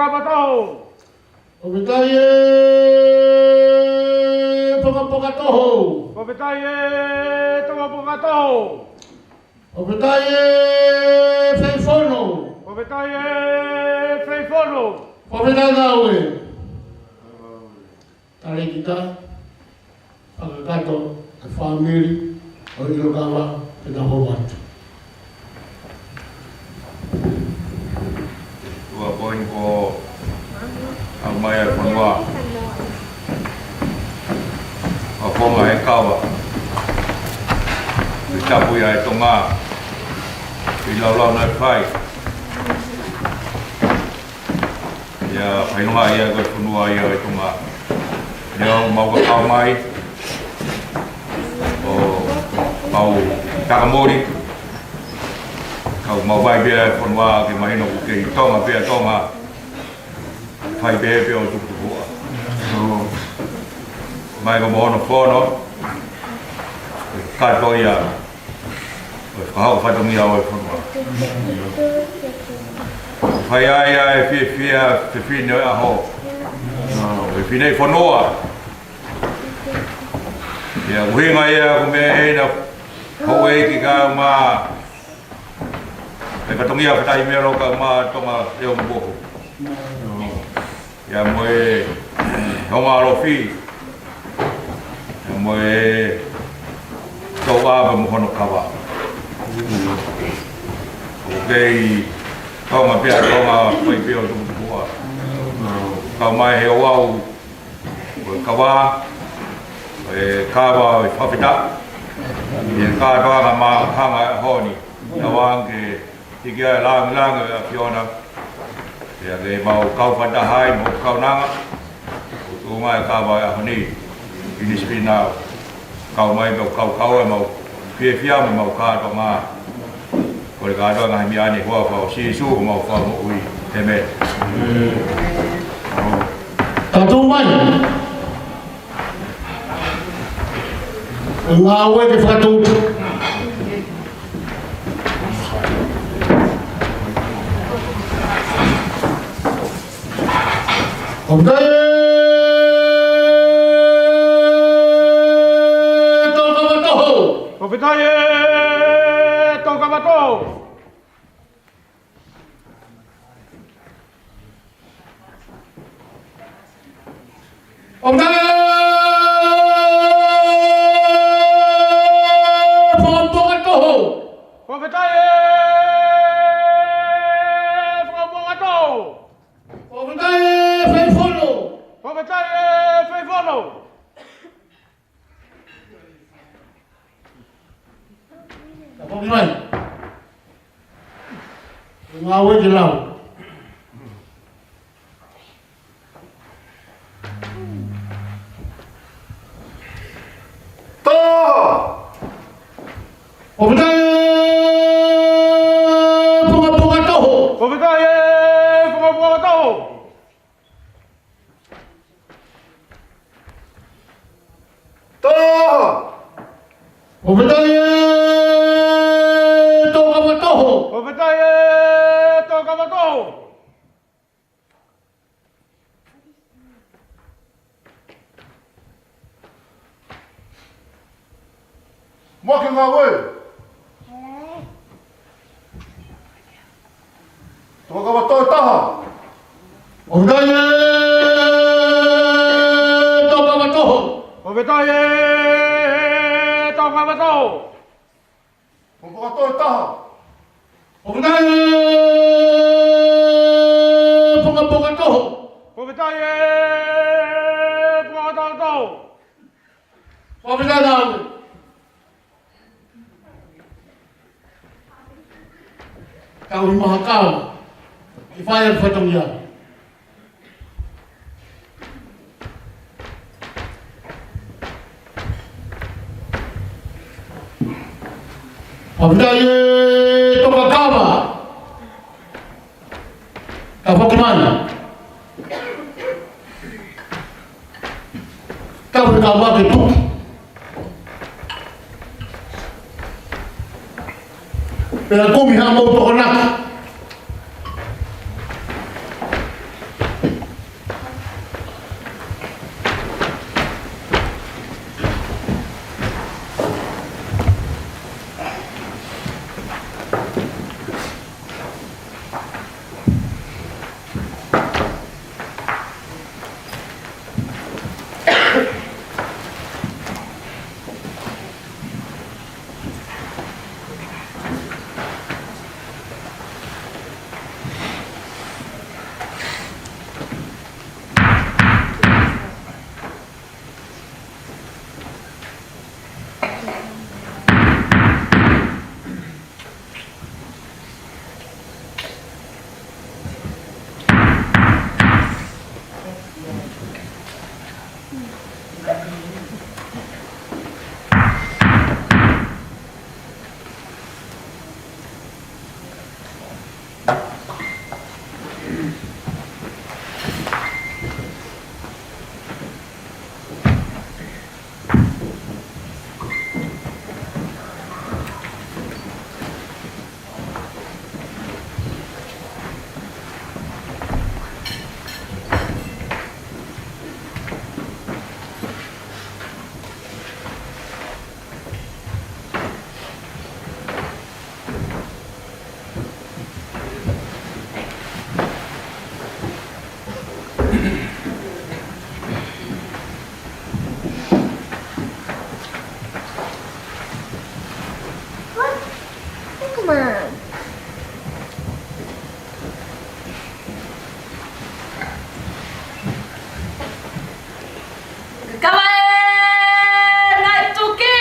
Tongakavatoho. Fakafetaʻi e Tongapokatoho. Fakafetaʻi e Tongapokatoho. Fakafetaʻi e Feifono. Fakafetaʻi e Feifono. Fakafetaʻi e ngāue. Talēkita, fakakakato e fāmili ʻo ʻIlokava, pea tau hoko atu. Ua poini ko ʻomai ʻa e fonua. ʻA e konga ʻe kava. ʻI tapu ia ʻe Tonga. ʻI laulau naʻe fai. Ia, fai noa ia ko e fonua ia ʻe Tonga. Ia, mau ka kau mai. ʻO mau takamori. Kau mau vai pea fonua ke mahino ko e kei Tonga pea Tonga. Fai pē pea ʻo tukutukuʻa. Mai ko Mohono Fono. Katoa ia. ʻO fakahoko fatongia ʻo e fonua. Fai ai ʻa e fiefia fefine ʻo e ʻaho. ʻO e fefine ʻi fonua. Ia, ʻuhinga ia ko e meʻa ʻena houʻeiki kae ʻumaʻā e fatongia fetaʻi melo kae ʻumaʻā Tonga ʻEomopohu. Ia mo e Tonga Alofi. Ia mo e Tonga pea mo hono kava. ʻOku kei Tonga pea Tonga fai pē ʻo tukutukuʻa. Kau mai he ouau ʻo e kava, ʻo e kava ʻo e fakafetaʻi. ʻI he kātoanga māhanga ʻo e ʻaho ni, tauange ke hiki ʻa e langilangi ʻo e ʻAfiona. Pea ke mau kau fakataha ai mo e kaunanga, ʻo tuʻunga e kava ʻo e ʻaho ni, ʻi Nisipinau. Kau mai pea kau kau ʻemau fiefia mo ʻemau kātoanga. Kole kātoa ngaahi meʻa ni ʻi he huafa ʻo Sīsū homau Fakamoʻui. ʻĒmeni. Ka tuʻu mai. Ngāue ke fakatūtū. Fakafetaʻi e Tongakavatoho. Fakafetaʻi e Tongakavatoho. Fakafetaʻi e Fakamoʻui Pokatoho. Fakafetaʻi e Fakamoʻui Pokatoho. Fakafetaʻi e Faifono. Fakafetaʻi e Faifono. Ka poki mai. Ngāue ke lau. Tō! Fakafetaʻi e Fakamoʻui Pokatoho. Fakafetaʻi e Fakamoʻui Pokatoho. Tō! Fakafetaʻi e Tongakavatoho. Fakafetaʻi e Tongakavatoho. Moʻaki ngāue. Tongakavatoho ʻe taha. Fakafetaʻi e Tongakavatoho. Fakafetaʻi e Tongakavatoho. Pokatoho ʻe taha. Fakafetaʻi e Fakamoʻui Pokatoho. Fakafetaʻi e Fakamoʻui Pokatoho. Fakafetaʻi e ngāue. Kau ʻi Mahakau, ʻi fai ʻa e fatongia. Fakafetaʻi e Tongakava. Ka foki mai. Ka foki mai ke tuki. Pea kumi haʻamou tokonaki. Kava e ngaahi tuki!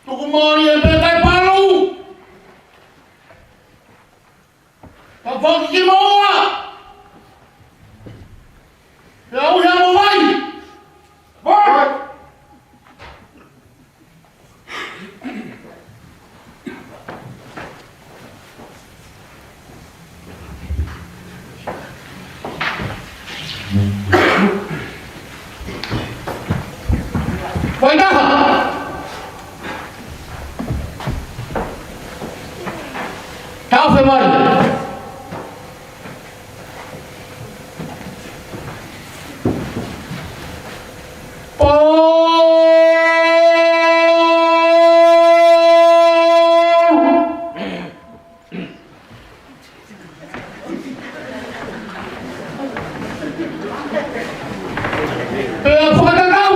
Tuku mali e pē kai palu. Ka foki ki moua. Pea uhi mo vai. Vai. Vai taha. Tau fe mai. Pea fakakau.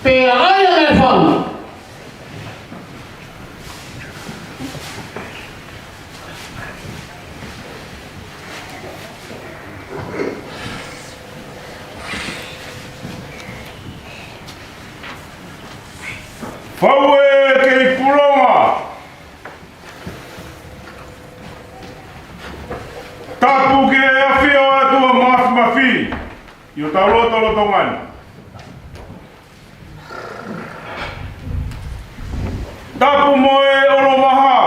Pea ʻai e fau. Fau e kei pulonga. Tapu ki he ʻafio ʻa e ʻOtua Māfimafi ʻi hotau lotolotonga ni. Tapu mo e ʻOlovaha,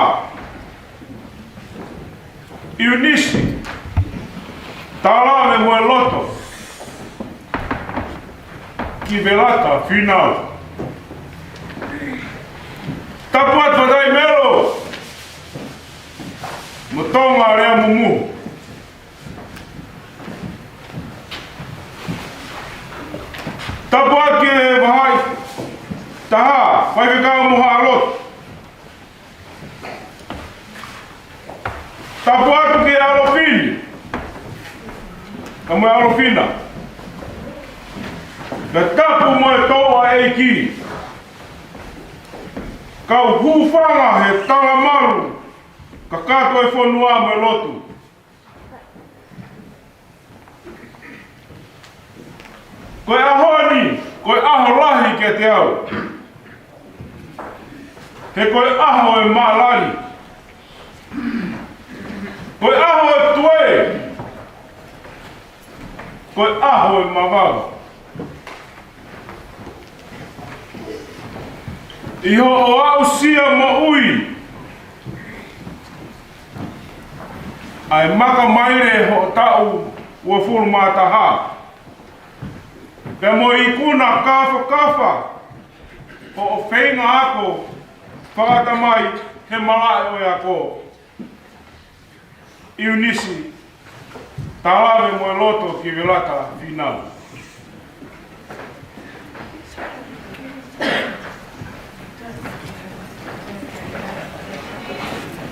ʻIunisi Talave mo e loto ki Velata Fīnau. Tapu atu Fatai Melo mo Tonga Lea Mumu. Tapu atu ki he Vahaʻi Taha, Faifekau mo Haʻa Lotu. Tapu atu ki he ʻAlofine, ka mo e ʻAlofina. Ka tapu mo e Touʻa ʻEiki. Kau hūfanga he talamalu kakato e fonua mo e lotu. Ko e ʻaho ni, ko e ʻaho lahi kiate au. He ko e ʻaho e mālali. Ko e ʻaho e tuē. Ko e ʻaho e mavava. ʻI hoʻo aʻusia moʻui ʻa e maka maile hoʻo taʻu uofulu mā taha, pea mo e ikuna kāfakafa hoʻo feinga ako fakatamai he malaʻe ʻo e ako. ʻIunisi Talave mo e loto ki Velata Fīnau.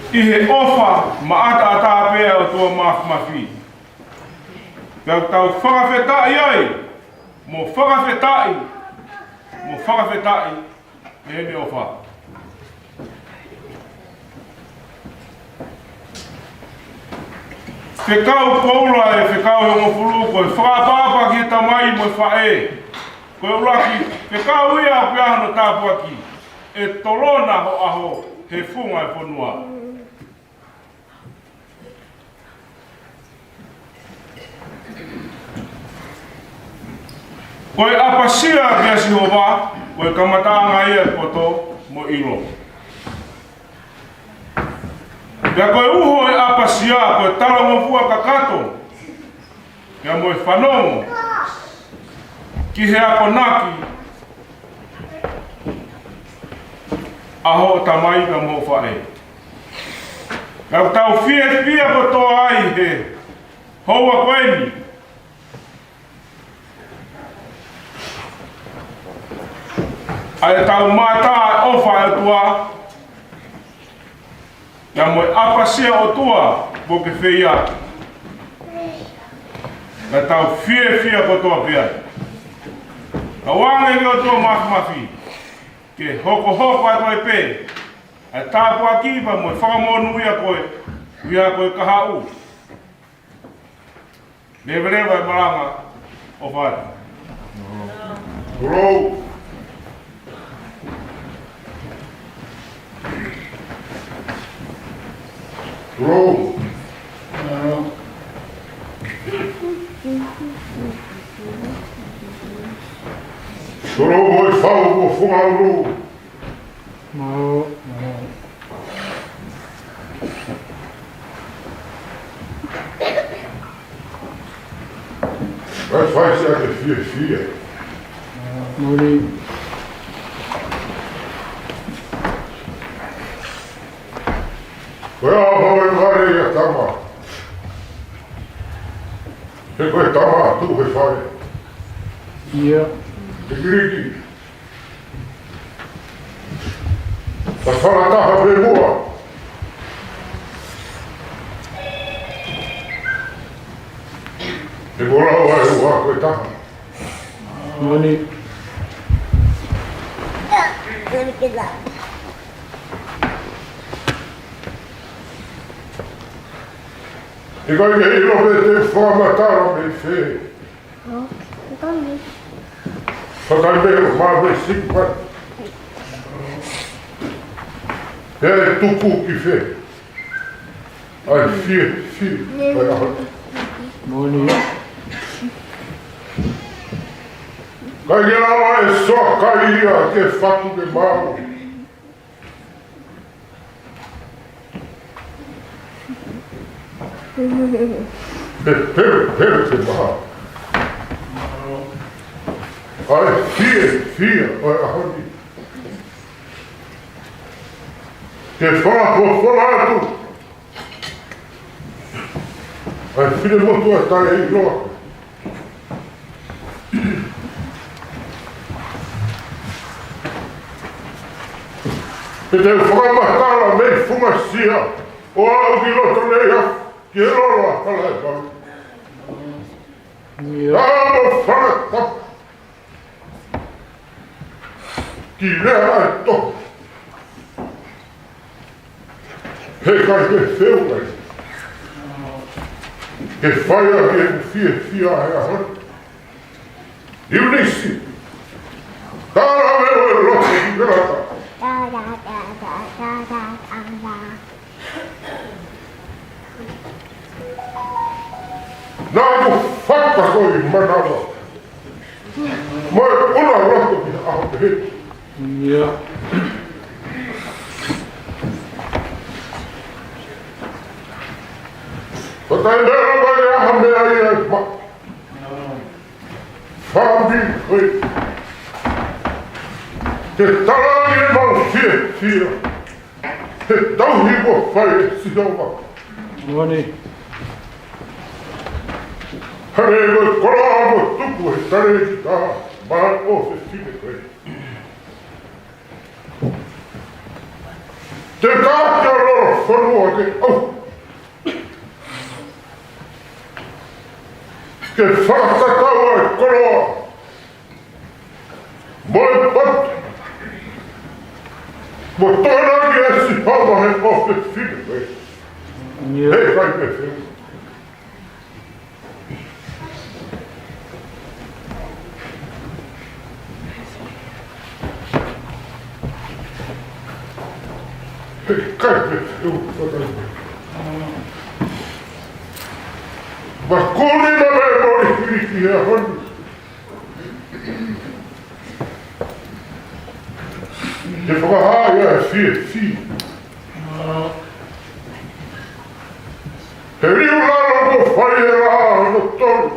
ʻI he ʻofa maʻataʻatā pē ʻa e ʻOtua Māfimafi, pea tau fakafetaʻi ai, mo fakafetaʻi, mo fakafetaʻi, ʻEne ʻofa. Fekau koula ʻe fekau ʻe hongofulu, ko e fakaʻapaʻapa ki he tamai mo e faʻē. Ko e ʻuluaki fekau ia ʻoku ʻi ai hono tāpuaki, ʻe tolona ho ʻaho he funga e fonua. Ko e ʻapasia kia Sihova, ko e kamataʻanga ia e poto mo e ʻilo. Pea ko e uho e ʻapasia, ko e talangofua kakato, pea mo e fanongo ki he akonaki ʻa hoʻo tamai pea mo hoʻo faʻē. Ka ʻoku tau fiefia kotoa ai he houa ko eni ʻa e tau mātā ʻofa ʻa e ʻOtua, pea mo e ʻapasia ʻOtua kuo ke fai. Ka tau fiefia kotoa pē ai. Ka ʻoange ki he ʻOtua Māfimafi ke hokohoko atu ai pē ʻa e tāpuaki pea mo e fakamonūʻia ko ē, ʻuhi ko e kahaʻu. Leveleva e malanga ʻofa. Tulou. Tulou. Tulou mo e fau mo Fungaʻulu. Mālō, mālō. Vai fai siʻa ke fiefia. Moʻoni. Ko e ʻaho e vale ia tama. He ko e tama atu he fai. ʻIo. He kiriki. Ta fakataha pē muʻa. He ko e lau ʻa e ua ko e taha. Moʻoni. ʻIkai ke ʻilo pe te u fakamatala mei fē. Fakatau pē ʻo mā mei siku mai. Pea ʻe tuku ki fē ʻa e fiefia ʻo e ʻaho ni. Moʻoni. ʻIkai ke lava ʻe Soakai ia ke fatu ke maau. He, he, he, he maha. ʻA e fiefia ʻo e ʻaho ni. Ke fakafofonga atu ʻa e finemotuʻa taʻeʻiloa. Pea te u fakamatala mei funga Sia ʻo aʻu ki loto nei ʻa ki he lolo ʻa Kalaepalu. ʻIo. Ka mo fakatapu ki lea ʻa e tohi. He ʻikai ke feu ai. Ke fai ʻaki ʻeku fiefia he ʻaho ni. ʻIunisi. Tala me o e loto ki lea. Naʻa ku fakakoloa ʻi manava. Mo e ʻuna loto ki he ʻaho pehē. ʻIo. Ko tai mea lava e aha mea ia ma. Fāmili koe. Ke tala ʻi he mau fiefia he tauhi kuo fai ʻe Sihova. Moʻoni. Hangē ko e koloa kuo tuku he talēkita maʻa e ʻofefine ko ē. Te u taki ʻa e lolo fonua ke ʻauha. Ke fakatatau ʻa e koloa mo e potu. Mo tona ki ʻe Sihova he ʻofefine ko ē. ʻIo. He ʻikai ke feu. He ʻikai ke feu. Makuli na me mori hiri ki he ʻaho ni. Ke fakahā ʻa e fiefia. He liu lalo kuo fai ʻe he laʻā hono tolu.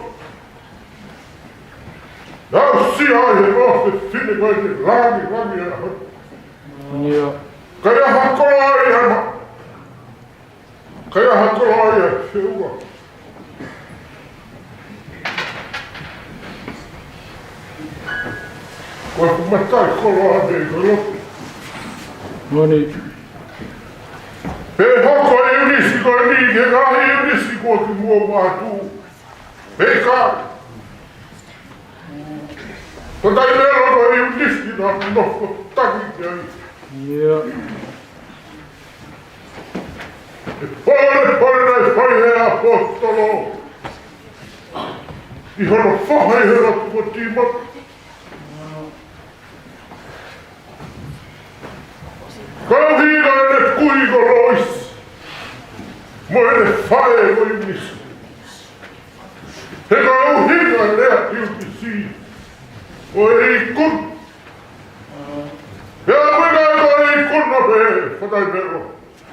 Aʻusia ʻe he ʻofefine ko ē ke langilangi ʻa e ʻaho ni. ʻIo. Ka ʻi ai ha koloa ia ma. Ka ʻi ai ha koloa ia feua. Ko e kumata e koloa ʻa e koloa. Moʻoni. Pea hoko e ʻIunisi ko eni, ke ngaahi ʻIunisi ko ē ki muʻa mātuʻa. Pea ka. Ko e taimi ʻe loko e ʻIunisi naʻa ku nofo taki ki ai. ʻIo. ʻE pole, pole naʻe fai he ʻaposetolo. ʻI hono foha ʻi he lotu ko Tīmote. Ko e ʻuhinga ʻene kui ko Loisi. Mo ʻene faʻē ko ʻIunisi. He ko e ʻuhinga e lea ʻIunisi. Ko e ikuna. He ʻuhinga ko e ikuna pē fatai mero.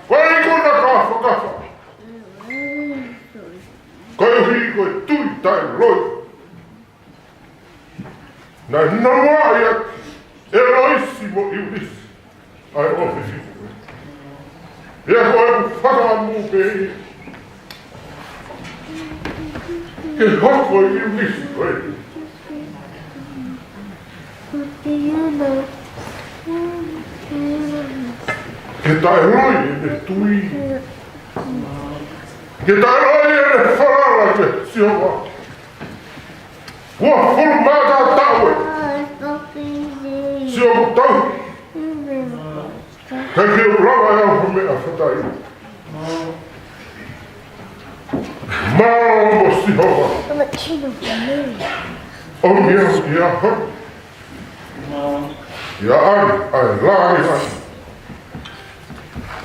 Ko e ikuna ka fakafa. Ko e ʻuhi ko e tui taʻeloi. Naʻe noa ia ʻe Loisi mo ʻIunisi. ʻA e ʻofefine. Pea ko e fakaʻamu pē ia. Ke hoko e ʻIunisi ko ē. Ke taʻeloi ʻene tui. Ke taʻeloi ʻene falala kia Sihova. Uofulu mā taʻu ē. Sio mo tau. Ka ke u lava ʻe au ha meʻa fatai. Mālō mo Sihova. ʻOmi au ia ha. Ia ai, ai, lai ai.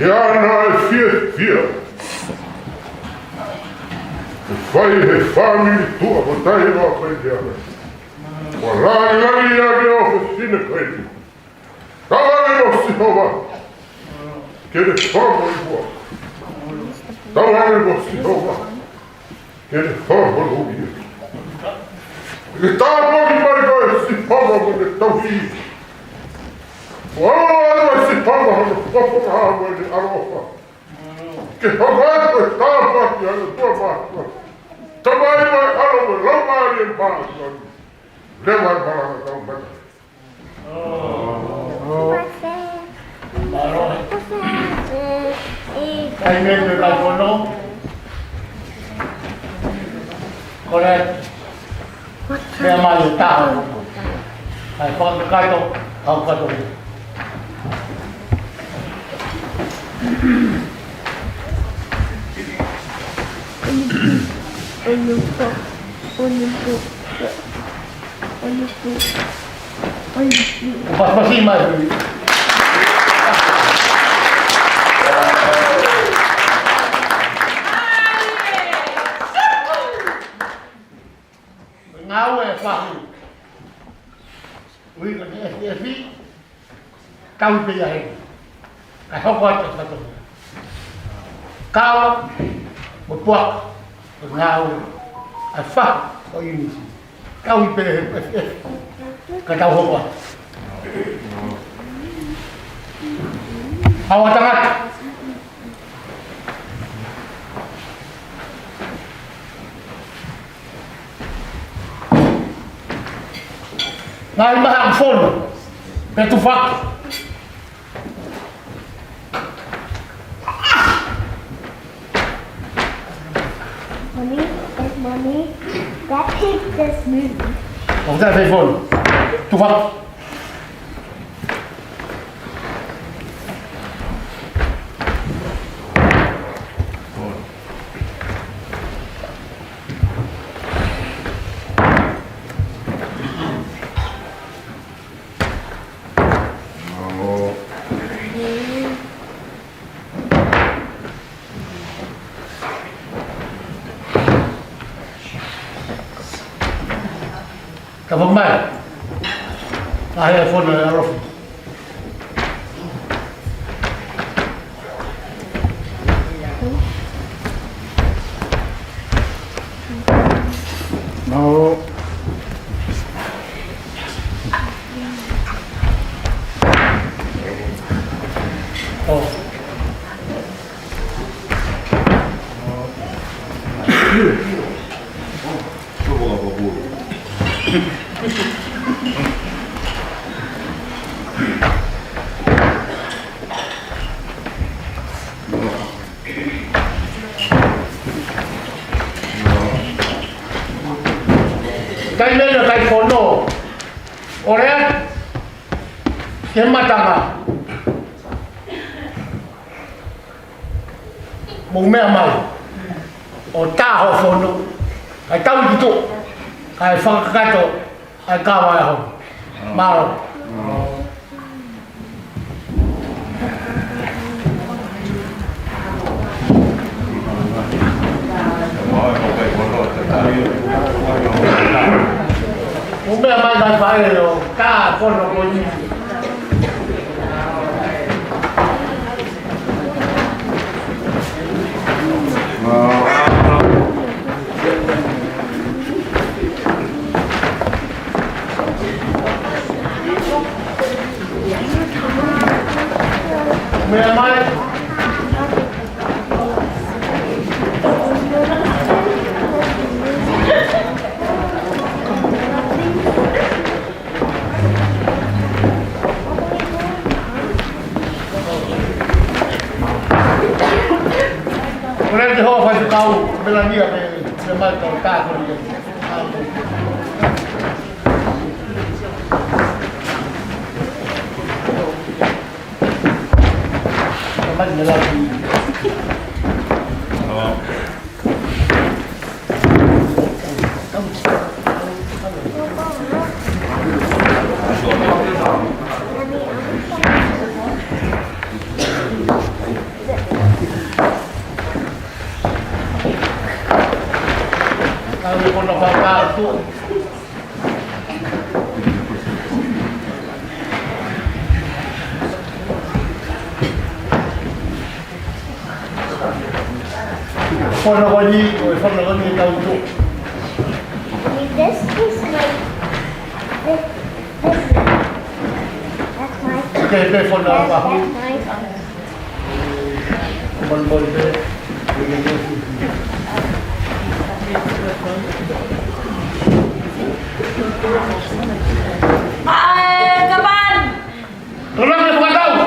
Ia naʻe fiefia. ʻE fai he fāmili tuʻa ko tai loa ko ia. Ko e lāngilangi ia ke ʻofefine ko eni. Tauange mo Sihova. Ke ne fakamoʻui koe. Tauange mo Sihova. Ke ne fakamoʻui ia. Ke tāpuaki mai koe ʻe Sihova mo ne tauhi. Mo ʻoua ʻe Sihova hono fofonga mo ʻene ʻaloʻofa. Ke hoko atu e tāpuaki ʻa e ʻOtua Māfimafi. Tamai mo e ʻAlo mo e Laumālie Māʻoniʻoni. Leva e malanga tau mata. Mālō. Kai mei te kai kono. Kole. Mea mai o taha. Kai kono kato, kau kato. Onupo, onupo, onupo, onupo. Pasipasi mai. Ngāue fahu. Ui ko te efi efi. Kau pē ia heni. Kae hoko atu e fatongia. Kau mo puaka. Ko ngāue. ʻA e fahu ʻo ʻIunisi. Kau pē he efi efi. Ka tau hoko atu. ʻAua tangata. Ngaahi maha ʻoku fono, pea tufaki. Mommy, if Mommy, that pig just moved. ʻOku taʻe fai fono. Tufaki. Ka mai. Ka he fono e ʻaloʻofa. No. ʻo Kai mena kai fono. ʻO lea ke matanga. Mou meʻa mai. ʻO tā hoʻo fono. Kae tau ki tuʻa. Kae fakakakato. ʻAi kava e hau. Mālō. Mou meʻa mai kae fai ʻo tā fono ko eni. Meʻa mai. Ko e lea ki he hoa faifekau, Melania, pea, pea mai tau tā ko ia. Pea mai Melania. Fono ko eni, ko e fono ko eni ʻe tau tuʻu. This is my, this, this is, that's my, okay, pē fono that's, that's my. Bon, bon, pē. ʻAi, kapan? Tolong, dia bukan tahu.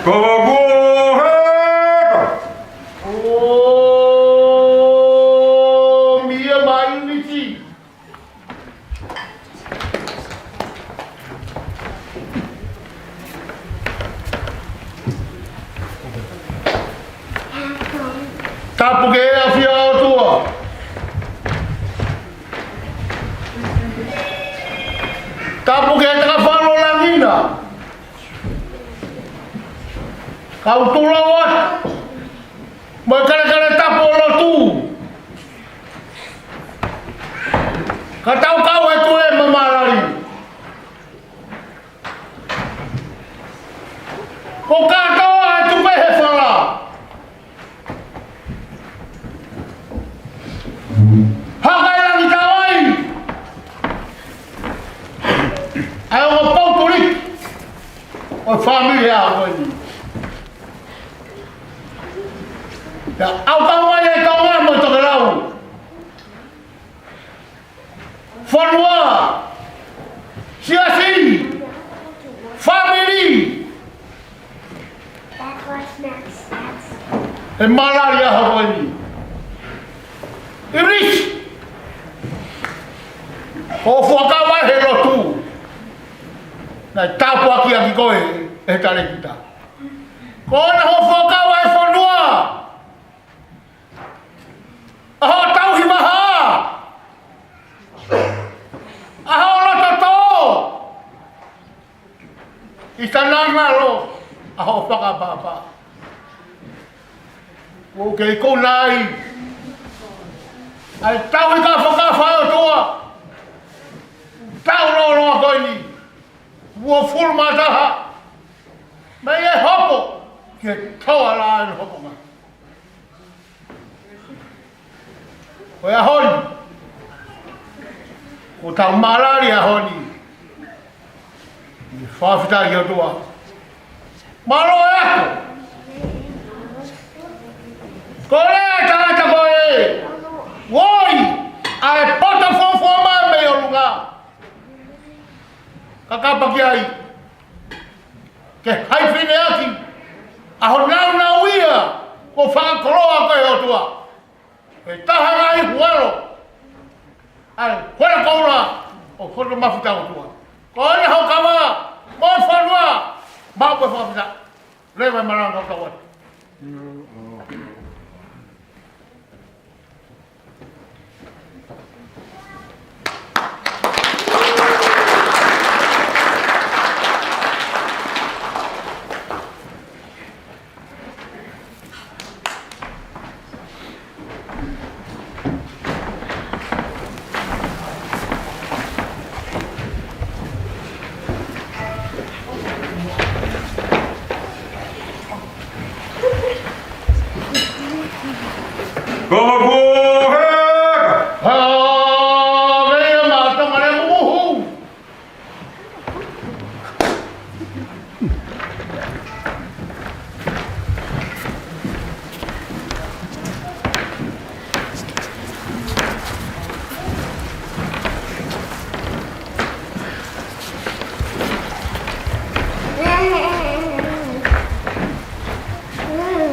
Kavaku heka. ʻO mia mai miti. Tapu ke ʻafio ʻa e ʻOtua. Tapu ke taka falo langina. Kau tulou atu. Mo e kalakala tapu ʻo lotu. Ka tau kau he tuʻu ʻe mamālali. Ko kātoa e tupe he fala. Haka e langi tau ai. ʻAi ʻo pau tuliki. ʻO fāmili ʻa ko eni. Pea ʻaukau mai e Tonga mo e tokelau. Fonua. Siasi. Fāmili. He malali ʻa ko eni. ʻIrisi. Ko e fuakava he lotu. Naʻe tāpuakiʻaki koe ʻe he talēkita. Ko hono fuakava he fonua. ʻA hoʻo tauhi maha. ʻA hoʻo loto tō. ʻI he ngalo ʻa hoʻo fakapapa. ʻOku kei kona ai ʻa e tauhi kāfakafa ʻa e ʻOtua. Taʻu lōloa ko eni, uofulu mā taha, mei he hopo ki he toa laʻā ʻo e hopo ngā. Ko e ʻaho ni, ko ʻetau mālali ʻaho ni, ʻi he fakafetaʻi ki he ʻOtua. Mālō e ako. Ko e lea ʻa e tangata ko ē, ʻoi, ʻa e poto fuofua mai mei ʻolunga. Ka kapau ʻoku ʻi ai, ke haifineʻaki ʻa hoʻo nāunau ia, ko e fakakoloa ko ē ʻa e ʻOtua. Ko e taha ngaahi huelo ʻa e huelo koula ʻo hono mafuta ʻOtua. Ko ena hoʻo kava mo e fonua, maʻu pē fakafetaʻi. Leva e malanga kau atu. Kavaku heka! Haleluia, mātou mare muhu.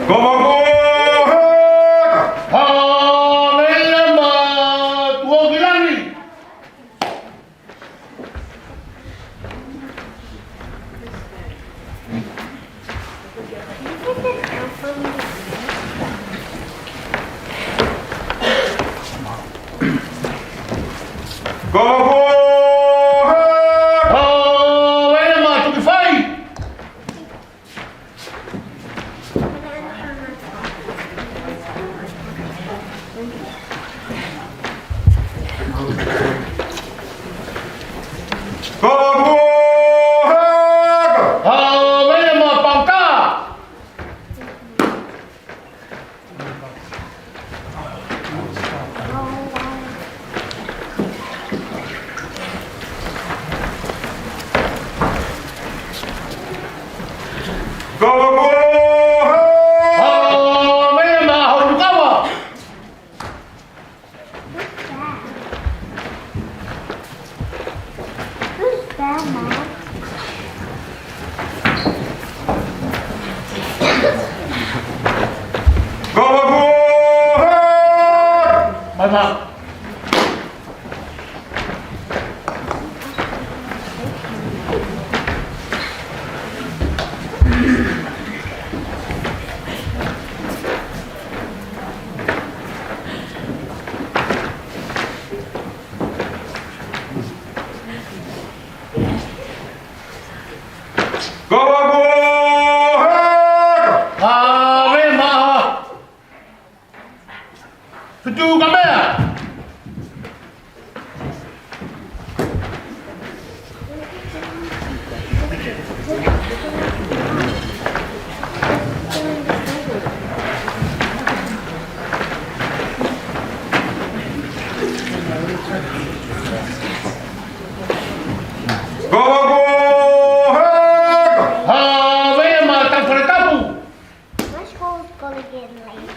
Kavaku heka! Haleluia, mātou ʻoku langi. Kavaku heka! Haleluia, mātou ʻoku fai. Kavaku heka! Haleluia, mātou ʻoku fai. Kavaku heka! Haleluia, mātou ʻoku kava. Who's that, Mom? Kavaku heka! Bye, Mom. Kavaku heka! Haleluia, mātou. Tutuka meʻa. Kavaku heka! Haleluia, mātou fale tapu. My school's gonna get late.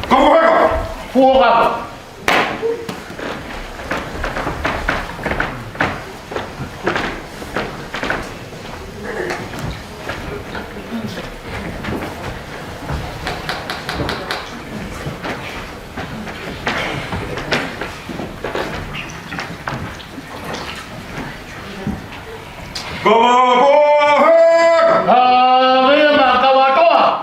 Kavaku heka! Kavaku heka! Kavaku heka! Haleluia, mātou ʻoku kava atu.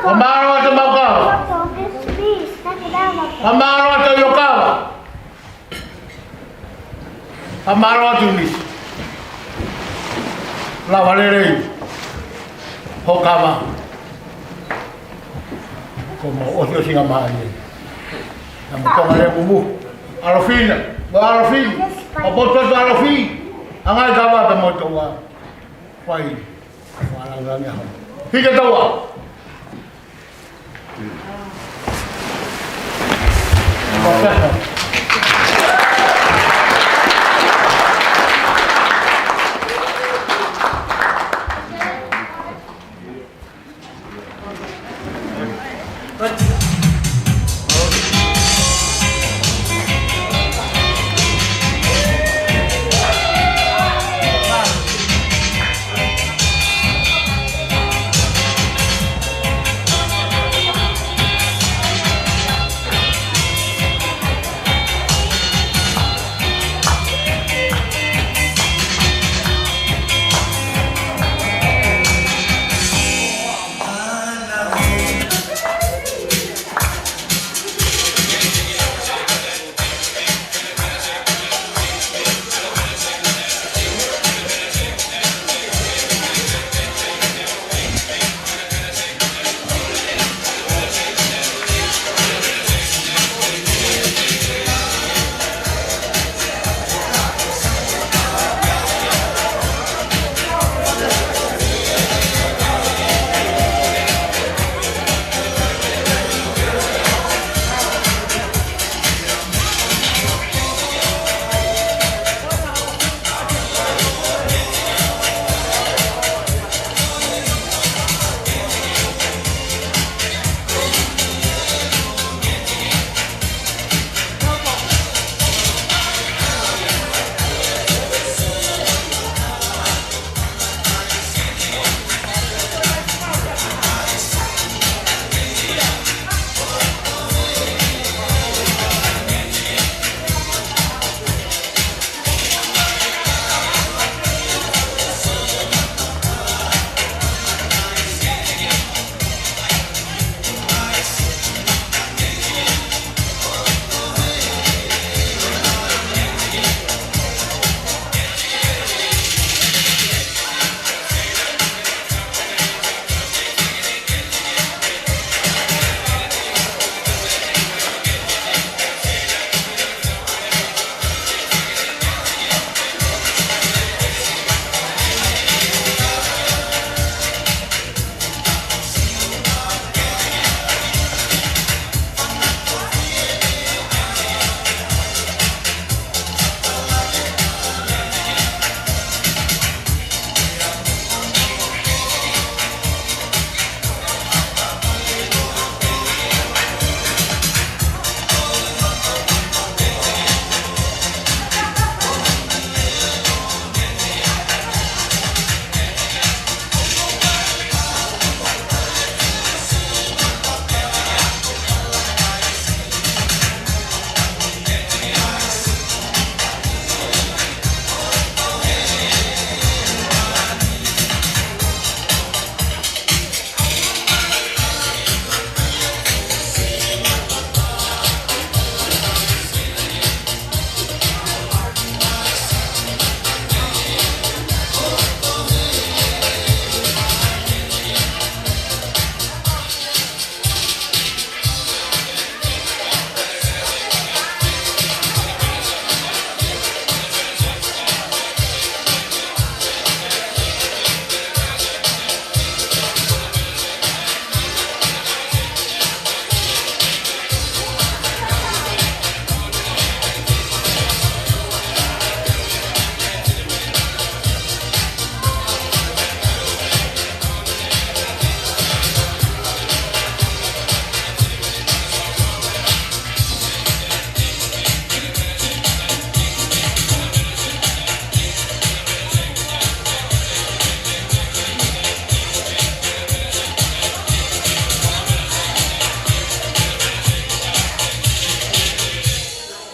Fakamālō atu Maukava. Fakamālō atu Iokava. Fakamālō atu Nisi. Lava lelei. Hokava. Ko mau ʻosiʻosingamālie. Naʻa mo Tonga lea mumu. ʻAlofina. Mo ʻAlofina. ʻApotupotu ʻAlofi. Angai kava pē mo toa. Fai. Fala langa ho. Hike toa.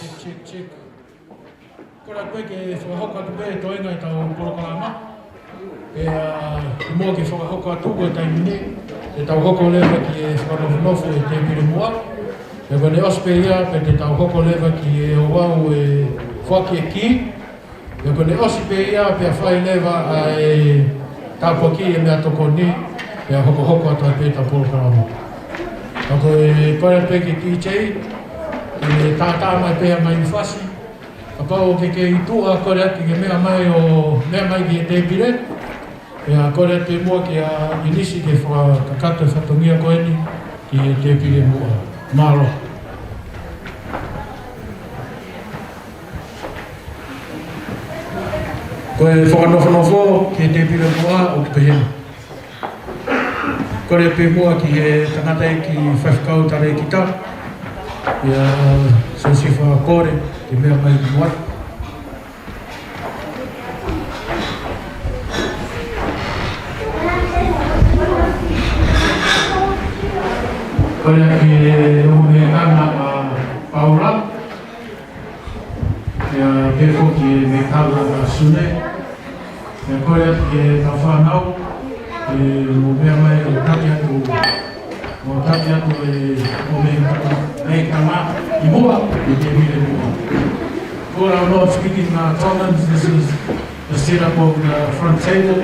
Check, check, check. Kole atu pē ke fakahoko atu pē toenga ʻetau polokalama. Pea, ʻi muʻa ke fakahoko atu ko e taimi ni, Te tau hoko leva ki he fakanofonofo ʻi he tēpile muʻa. Pea ko ʻene ʻosi pē ia, pea te tau hoko leva ki he ouau ʻo e foaki e kī. Pea ko ʻene ʻosi pē ia, pea fai leva ʻa e tāpuaki ʻe he meʻatokoni, pea hokohoko atu ai pē ʻetau polokalama. Ka ko e kole pē ki he D J, ke tātā mai pē ʻa e ngaahi fasi. Kapau ʻoku ke kei tuʻa, kole atu ke meʻa mai ʻo meʻa mai ki he tēpile. Pea kole atu muʻa kia ʻInisi ke fakakakato e fatongia ko eni ki he tēpile muʻa. Mālō. Ko e fakanofonofo ki he tēpile muʻa ʻoku pehē ni. Kole pē muʻa ki he tangataʻeiki faifekau talēkita, ʻia Siosifa Pole, ke meʻa mai ki muʻa. Kole ki he ongo mehekana ʻa Paula, ʻia pehē foki ki he mehekana ʻa Sune, ʻia kole ki he kau fānau, ke mou meʻa mai ʻo taki atu, ʻo taki atu e ongo mehekana, mehekana ʻi muʻa, ʻi he tēpile muʻa. Well, I'm not speaking, uh, Tongan. This is the setup of the front table.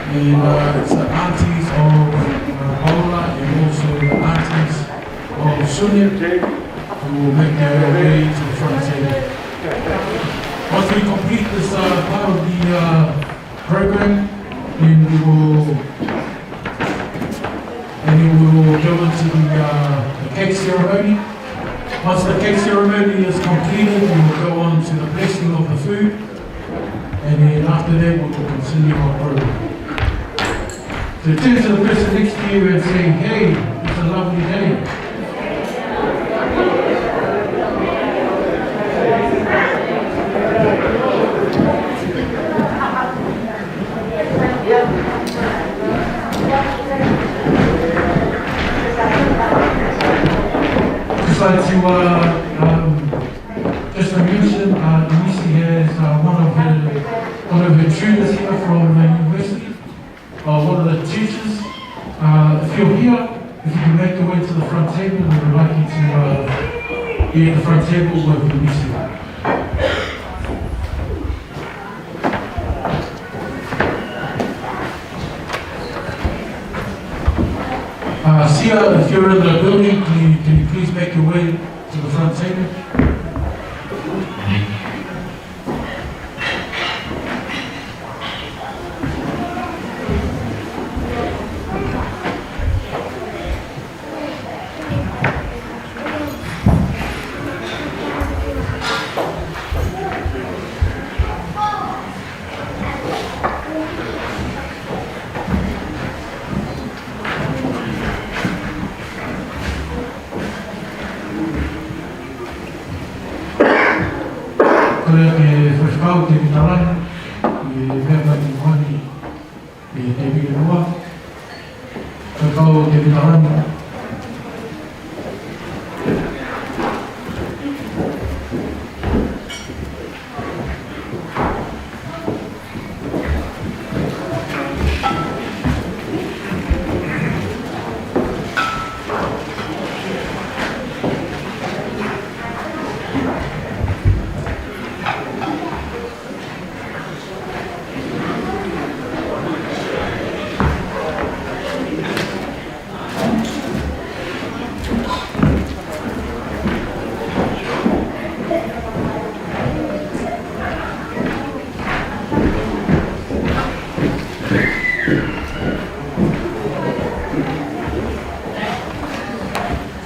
And, uh, it's the aunties of, uh, Paula and also the aunties of Sune who will make their way to the front table. Once we complete this, uh, part of the, uh, program, then we will, and then we will go into the, uh, the cake ceremony. Once the cake ceremony is completed, we will go on to the blessing of the food, and then after that, we will continue our program. So turn to the person next to you and say, "Hey, it's a lovely day." Just like to, uh, um, just to mention, uh, Denise has, uh, one of her, one of her tutors here from the university, uh, one of the teachers. Uh, if you're here, if you can make your way to the front table, we would like you to, uh, be at the front table with Denise. Uh, Sia, if you're in the building, can you, can you please make your way to the front table? Kole ki he faifekau Tēvita Langi, ʻi he meʻa mai ki muʻa ni, ʻi he tēpile muʻa. Faifekau Tēvita Langi.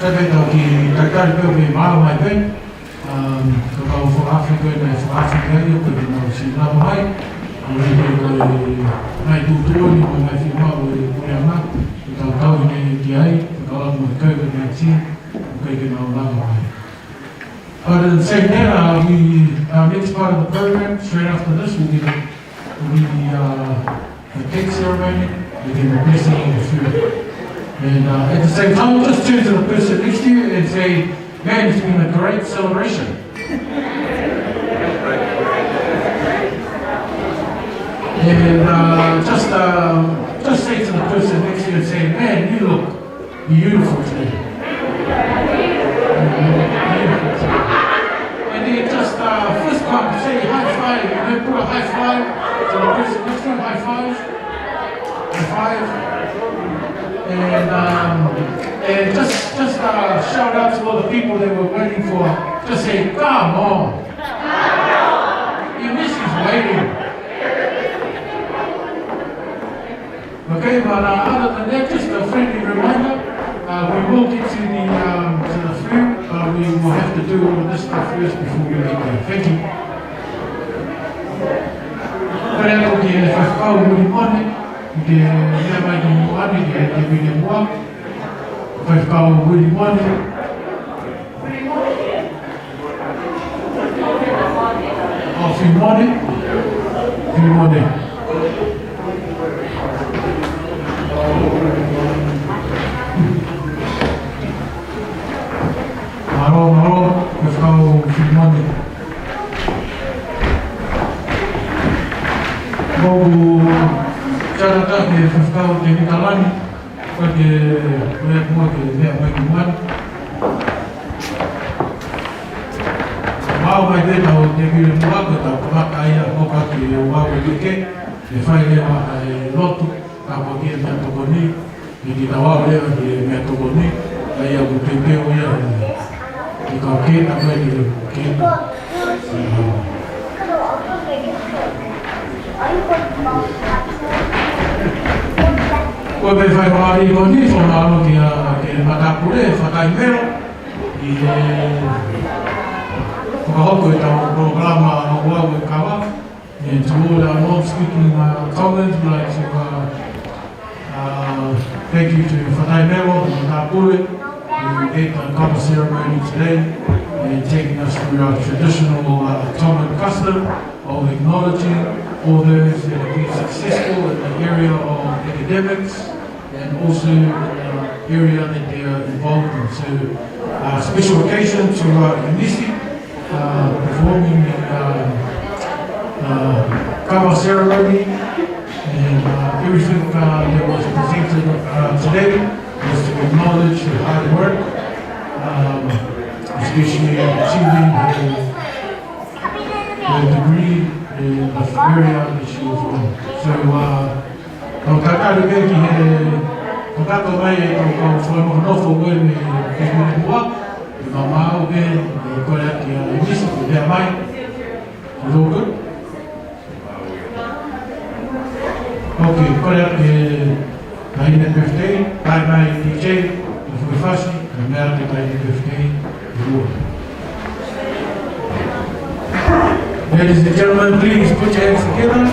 Sai pē tau kiʻi talitali pē ʻo mou maʻu mai pē. Um, ko e kau fakaafe ko ē naʻe fakaafe ki ai, ʻoku ʻikai ke nau siʻi lava mai. ʻOku ʻikai ko e ngaahi tuʻutuʻuni, ko e ngaahi fiemaʻu ʻa e puleʻanga, ʻoku tau tauhi ki ai, ko e kau ʻamu ʻa e kau ko e ngaahi tī, ʻoku ʻikai ke nau lava mai. But in saying that, uh, we, uh, next part of the program, straight after this, will be the, will be the, uh, the cake ceremony, and then the blessing of the food. And, uh, at the same time, just turn to the person next to you and say, "Man, it's been a great celebration." And, uh, just, uh, just say to the person next to you, Beautiful today. Beautiful today. And then just, uh, fist bump, say high five, you know, put a high five to the person next to you, high five. High five. And, um, and just, just, uh, shout out to all the people that were waiting for, just say, "Come on." Eunice is waiting. Okay, but, uh, other than that, just a friendly reminder, uh, we will get to the, um, to the food, but we will have to do all of this stuff first before we get there. Thank you. Pea ko e faifekau Uilimone, ke meʻa mai ki muʻa ni, ke, ke pine muʻa. Faifekau Uilimone. ʻO Filimone. Filimone. Mālō, mālō, faifekau Filimone. Ko e kiʻi tangata ko e faifekau Tēvita Lani. Ko e ke, ko e ke meʻa mai ki muʻa ni. Mau mai pē tau te pile muʻa ko e tau kamata ia ko ka ke ua ko ke ke, ke fai leva e lotu, ka ko ke meʻatokoni, ke ke tau au leva ke meʻatokoni, ka ia ko ke ke o ia, ke kau ke ta ko e ke ke. Ko e meʻa fai ko eni ko e fakaʻamu ki he matāpule, fakaʻi melo, ʻi he fakahoko ʻetau polokalama ʻo e kava. And to all our non-speaking, uh, Tongans, we'd like to, uh, Uh, thank you to Fatai Melo and Matāpule, who led the kava ceremony today and taking us through our traditional, uh, Tongan custom of acknowledging all those that have been successful in the area of academics and also in the area that they are involved in. So, uh, special occasion to, uh, Eunice, uh, performing the, uh, uh, kava ceremony and, uh, everything, uh, that was presented, uh, today was to acknowledge her hard work, um, especially achieving her, her degree in the area that she was on. So, uh, Kau tatali pē ki he, kau tato mai e kau kau whakamohonofo ue me ke kune mua, e mamau pē, e kore ake a Eunice, ke mea mai. Is all good? Okay, kore ake, haʻine birthday, bye bye D J, ke fue fasi, ke mea ake haʻine birthday, ke mua. Ladies and gentlemen, please put your hands together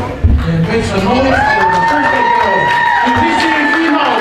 and make some noise for the birthday girl, Eunice Fimau.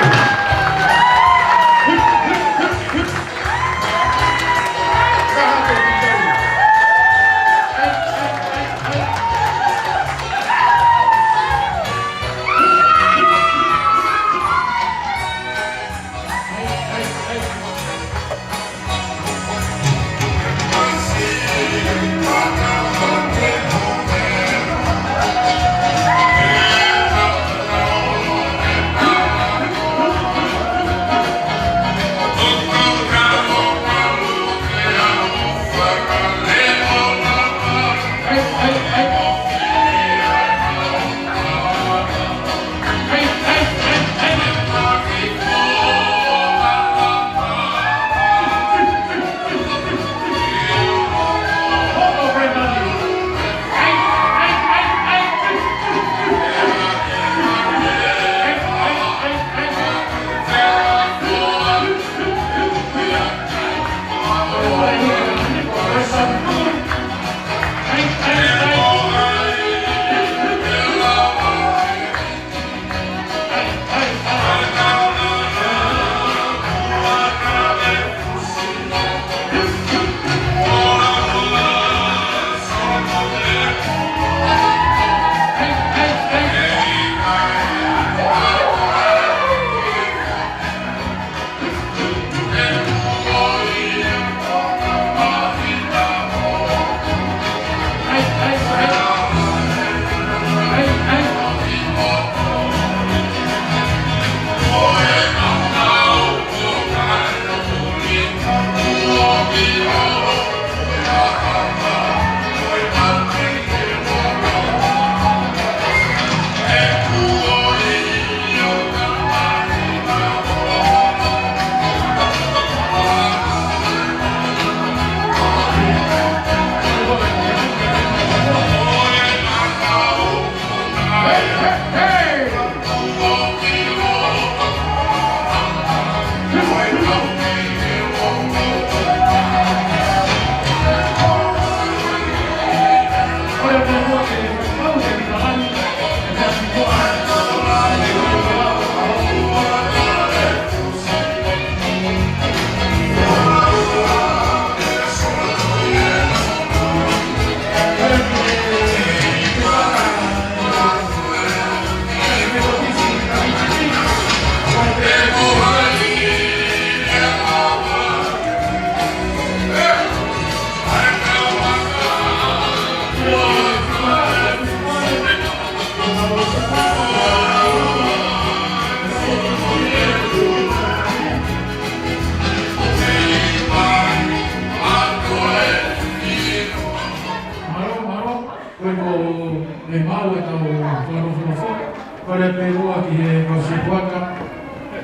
Kole pē muʻa ki he kau setuata,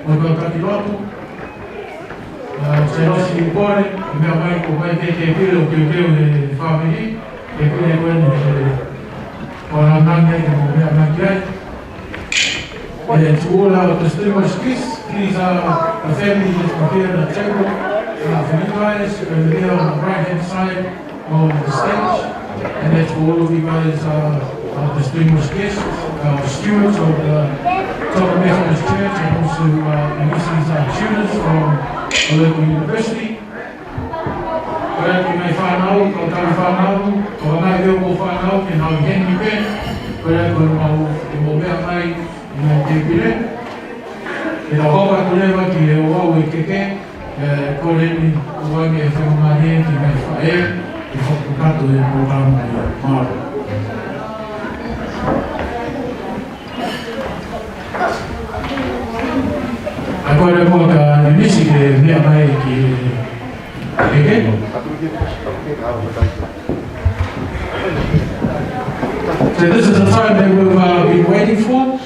mo e kau taki lotu. ʻA, Sēlosi Pole, meʻa mai ko mai ke ke pile ʻo teuteu he fāmili, ke pile ko eni he, ʻo anangi ke mo meʻa mai ki ai. And to all our distinguished guests, please, uh, the family that's prepared a table, uh, for you guys, over there on the right-hand side of the stage. And that's for all of you guys, uh, uh, distinguished guests, uh, students of the Tonga Methodist Church, and also, uh, Ulysses, uh, tutors from the local university. Ko e ngaahi fānau, kau tau fānau, ko e ngaahi ʻū fānau, ke nau ʻi heni pē, ko e ko e mau, ke mo meʻa mai, ʻi he tēpile. Ke nau hoko atu leva ki he ouau ʻa e keke, ʻe, ko eni, ʻoku ou fakamolemole ki he ngaahi faʻē, ʻi he fakakakato ʻo e polokalama ni. Mālō. ʻA, kole muʻa kia Eunice ke meʻa mai ki he keke. So this is the time that we've, uh, been waiting for,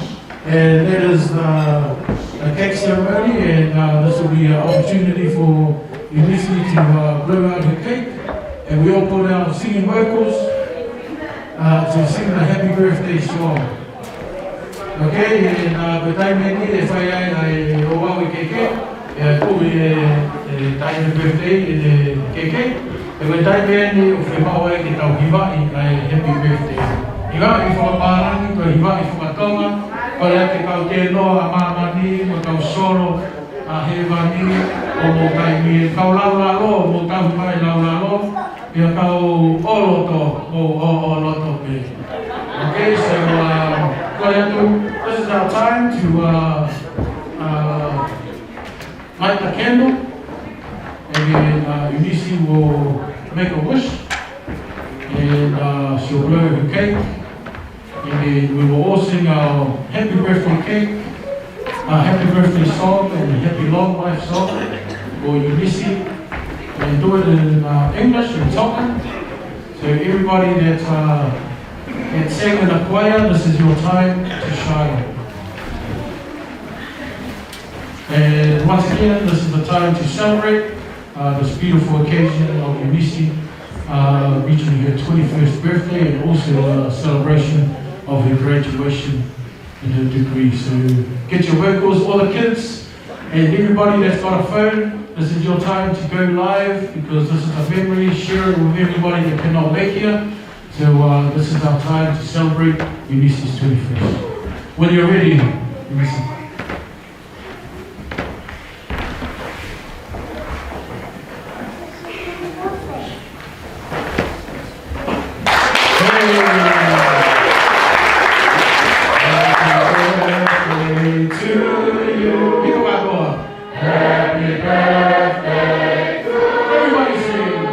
and that is, uh, a cake ceremony, and, uh, this will be an opportunity for Eunice to, uh, blow out her cake, and we all put our singing vocals, uh, to sing the happy birthday song. Okay, ʻe, ʻa, ko e taimi eni ʻe fai ai ʻa e ouau ʻa e keke, ʻe, ko e, ʻe, ʻe taimi birthday ʻa e keke. ʻE, ko e taimi eni ʻoku fiemaʻu ai ke tau hivaʻi ʻa e happy birthday. Hivaʻi fakapālangi, ko e hivaʻi fakatonga, ko e ʻai ke kau tēnoa ʻa māmani, mo kau solo ʻa hēvani, ʻo mo taimi ē, kau laulalo, mo tau mai laulalo, pea kau ʻo loto, ʻo, ʻo, ʻo loto pē. Okay, so, uh, ko ia atu, this is our time to, uh, uh, light the candle, and then, uh, Eunice will make a wish, and, uh, she'll blow her cake, and then we will all sing our happy birthday cake, our happy birthday song, and a happy long life song for Eunice, and do it in, uh, English and Tongan. So everybody that, uh, that sang in the choir, this is your time to shine. And once again, this is the time to celebrate, uh, this beautiful occasion of Eunice, uh, reaching her twenty-first birthday and also a celebration of her graduation in her degree. So get your vocals, all the kids, and everybody that's got a phone, this is your time to go live because this is a memory, share it with everybody that cannot make here. So, uh, this is our time to celebrate Eunice's twenty-first. When you're ready, Eunice. Happy birthday to you. Happy birthday. Everybody sing.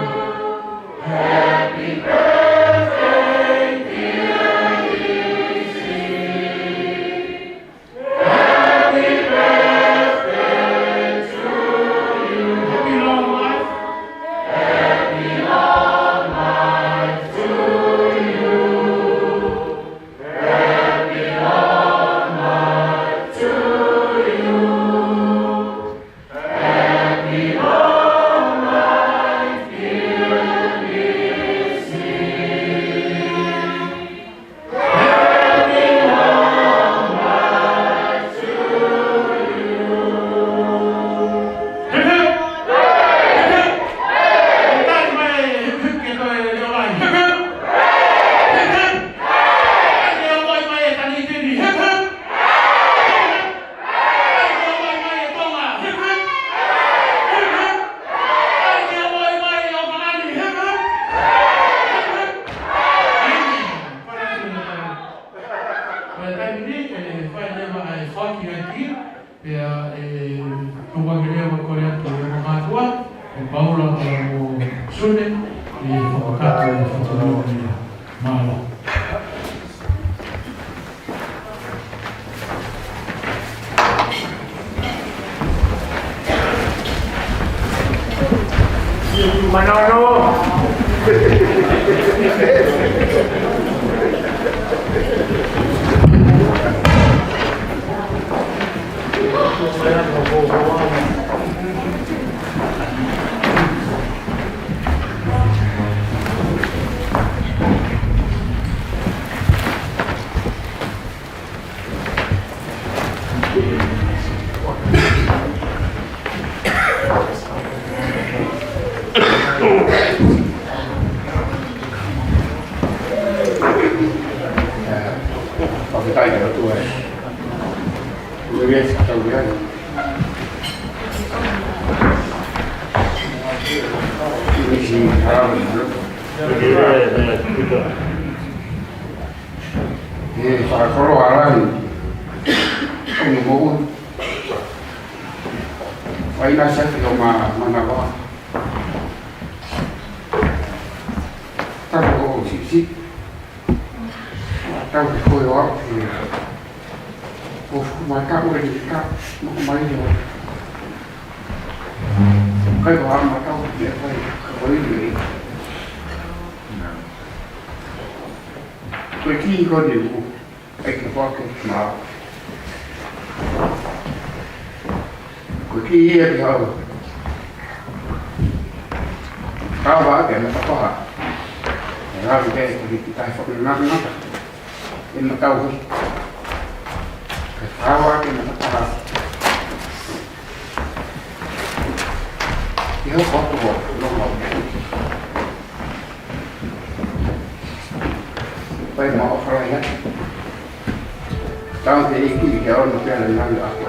Happy birthday, dear Lucy. Happy birthday to you. Happy long life. Happy long life to you. Happy long life to you. Happy long life, dear Lucy. Happy long life to you. Hip, hip. Hip, hip. Hip, hip. Hip, hip. Hip, hip. Pea ʻe tuku ange leva ko e kole atu ʻa e mātuʻa, ʻe Paula pea mo Sune, ʻe fakakakato e fakamolemole. Mālō. Manono. Fakafetaʻi ki he ʻOtua. Ua ia sa tau ia. Ua ia si harau. ʻE fakakoloa ʻa langi ʻo e moʻui. Fai na sa ki o ma manava. Tau ʻo sisi. Tau ke koe o au ke. ʻO fuku mai ka ʻo e ni ka. Mo ko mai o. Kai ko ama tau ke fai. Ka ko i ni. Ko e kiʻi ko ni ʻoku ʻai ke fake ma. Ko e kiʻi ia ke hau. Kawa ke na tapaha. E hau ke ke ki tai fake na na. E matau hui. Ke kawa ke na tapaha. Ia ko ko no no. Pai ma o fara ia. Tau te iki ke ono pea le nani ako.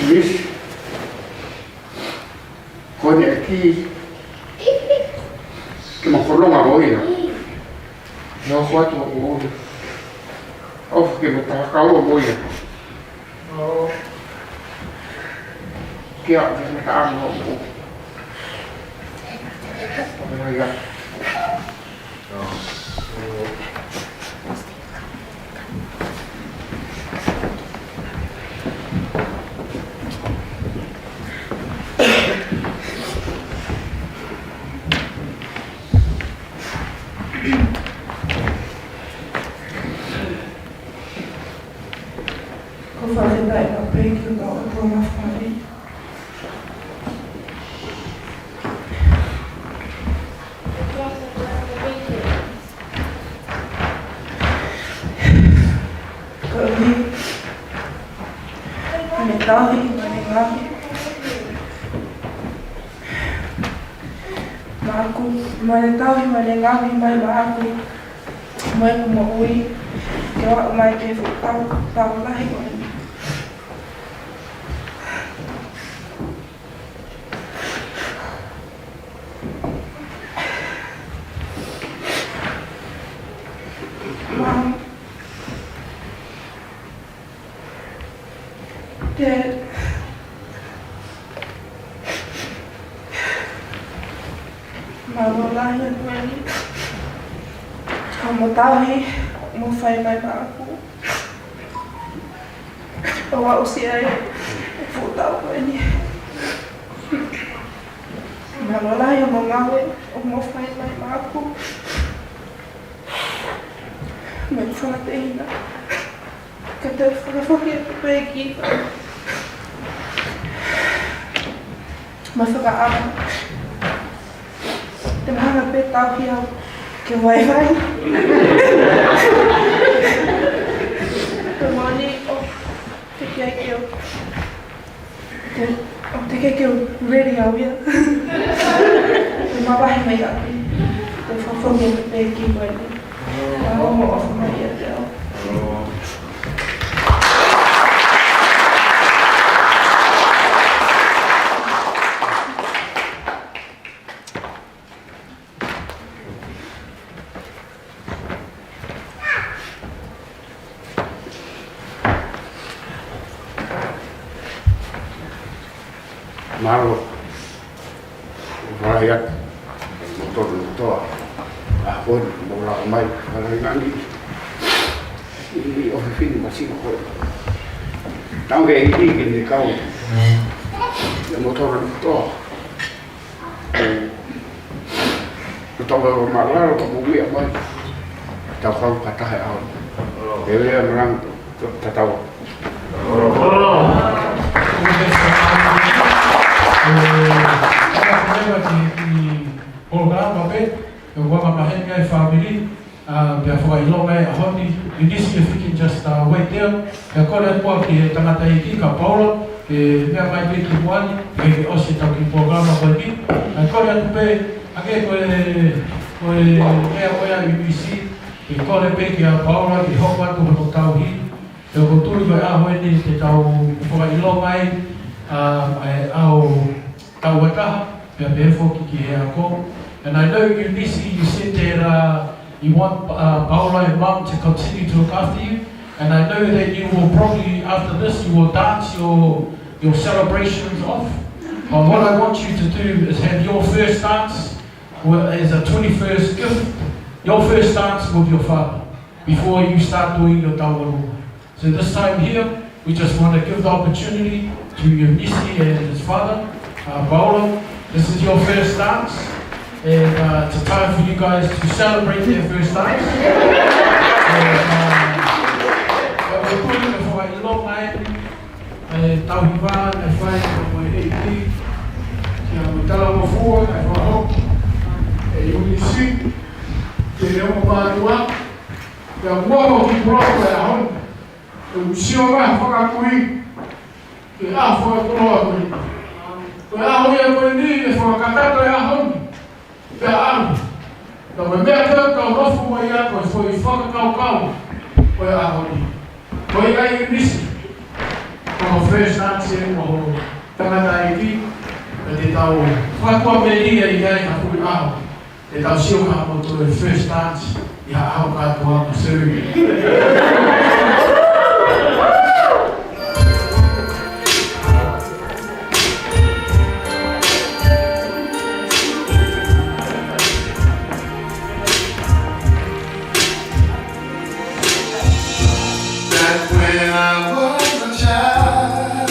Yes. Ko ne ki ke ma folonga mo ia. No ko atu o ia. O ke ma takau mo ia. Kia ke ma takau mo ia. Ko e fakafetaʻi ʻaupito ki he ʻOtua Māfimafi. Koeʻuhi ko ʻene tauhi mo ʻene ngaohi maʻaku, mo ʻene tauhi mo ʻene ngaohi mai maʻaku mo ʻeku moʻui, ke u aʻu mai ki he fuʻu taʻu, taʻu lahi ko eni. Mum, Dad, mālō lahi atu eni hoʻomo tauhi mo fai mai maʻaku. ʻO aʻusia ai e fuʻu taʻu ko eni. Mālō lahi hoʻomo ngāue, hoʻomo fai mai maʻaku. Mo e fanga tehina. Ka te u fakafoki atu pē ki he fai. Mo e fakaʻamu. Te mahanga pē tauhi au ke vaivai. Te moni o te kia ke o. Te, o te kia ke o ready au ia. Te mavahe mai au. Te fakafoki atu pē ki he fai. Ka hoʻomo ʻofa mai ia te au. Mālō. Ua ia mo tonu toa. A hon mo la mai. Ala ngani. Ni o fifin masino ko. Tau ke i ke ni kau. Ia mo tonu toa. Ko tau lau mālō ka mo mea mai. Tau kau ka tahe au. E lea marang tatau. Polokalama pē, ʻe ua mamahenga e fāmili, ʻa, pea fakaʻilonga e ʻaho ni, Eunice, if you can just, uh, wait there. Pea kole atu ki he tangataʻeiki, ka Paula, ke meʻa mai pē ki muʻa ni, ke ʻosi ʻetau kiʻi polokalama ko eni. Pea kole atu pē, ʻa ke ko e, ko e, meʻa ko ia Eunice, ke kole pē kia Paula, ke hoko atu hono tauhi, Pea ʻoku ou tui ko e ʻaho eni te tau fakaʻilonga ai, ʻa, ʻa e ʻaho tauʻatāina, pea pehē foki ki he ako. And I know, Eunice, you said that, uh, you want, uh, Paula and Mum to continue to look after you. And I know that you will probably, after this, you will dance your, your celebrations off. But what I want you to do is have your first dance, well, as a twenty-first gift, your first dance with your father before you start doing your tauʻolunga. So this time here, we just want to give the opportunity to Eunice and his father, uh, Paula. This is your first dance, and, uh, it's a time for you guys to celebrate their first dance. And, uh, and we're putting the fakaʻilonga ʻa e tauhi vā naʻe fai ʻe he ʻEiki kia Muitala Mofua, naʻe fakahoko ʻe Eunice, ke ne ongo mātuʻa, pea kuo ʻosi ki Pulotu e ʻaho ni. ʻOku ou sio mai fakakui ki he ʻaho fakakoloa ko eni. Ko e ʻaho ia ko eni, ʻe fakakakato e ʻaho ni. Pea ʻalu. Ka ko e meʻa ko ē ʻoku tau nofo mo ia ko e foʻi fakakaukau ʻo e ʻaho ni. Ko ia ai Eunice, ko ho first dance eni mo ho tangataʻeiki, pea te tau fakaʻamu melie ʻi ai ha fuʻu ʻaho. Te tau sio ka mo toe first dance ʻi ha ʻaho kātoa mo Siri. Back when I was a child,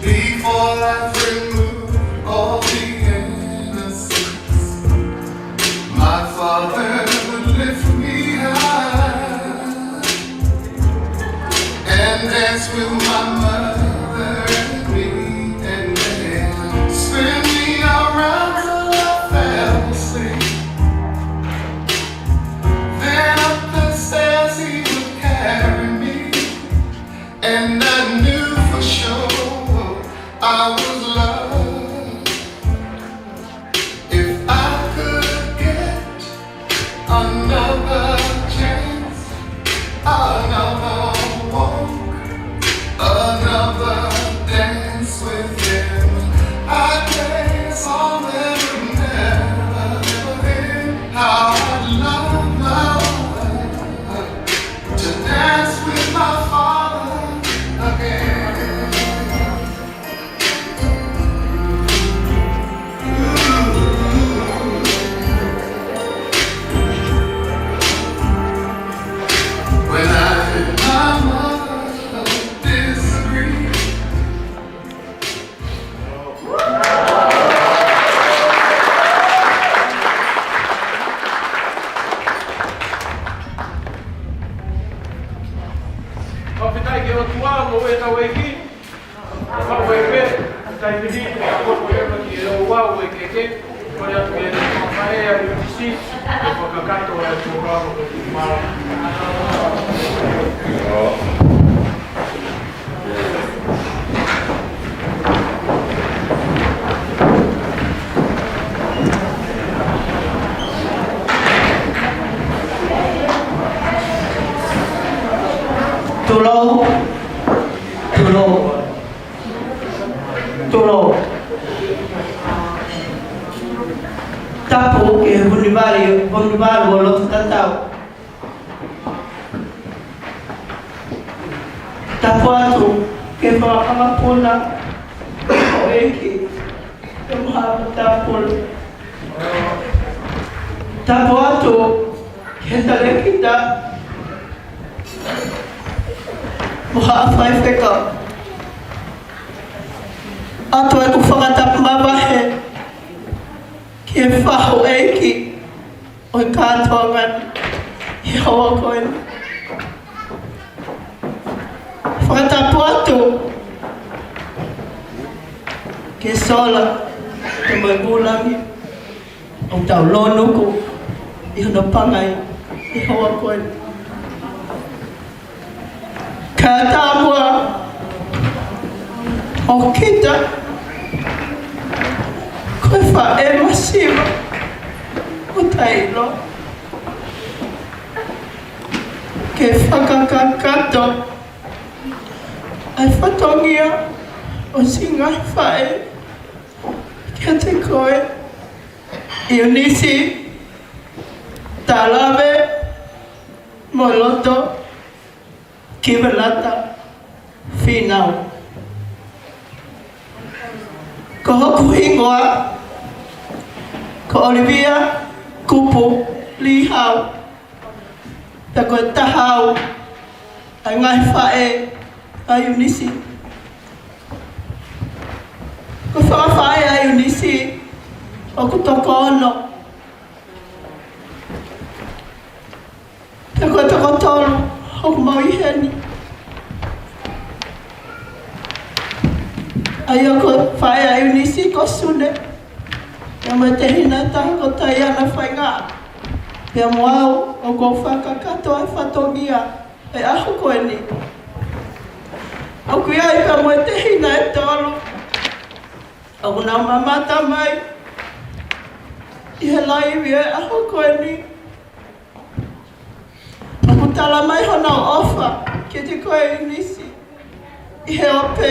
before life removed all the innocence, my father would lift me high and dance with my mother and me, and then spin me around till I fell asleep. Then up the stairs he would carry me, and I knew for sure I was loved. If I could get another chance, another walk, another dance with him, I'd play a song that would never, never end. How I'd love, love to dance with my father again. When I and my mother disagree. Fakafetaʻi ki he ʻOtua mo e ʻEiki. Fakafetaʻi pē, taimi ni, ʻa ko e ʻEiki, ʻa ko e ʻEiki, ko ia ke fakaʻeʻa ʻa e ʻEiki, ʻe fakakakato ʻa e polokalama ko eni. Tulou, tulou, tulou. Tapu ki he Hū ni Vale, Hū ni Vale ʻo Loto Tatau. Tapu atu Ke fakamakapuna ʻo ʻEiki, ke maha tāpulu. Tapu atu ki he talēkita mo haʻa faifekau. ʻOatu ʻeku fakatapu makehe ki he fahu ʻeiki ʻo e kātoanga ʻi he houa ko eni. Fakatapu atu ki he sola, ki he moe pūlangi, ʻoku tau lōnuku ʻi hono pangai ʻi he houa ko eni. Ka tāmuʻa ʻo kita, ko e faʻē masiva ʻoku taʻeʻiloa, ke fakakakato ʻa e fatongia ʻo siʻi ngaahi faʻē kiate koe, ʻIunisi Talave Moeloto Kivelata Fīnau. Ko hoku hingoa ko ʻOlivia Kupu Līhau. Pea ko e taha au ʻa e ngaahi faʻē ʻa ʻIunisi. Ko e fanga faʻē ʻa ʻIunisi ʻoku toko ono. Pea ko e toko tolu ʻoku mau ʻi heni. ʻA ia ko e faʻē ʻa ʻIunisi ko Sune. Pea mo e tehina ʻe taha ko Taiana Faingaʻa. Pea mo au ʻoku ou fakakakato ʻa e fatongia ʻo e ʻaho ko eni. ʻOku ʻi ai pea mo e tehina ʻe tolu ʻoku nau mamata mai ʻi he laivi ʻo e ʻaho ko eni. ʻOku tala mai honau ʻofa kiate koe ʻIunisi ʻi he ope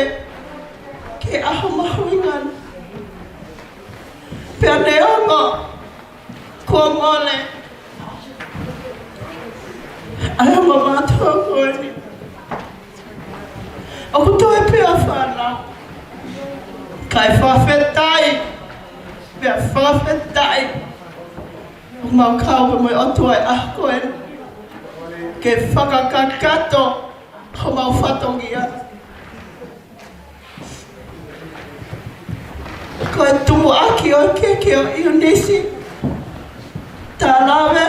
ki he ʻaho mahuʻinga ni. Pea neongo kuo mole ʻa e ongo mātuʻa ko eni, ʻoku toe pē ʻa e fānau. Kae fakafetaʻi, pea fakafetaʻi ʻoku mau kau pē mo e ʻOtua ʻi he ʻaho ko eni ke fakakakato homau fatongia. Ko e tumuʻaki ʻo e keke ʻo ʻIunisi Talave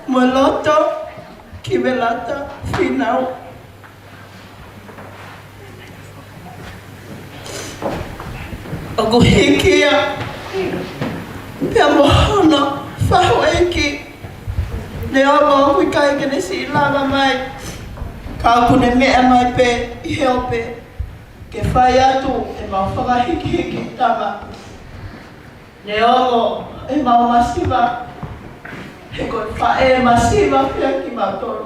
Moeloto Kivelata Fīnau. ʻOku hiki ia pea mo hono fahu ʻeiki. Neongo ʻoku ʻikai ke ne siʻi lava mai, ka ʻoku ne meʻa mai pē ʻi he ope ke fai atu ʻemau fakahikihiki tama. Neongo ʻemau masiva, he ko e faʻē masiva pē ia kimautolu.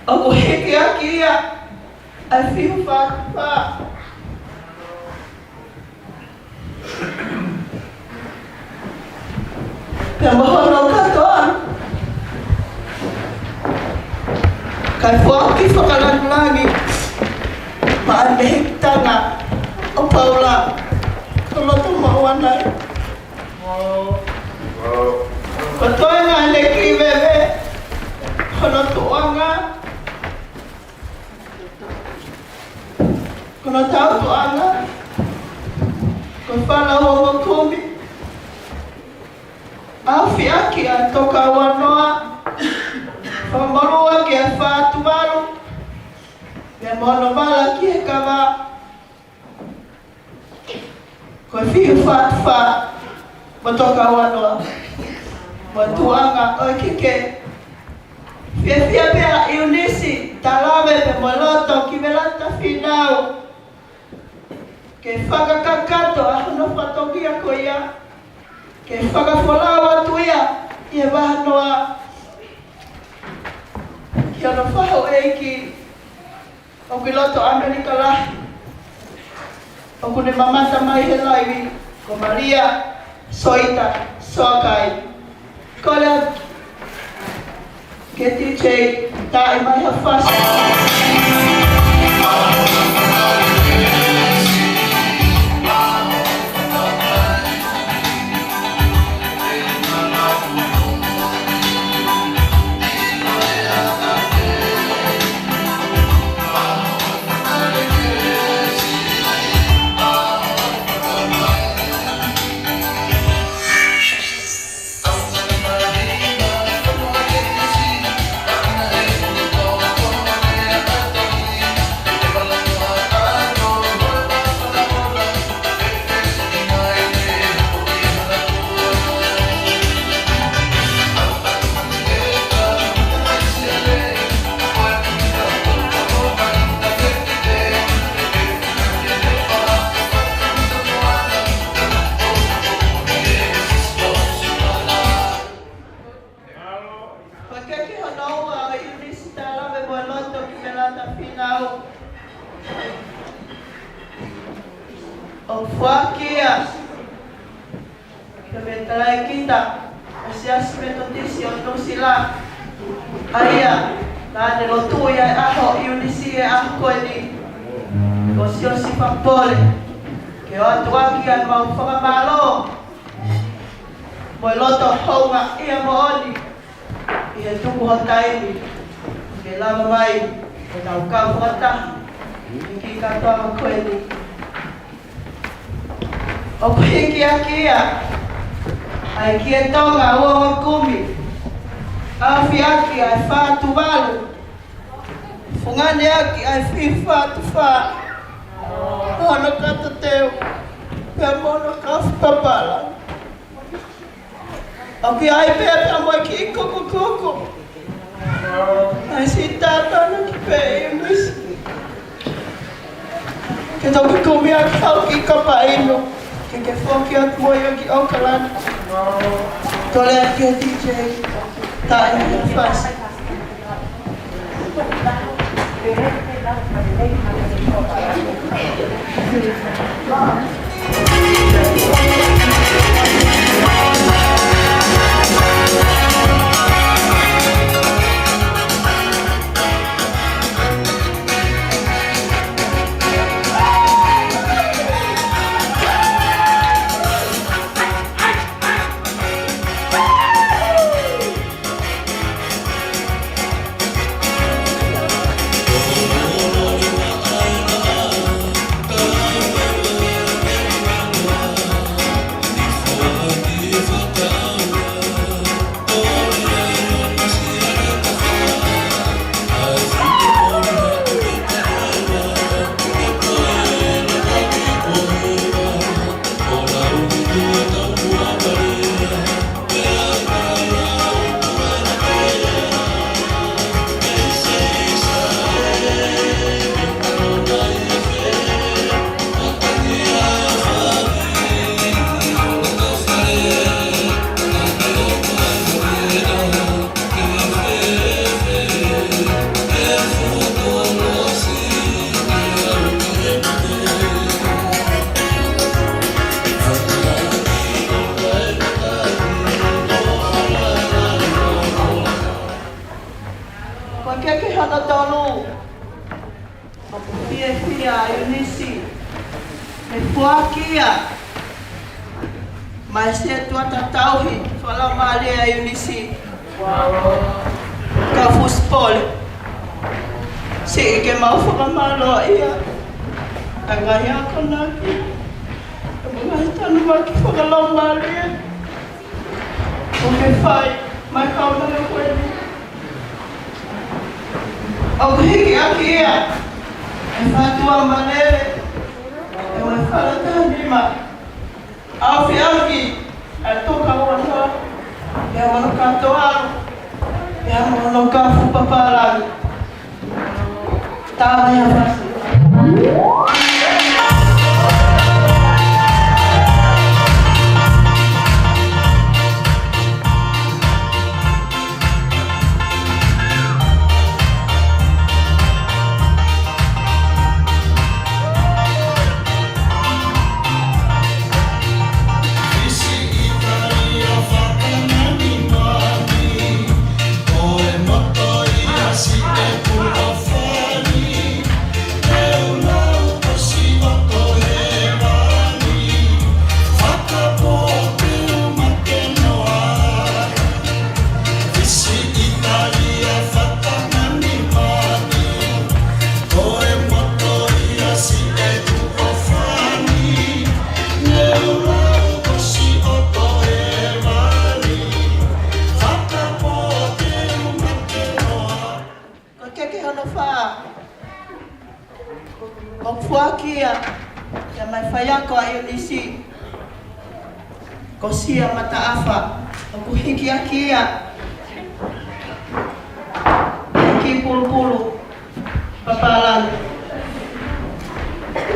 ʻOku hiki ʻaki ia ʻa e fiu fātufā. Pea mo hono kātoa, kae foaki fakalāngilangi maʻa e mehekitanga ʻo Paula, ko loto moʻua nai. Ko e toenga ʻene kiʻi veve, hono tuʻuʻanga, ko hono tautuʻanga ko e fānau ʻo e kumi. ʻAufiʻaki ʻa e toka uanoa, fakamolū ʻaki ʻa e fā tuvalu, pea mo hono vala ki he kava. Ko e fiu fātufā mo e toka uanoa mo e tuʻuʻanga ʻo e keke. Fiefia pē ʻa ʻIunisi Talave pea mo Loto Kivelata Fīnau ke fakakakato ʻa hono fatongia ko ia, ke fakafolau atu ia ʻi he vahanoa ki hono fahu ʻeiki ʻoku ʻi loto ʻAmelika lahi, ʻoku ne mamata mai he laivi, ko Malia Soita Soakai. Kole atu ki he D J, taaʻi mai ha fasi. Finau. ʻOku foaki ia ki he tamaiki ʻa e Siasi Metotisi ʻo Nuʻu Sila. ʻA ia naʻa ne lotu ʻi he ʻaho ʻo ʻIunisi ʻi he ʻaho ko eni. Ko Siosifa Pole. Ke ʻoatu ʻaki ʻa e mau fakamālō mo e loto houngaʻia moʻoni ʻi he tuku ho taimi ke lava mai ʻo tau kau fakataha ʻi he kiʻi kātoanga ko eni. ʻOku hiki ʻaki ia ʻa e Kiʻi Tonga ua ua kumi, ʻaofi ʻaki ʻa e Fā Tuvalu, fungani ʻaki ʻa e Fifa Tufa, ʻa hono kato teu, pea mo hono kafu papala. ʻOku ʻi ai pē pea mo e kiʻi kukukuku. ʻAi si tātana ki pē i misi. Ke toki kumi ʻaki hau kiʻi kapa inu. Ke ke foki atu mo ia ki ʻAokalani. Tole atu ki he D J. Taʻe fasi. Ko e keke hono tolu. ʻOku fiefia ʻa ʻIunisi. He foaki ia mai se tuata tauhi fakalaumālie ʻa ʻIunisi. Ka fusi pole. Siʻi ke mau fakamālō ia. ʻA e ngaahi akonaki. ʻA e ngaahi tanumaki fakalaumālie. ʻOku ke fai mai kau mana ko eni. ʻOku hiki ʻaki ia ʻe he fātuʻa malele, ʻe he fale taha nima. ʻAofi ʻaki ʻa e toka ua noa, ʻe he mano kātoa, ʻe he mano kafu papālangi. Tāmai ha fasi. Ko e keke hono fā. ʻOku foaki ia, ia mai faiako ʻa ʻIunisi. Ko Sia Mataʻafa, ʻoku hiki ʻaki ia. Ki Pulupulu, papālangi.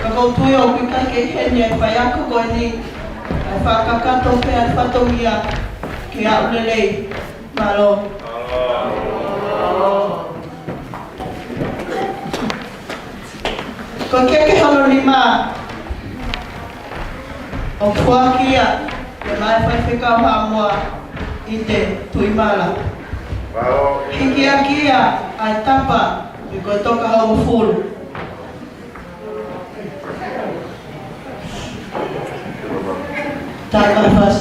Ka ʻoku ou tui ʻoku ʻikai ke ʻi heni ʻa e faiako ko eni, ʻa e fakakakato pē ʻa e fatongia ke aʻu lelei. Mālō. Ko e keke hono nima, ʻoku foaki ia ʻe he Faifekau Haʻamoa ʻi he Tuʻimala. Hikiʻaki ia ʻa e tapa, ʻi ko e toka hongofulu. Time of us.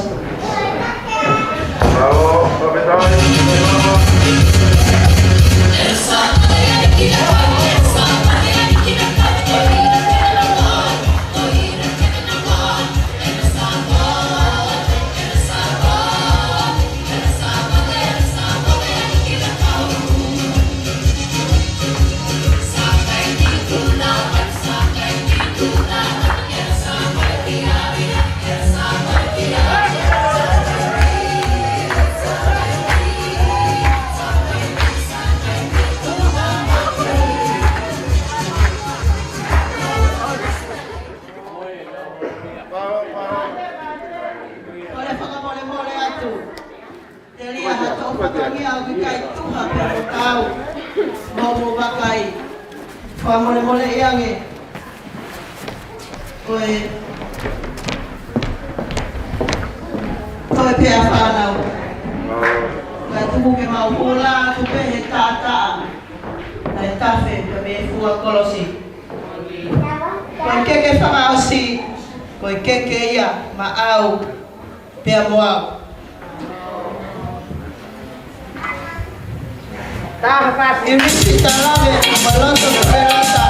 Ko e fakamolemole atu. Telia ha toʻu fatongia ʻoku ʻikai tuha pea mo tau. Mau mo vakai. Fakamolemoleʻi ange. Ko e, ko e pea fānau. Ka tuku ke mau hula atu pē he taʻataʻa. Naʻe tafe pē mei he fua kolosi. Ko e keke fakaʻosi, ko e keke ia maʻau. Pea mo au. ʻIunisi Talave, mo e loto ki Pelata.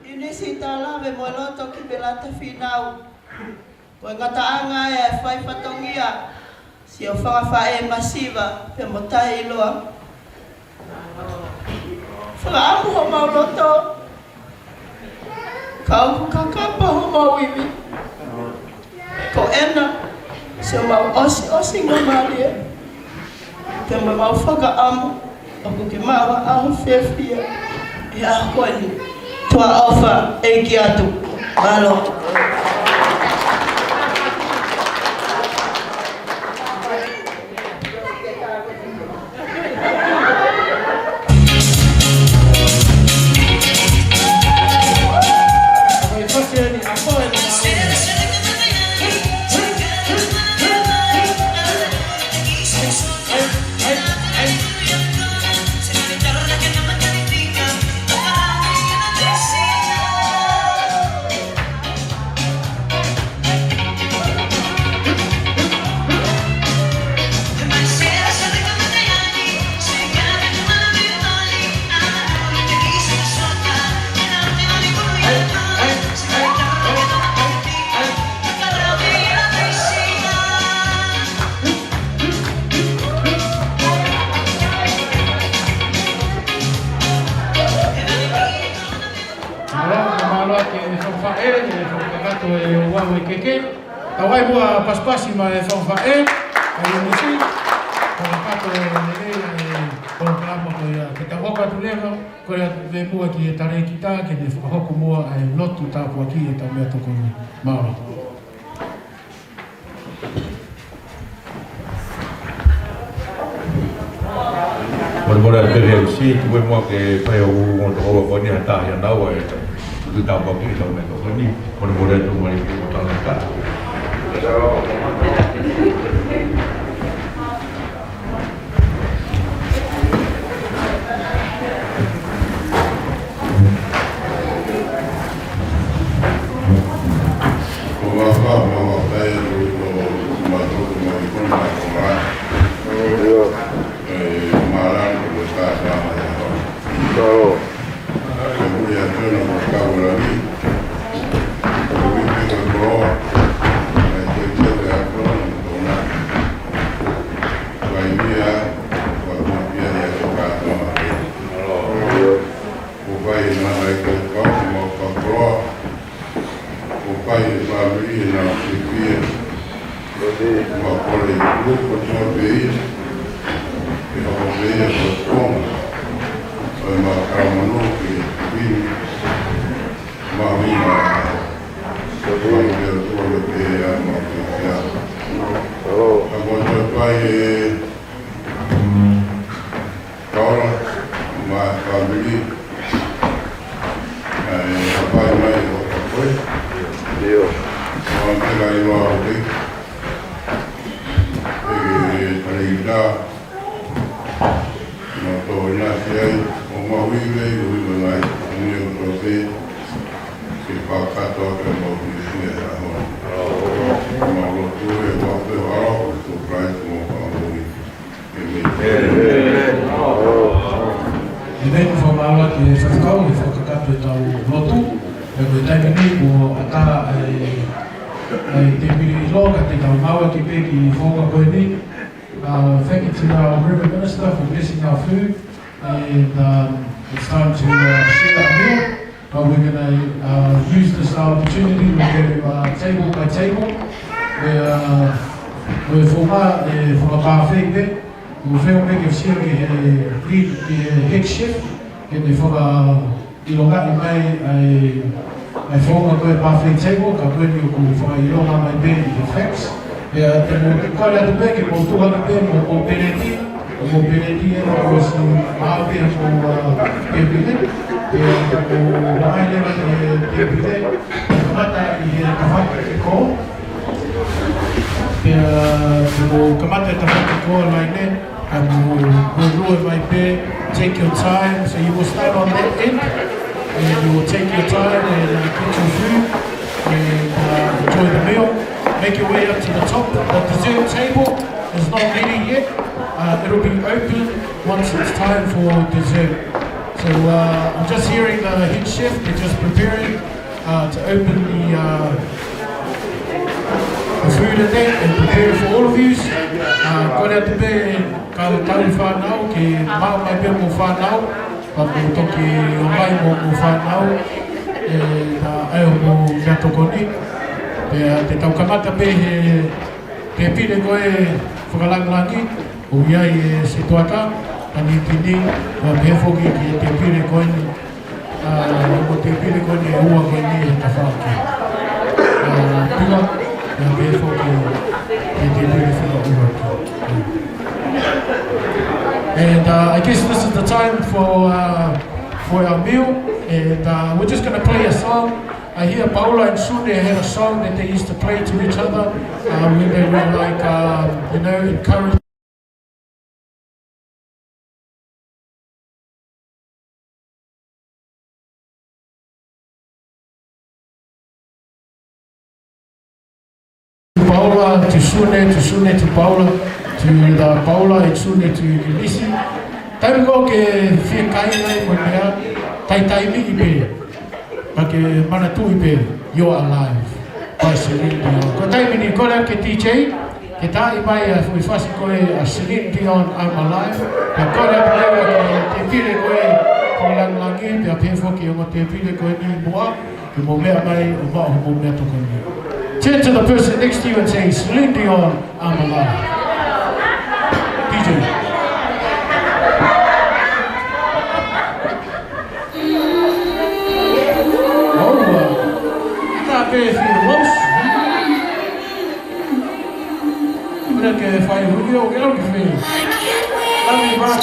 ʻIunisi Talave, mo e loto ki Pelata Fīnau. Ko e ngataʻanga ʻa e fai fatongia, siʻo fanga faʻē masiva pea mo taʻeʻiloa. Fakaʻamu homau loto, ka ʻoku kakapa homau ivi. Ko ena, siʻomau ʻosiʻosingamālie. Pea mo ʻemau fakaʻamu, ʻoku ke maʻu ha ʻaho fiefia ʻi he ʻaho ko eni. Tuʻa ʻofa, ʻEiki atu. Mālō. Mālō, mālō ki he fakafaʻē, ʻe fakakakato e ouau e keke. Tau ai muʻa pasipasi maʻa e fakafaʻē, ʻa e ʻIunisi, fakakakato e lelei ʻa e polokalama ko ia. Ke tau hoko atu leva, ko ia pē muʻa ki he talēkita, ke ne fakahoko muʻa ʻa e lotu tāpuaki ʻi heʻetau meʻatokoni. Mālō. Molemole atu pē ʻIunisi, tuku muʻa ke fai ʻa e ongo tokoua ko eni ha taha ia naua ʻe tuku tāpuaki ʻi heʻetau meʻatokoni. Molemole atu, molemole ki he tangata. Ko e fai ʻe he kau mau fakakoloa, ko e fai ʻe he fāmili ʻenau fiefia. Ko e kole ʻi he kulupu kotoa pē ia, ke hoko pē ia ko e konga ʻo ʻemau kau manu ki he pini. Mau ʻi he ʻaho. Ko e fai ʻe he ʻOtua pē ia. Hello. Ka mo te pai e Paula, mo e fāmili, ʻa e kapai mai ʻo ka koe. ʻIo. Mo e kela i loa o te. E, e, e, Mo tō ina si ai, ʻo mau i mei, ʻo i mei ngai, ʻo ni o tō te, ke whakato ake mau i si e aho. Mau lotu e wā pē ʻo ʻalo, ʻo tō Christ mo whakamoʻui. ʻĒmeni. ʻĒmeni. Fakamālō ki he faifekau, he fakakakato ʻetau lotu. Pea ko e taimi ni kuo ʻatā ai, ai te pili ʻilo, ka te tau maʻu ʻaki pē ki he founga ko eni. Uh, thank you to our Reverend Minister for blessing our food. And, um, it's time to, uh, share our meal. But we're gonna, uh, use this opportunity to go, uh, table by table. Where, uh, where for, uh, for a buffet, we'll feel big if she, uh, lead, uh, head chef, and for, uh, ʻIlongaʻi mai ʻa e, ʻa e founga ko e buffet table, ka ko eni ʻoku fakaʻilonga mai pē ʻi he facts. Pea te mou kole atu pē ke mou tuku atu pē mo hoʻomou peleti, hoʻomou peleti ʻe ʻosi maʻu pē hoʻomou, uh, tēpile. Pea te mou haʻi leva ki he tēpile, kamata ʻi he tafaʻaki ko Pea, te mou kamata e tafaʻaki ko ē ʻa e laine, ka mou, mou lue mai pē, take your time. So you will start on that end, and you will take your time and, uh, get your food and, uh, enjoy the meal. Make your way up to the top. The dessert table is not ready yet. Uh, it'll be open once it's time for dessert. So, uh, I'm just hearing the head chef, they're just preparing uh, to open the, uh, the food and that and prepare for all of you. Uh, kole atu pē kau tau fānau, ke maʻu mai pē hoʻomou fānau, pea mou toki ō mai mo hoʻomou fānau, ʻe, ʻa e hoʻomou meʻatokoni. Pea te tau kamata pē he tēpile ko ē fakalāngilangi, ʻoku ʻi ai e setuata, ʻa e nitini, pea pehē foki ki he tēpile ko eni, ʻa, ʻa e tēpile ko eni ʻe ua ko eni he tafaʻaki. ʻA, Pinga, pea pehē foki ki he tēpile fika ua. And, uh, I guess this is the time for, uh, for our meal, and, uh, we're just gonna play a song. I hear Paula and Sune had a song that they used to play to each other, uh, when they were, like, um, you know, encouraged. Paula to Sune, to Sune to Paula, to, uh, Paula and Sune to Ulisi. Taimi ko ē ke fiekaia ai mo e meʻa, taitaimiʻi pē. Ka ke manatuʻi pē, you're alive. By Celine Dion. Ko e taimi ni kole ke D J, ke taaʻi mai ʻa e foʻi fasi ko ē ʻa Celine Dion, I'm Alive. Pea kole atu leva ki he tēpile ko ē fakalāngilangi, pea pehē foki ki he ongo tēpile ko eni muʻa, ke mou meʻa mai ʻo maʻu hoʻomou meʻatokoni. Turn to the person next to you and say, Celine Dion, I'm Alive. D J. Ua. Tapu ki he host. Pea ke fai huli o ke lau ki fē. Love you, bro.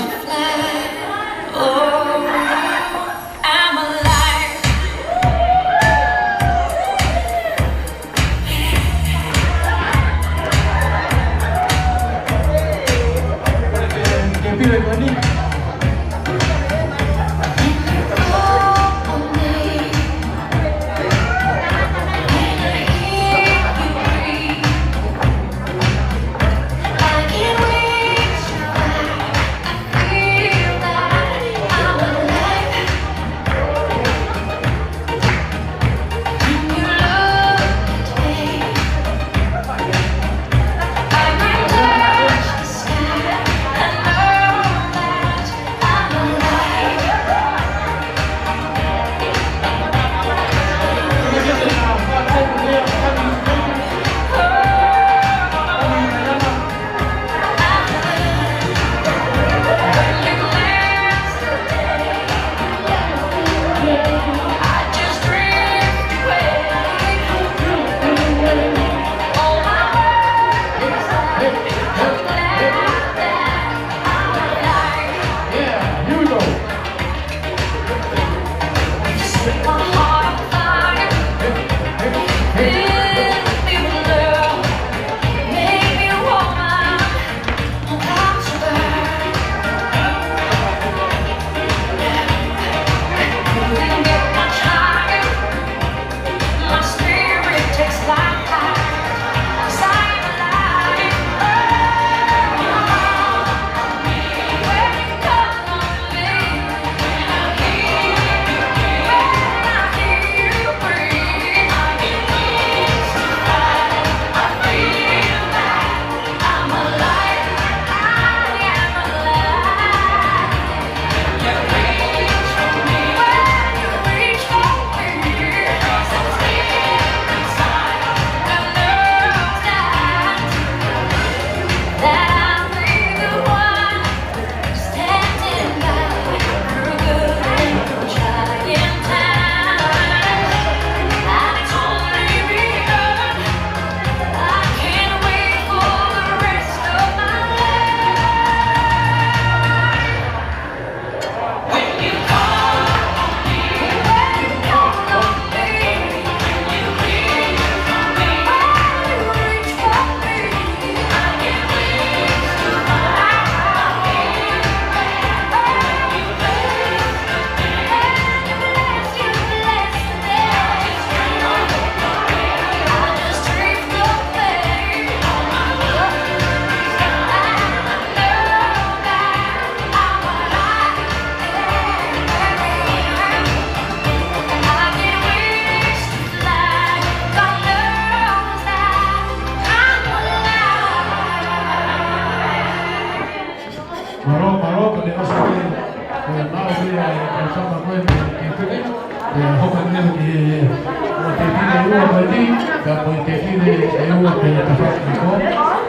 Ko e tefine ʻe ua pē tafaʻaki ko,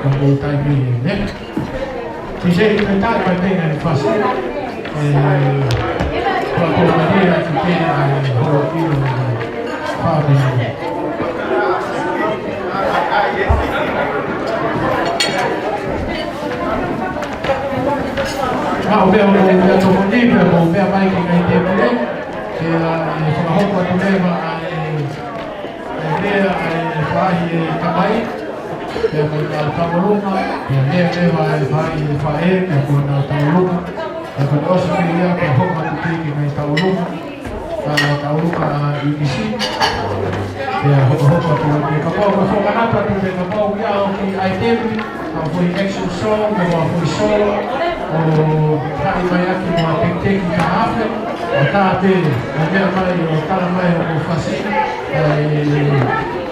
ka ko e taimi ʻe ne. Ti se i te taʻi mai pē ngaahi fasi. ʻE, kua ko mani a ki te a e holo ki o ngaahi fāmili. Ma o mea o mea tokoni, pea mo mea mai ki ngai te pule, ke a, e, fakahoko atu leva ʻa e, ʻa e lea ʻa e faʻahi ʻe tamai, pea mo e tau tauluma, pea lea leva ʻa e faʻahi ʻe faʻē, pea mo e tau tauluma, pea ko e ʻosi pē ia, pea hoko atu ki ngai tauluma. ʻA, tauluma ʻi ʻInisi. Pea hokohoko atu pē kapau, ka fakamanatu atu pē kapau ʻoku ʻi ai ha kiʻi ʻaitemi, ha foʻi action song, mo ha foʻi solo, ʻo haʻi mai ʻaki mo ha tekiteki ʻe taha afe, ʻo tā pē, ʻo meʻa mai, ʻo tala mai hoʻomou fasi, ʻe,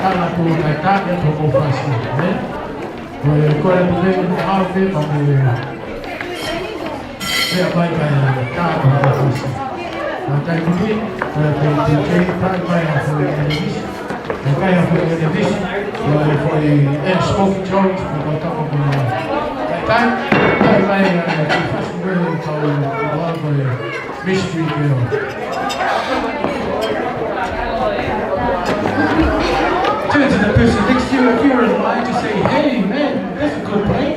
tala atu ʻo taʻetaʻe atu hoʻomou fasi, ē? Ko e, ko e atu pē, ʻo haʻu pē, pea mo e, Pea mai ka e tā ko e fasi. Ka tai kuki, ka te te te tai mai ha foʻi ʻelevisi. Ka kai ha foʻi ʻelevisi. Ka e foʻi e Smoky Jones, ka ka tama ko na. Ka tai, tai mai a e fasi ko e kau ua ko e mystery girl. Turn to the person next to you if you're in line to say, "Hey, man, that's a good play."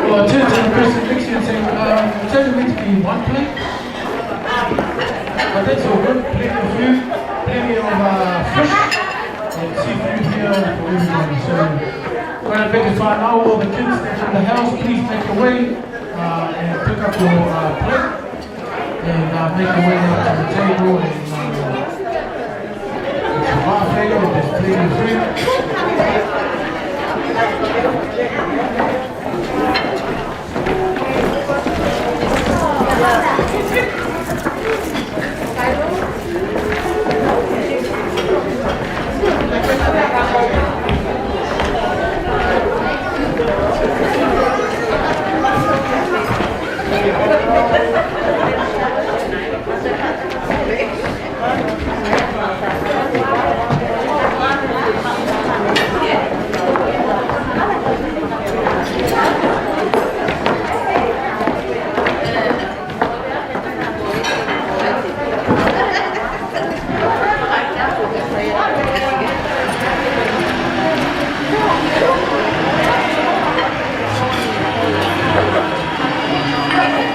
Well, I turned to the person next to you and said, um, "It's only meant to be one plate." But that's all good. Plenty of food, plenty of, uh, fish and seafood here for everybody. So, we're gonna make it fun. Now, all the kids that's in the house, please make your way, uh, and pick up your, uh, plate. And, uh, make your way up to the table and, uh, it's a buffet and there's plenty of food.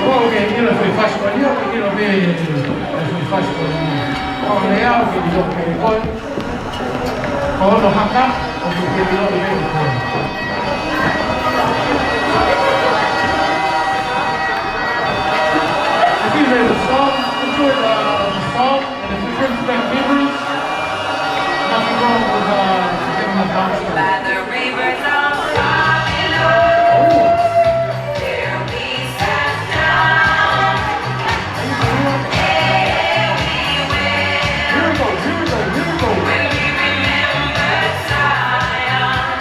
Ua ke ʻilo foʻi fasi ko eni, ke ʻilo pē foʻi fasi ko eni. Ko e lea ke ʻilo pē ko e. Ko hono haka, ʻoku ke ʻilo pē ko e. If you hear the song, enjoy the, the song, and if it brings back memories, nothing wrong with, uh, getting a dance. By the rivers of Babylon, there we sat down. Here we go, here we go, here we go. When we remember Zion.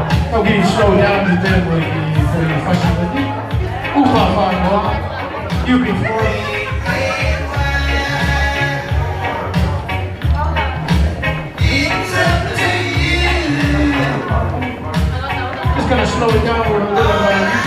Tau kiʻi slow down the tempo ʻi he foʻi fasi ko eni. Upa fānau, U B four. Just gonna slow it down a little bit.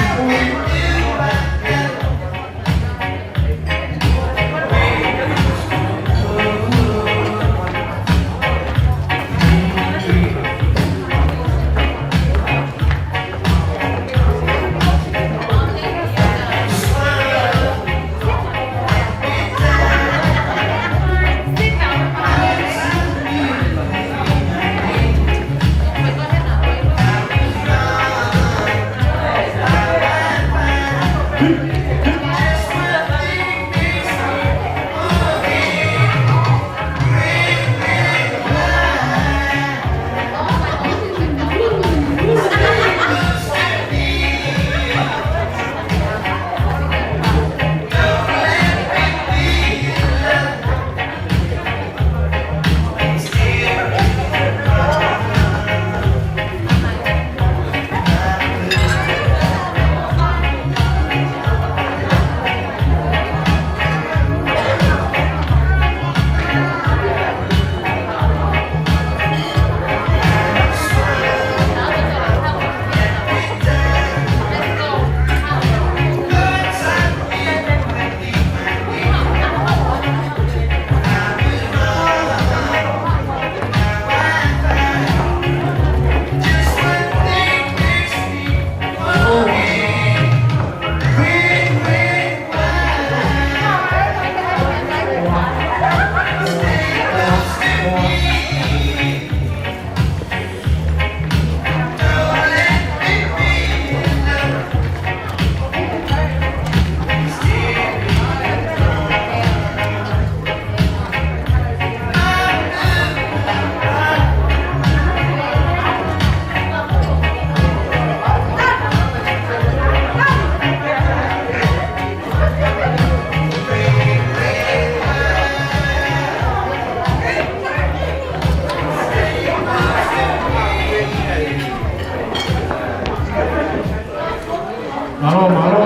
Mālō, mālō.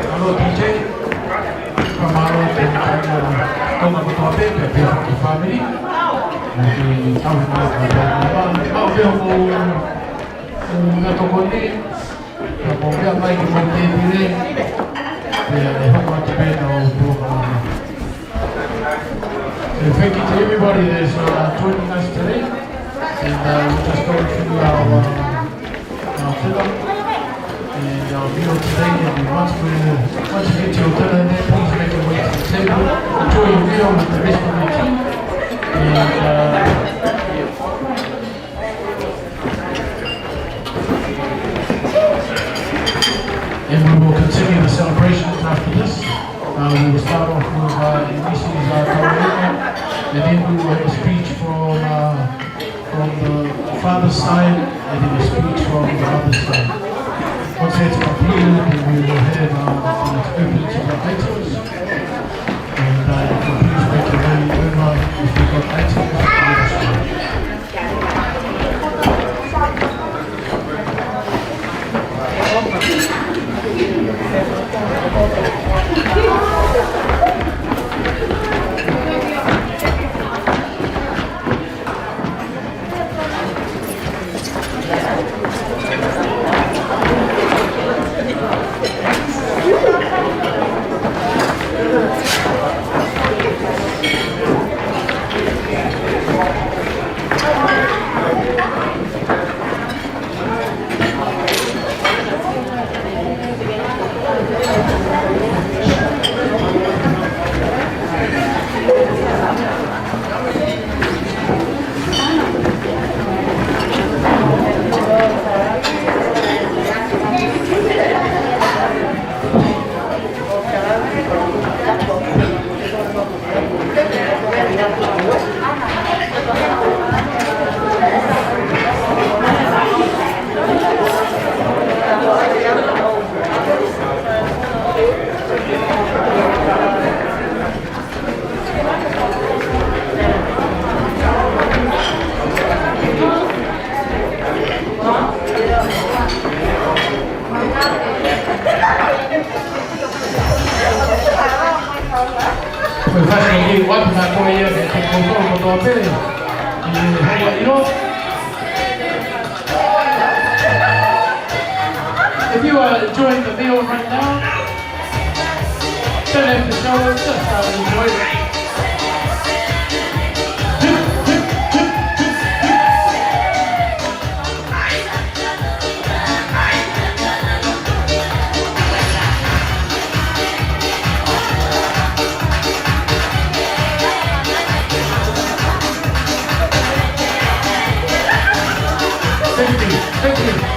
Mālō, D J. Ka mālō, te mālō. Tonga kotoa pē, pea pehē ki he family. Mo e tau mai, mai, mai, mai, pea mo, mo e tokoni. Ka mou meʻa mai ki he tēpile, pea ʻe hoko atu pē ʻetau polokalama. So thank you to everybody that's, uh, joining us today. And, uh, we're just going through our, uh, our film and our meal today. And once we, once you get your dinner in there, please make your way to the table. Enjoy your meal with the rest of your team. And we will have a speech from, uh, from the father's side and then a speech from the mother's side. Once that's completed, then we will have, uh, it's open to the items. And, uh, you can please make your way over if you've got items. Ko e fasi ki he ʻoatu mai ko ia ke te kotoa kotoa pē. ʻI he hua ʻilo. If you are enjoying the meal right now, don't have to show it, just, uh, enjoy it. Thank you. Thank you.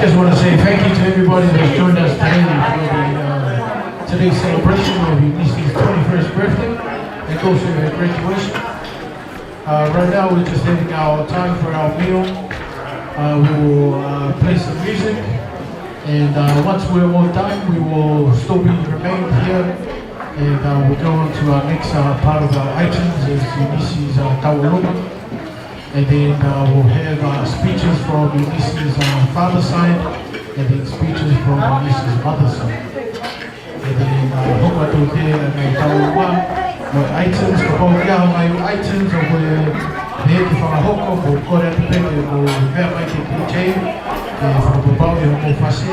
Just want to say thank you to everybody that's joined us today for the, uh, today's celebration of Eunice's twenty-first birthday and also her graduation. Uh, right now, we're just having our time for our meal. Uh, we will, uh, play some music, and, uh, once we're all done, we will still be remain here, and, uh, we'll go on to our next, uh, part of our items, is Eunice's, uh, tauʻolunga. And then, uh, we'll have, uh, speeches from Eunice's, uh, father's side, and then speeches from Eunice's mother's side. And then, uh, hoko atu ki he ngaahi tauʻolunga, mo e items, kapau ʻoku ʻi ai ha ngaahi items ʻoku ke pehē ke fakahoko, mou kole atu pē ke mou meʻa mai ki he D J, ke fakapapauʻi hoʻomou fasi,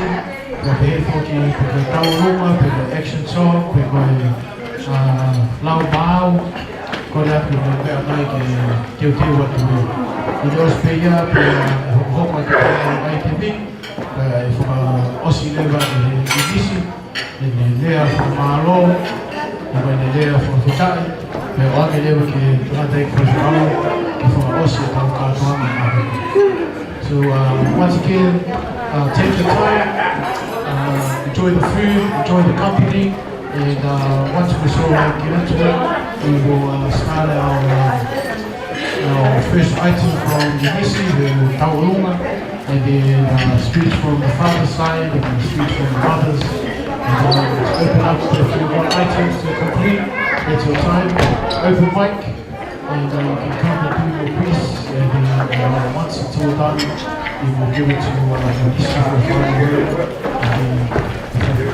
ke pehē foki pe ko e tauʻolunga, pe ko e action song, pe ko e, uh, lau maau, kole atu ke mou meʻa mai ke teuteu atu pē. ʻI he ʻosi pē ia, pea hokohoko atu pē ʻa e items, pea ʻe fakaʻosi leva ʻe Eunice ʻene lea fakamālō, mo ʻene lea fakafetaʻi, pea ʻoange leva ki he tangataʻeiki palesiteni ke fakaʻosi ʻetau kātoanga. So, uh, once again, uh, take your time, uh, enjoy the food, enjoy the company, and, uh, once we sort of get into it, we will, uh, start our, uh, our first item from Eunice, the tauʻolunga, and then, uh, speech from the father's side, and then speech from the mothers, and then open up to a few more items to complete. It's your time. Open mic, and, uh, you can come and do your piece, and then, uh, once it's all done, we will give it to, uh, Eunice for a final word, and then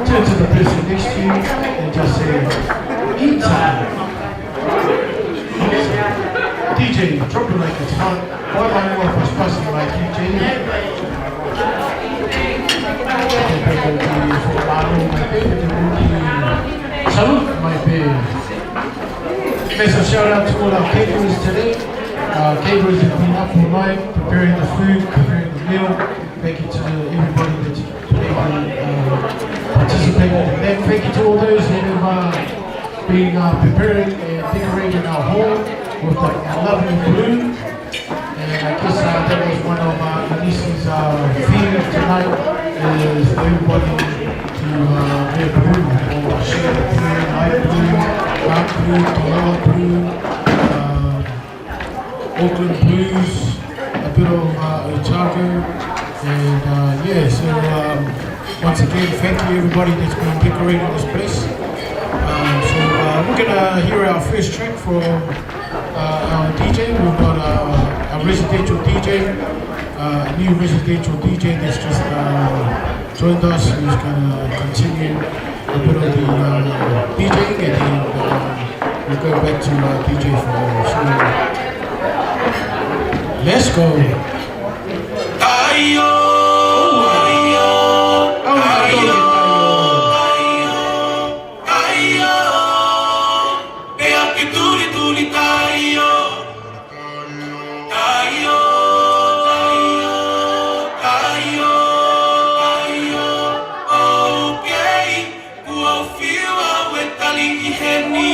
turn to the person next to you and just say, "It's time." D J, drop it like it's hot. Why am I not first person like D J? Salute, my baby. Make some shout out to all our caterers today. Uh, caterers have been up all night preparing the food, preparing the meal. Thank you to everybody that, uh, participated in that. Thank you to all those that have, uh, been, uh, preparing and decorating our hall with the lovely blue. And I guess, uh, that was one of, uh, Eunice's, uh, themes tonight, is everybody to, uh, wear blue or share the blue, light blue, dark blue, Toloa blue, um, Auckland Blues, a bit of, uh, Otago, and, uh, yeah, so, um, once again, thank you everybody that's been decorating this place. Um, so, uh, we're gonna hear our first track from, uh, our D J. We've got, uh, a residential D J, uh, a new residential D J that's just, uh, joined us, who's gonna continue a bit of the, uh, DJing, and then, uh, we'll go back to, uh, D J for a few. Let's go. ʻAio, ʻaio, ʻaio, ʻaio, ʻaio. Pea ke tulituli taio. Taio, taio, taio, taio. Okay, kuo fiu au e tali ʻi heni.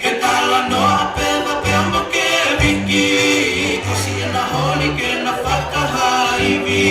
He talanoa pē ʻa Peamo Keviki, ko siʻena holi ke na fakahaivi.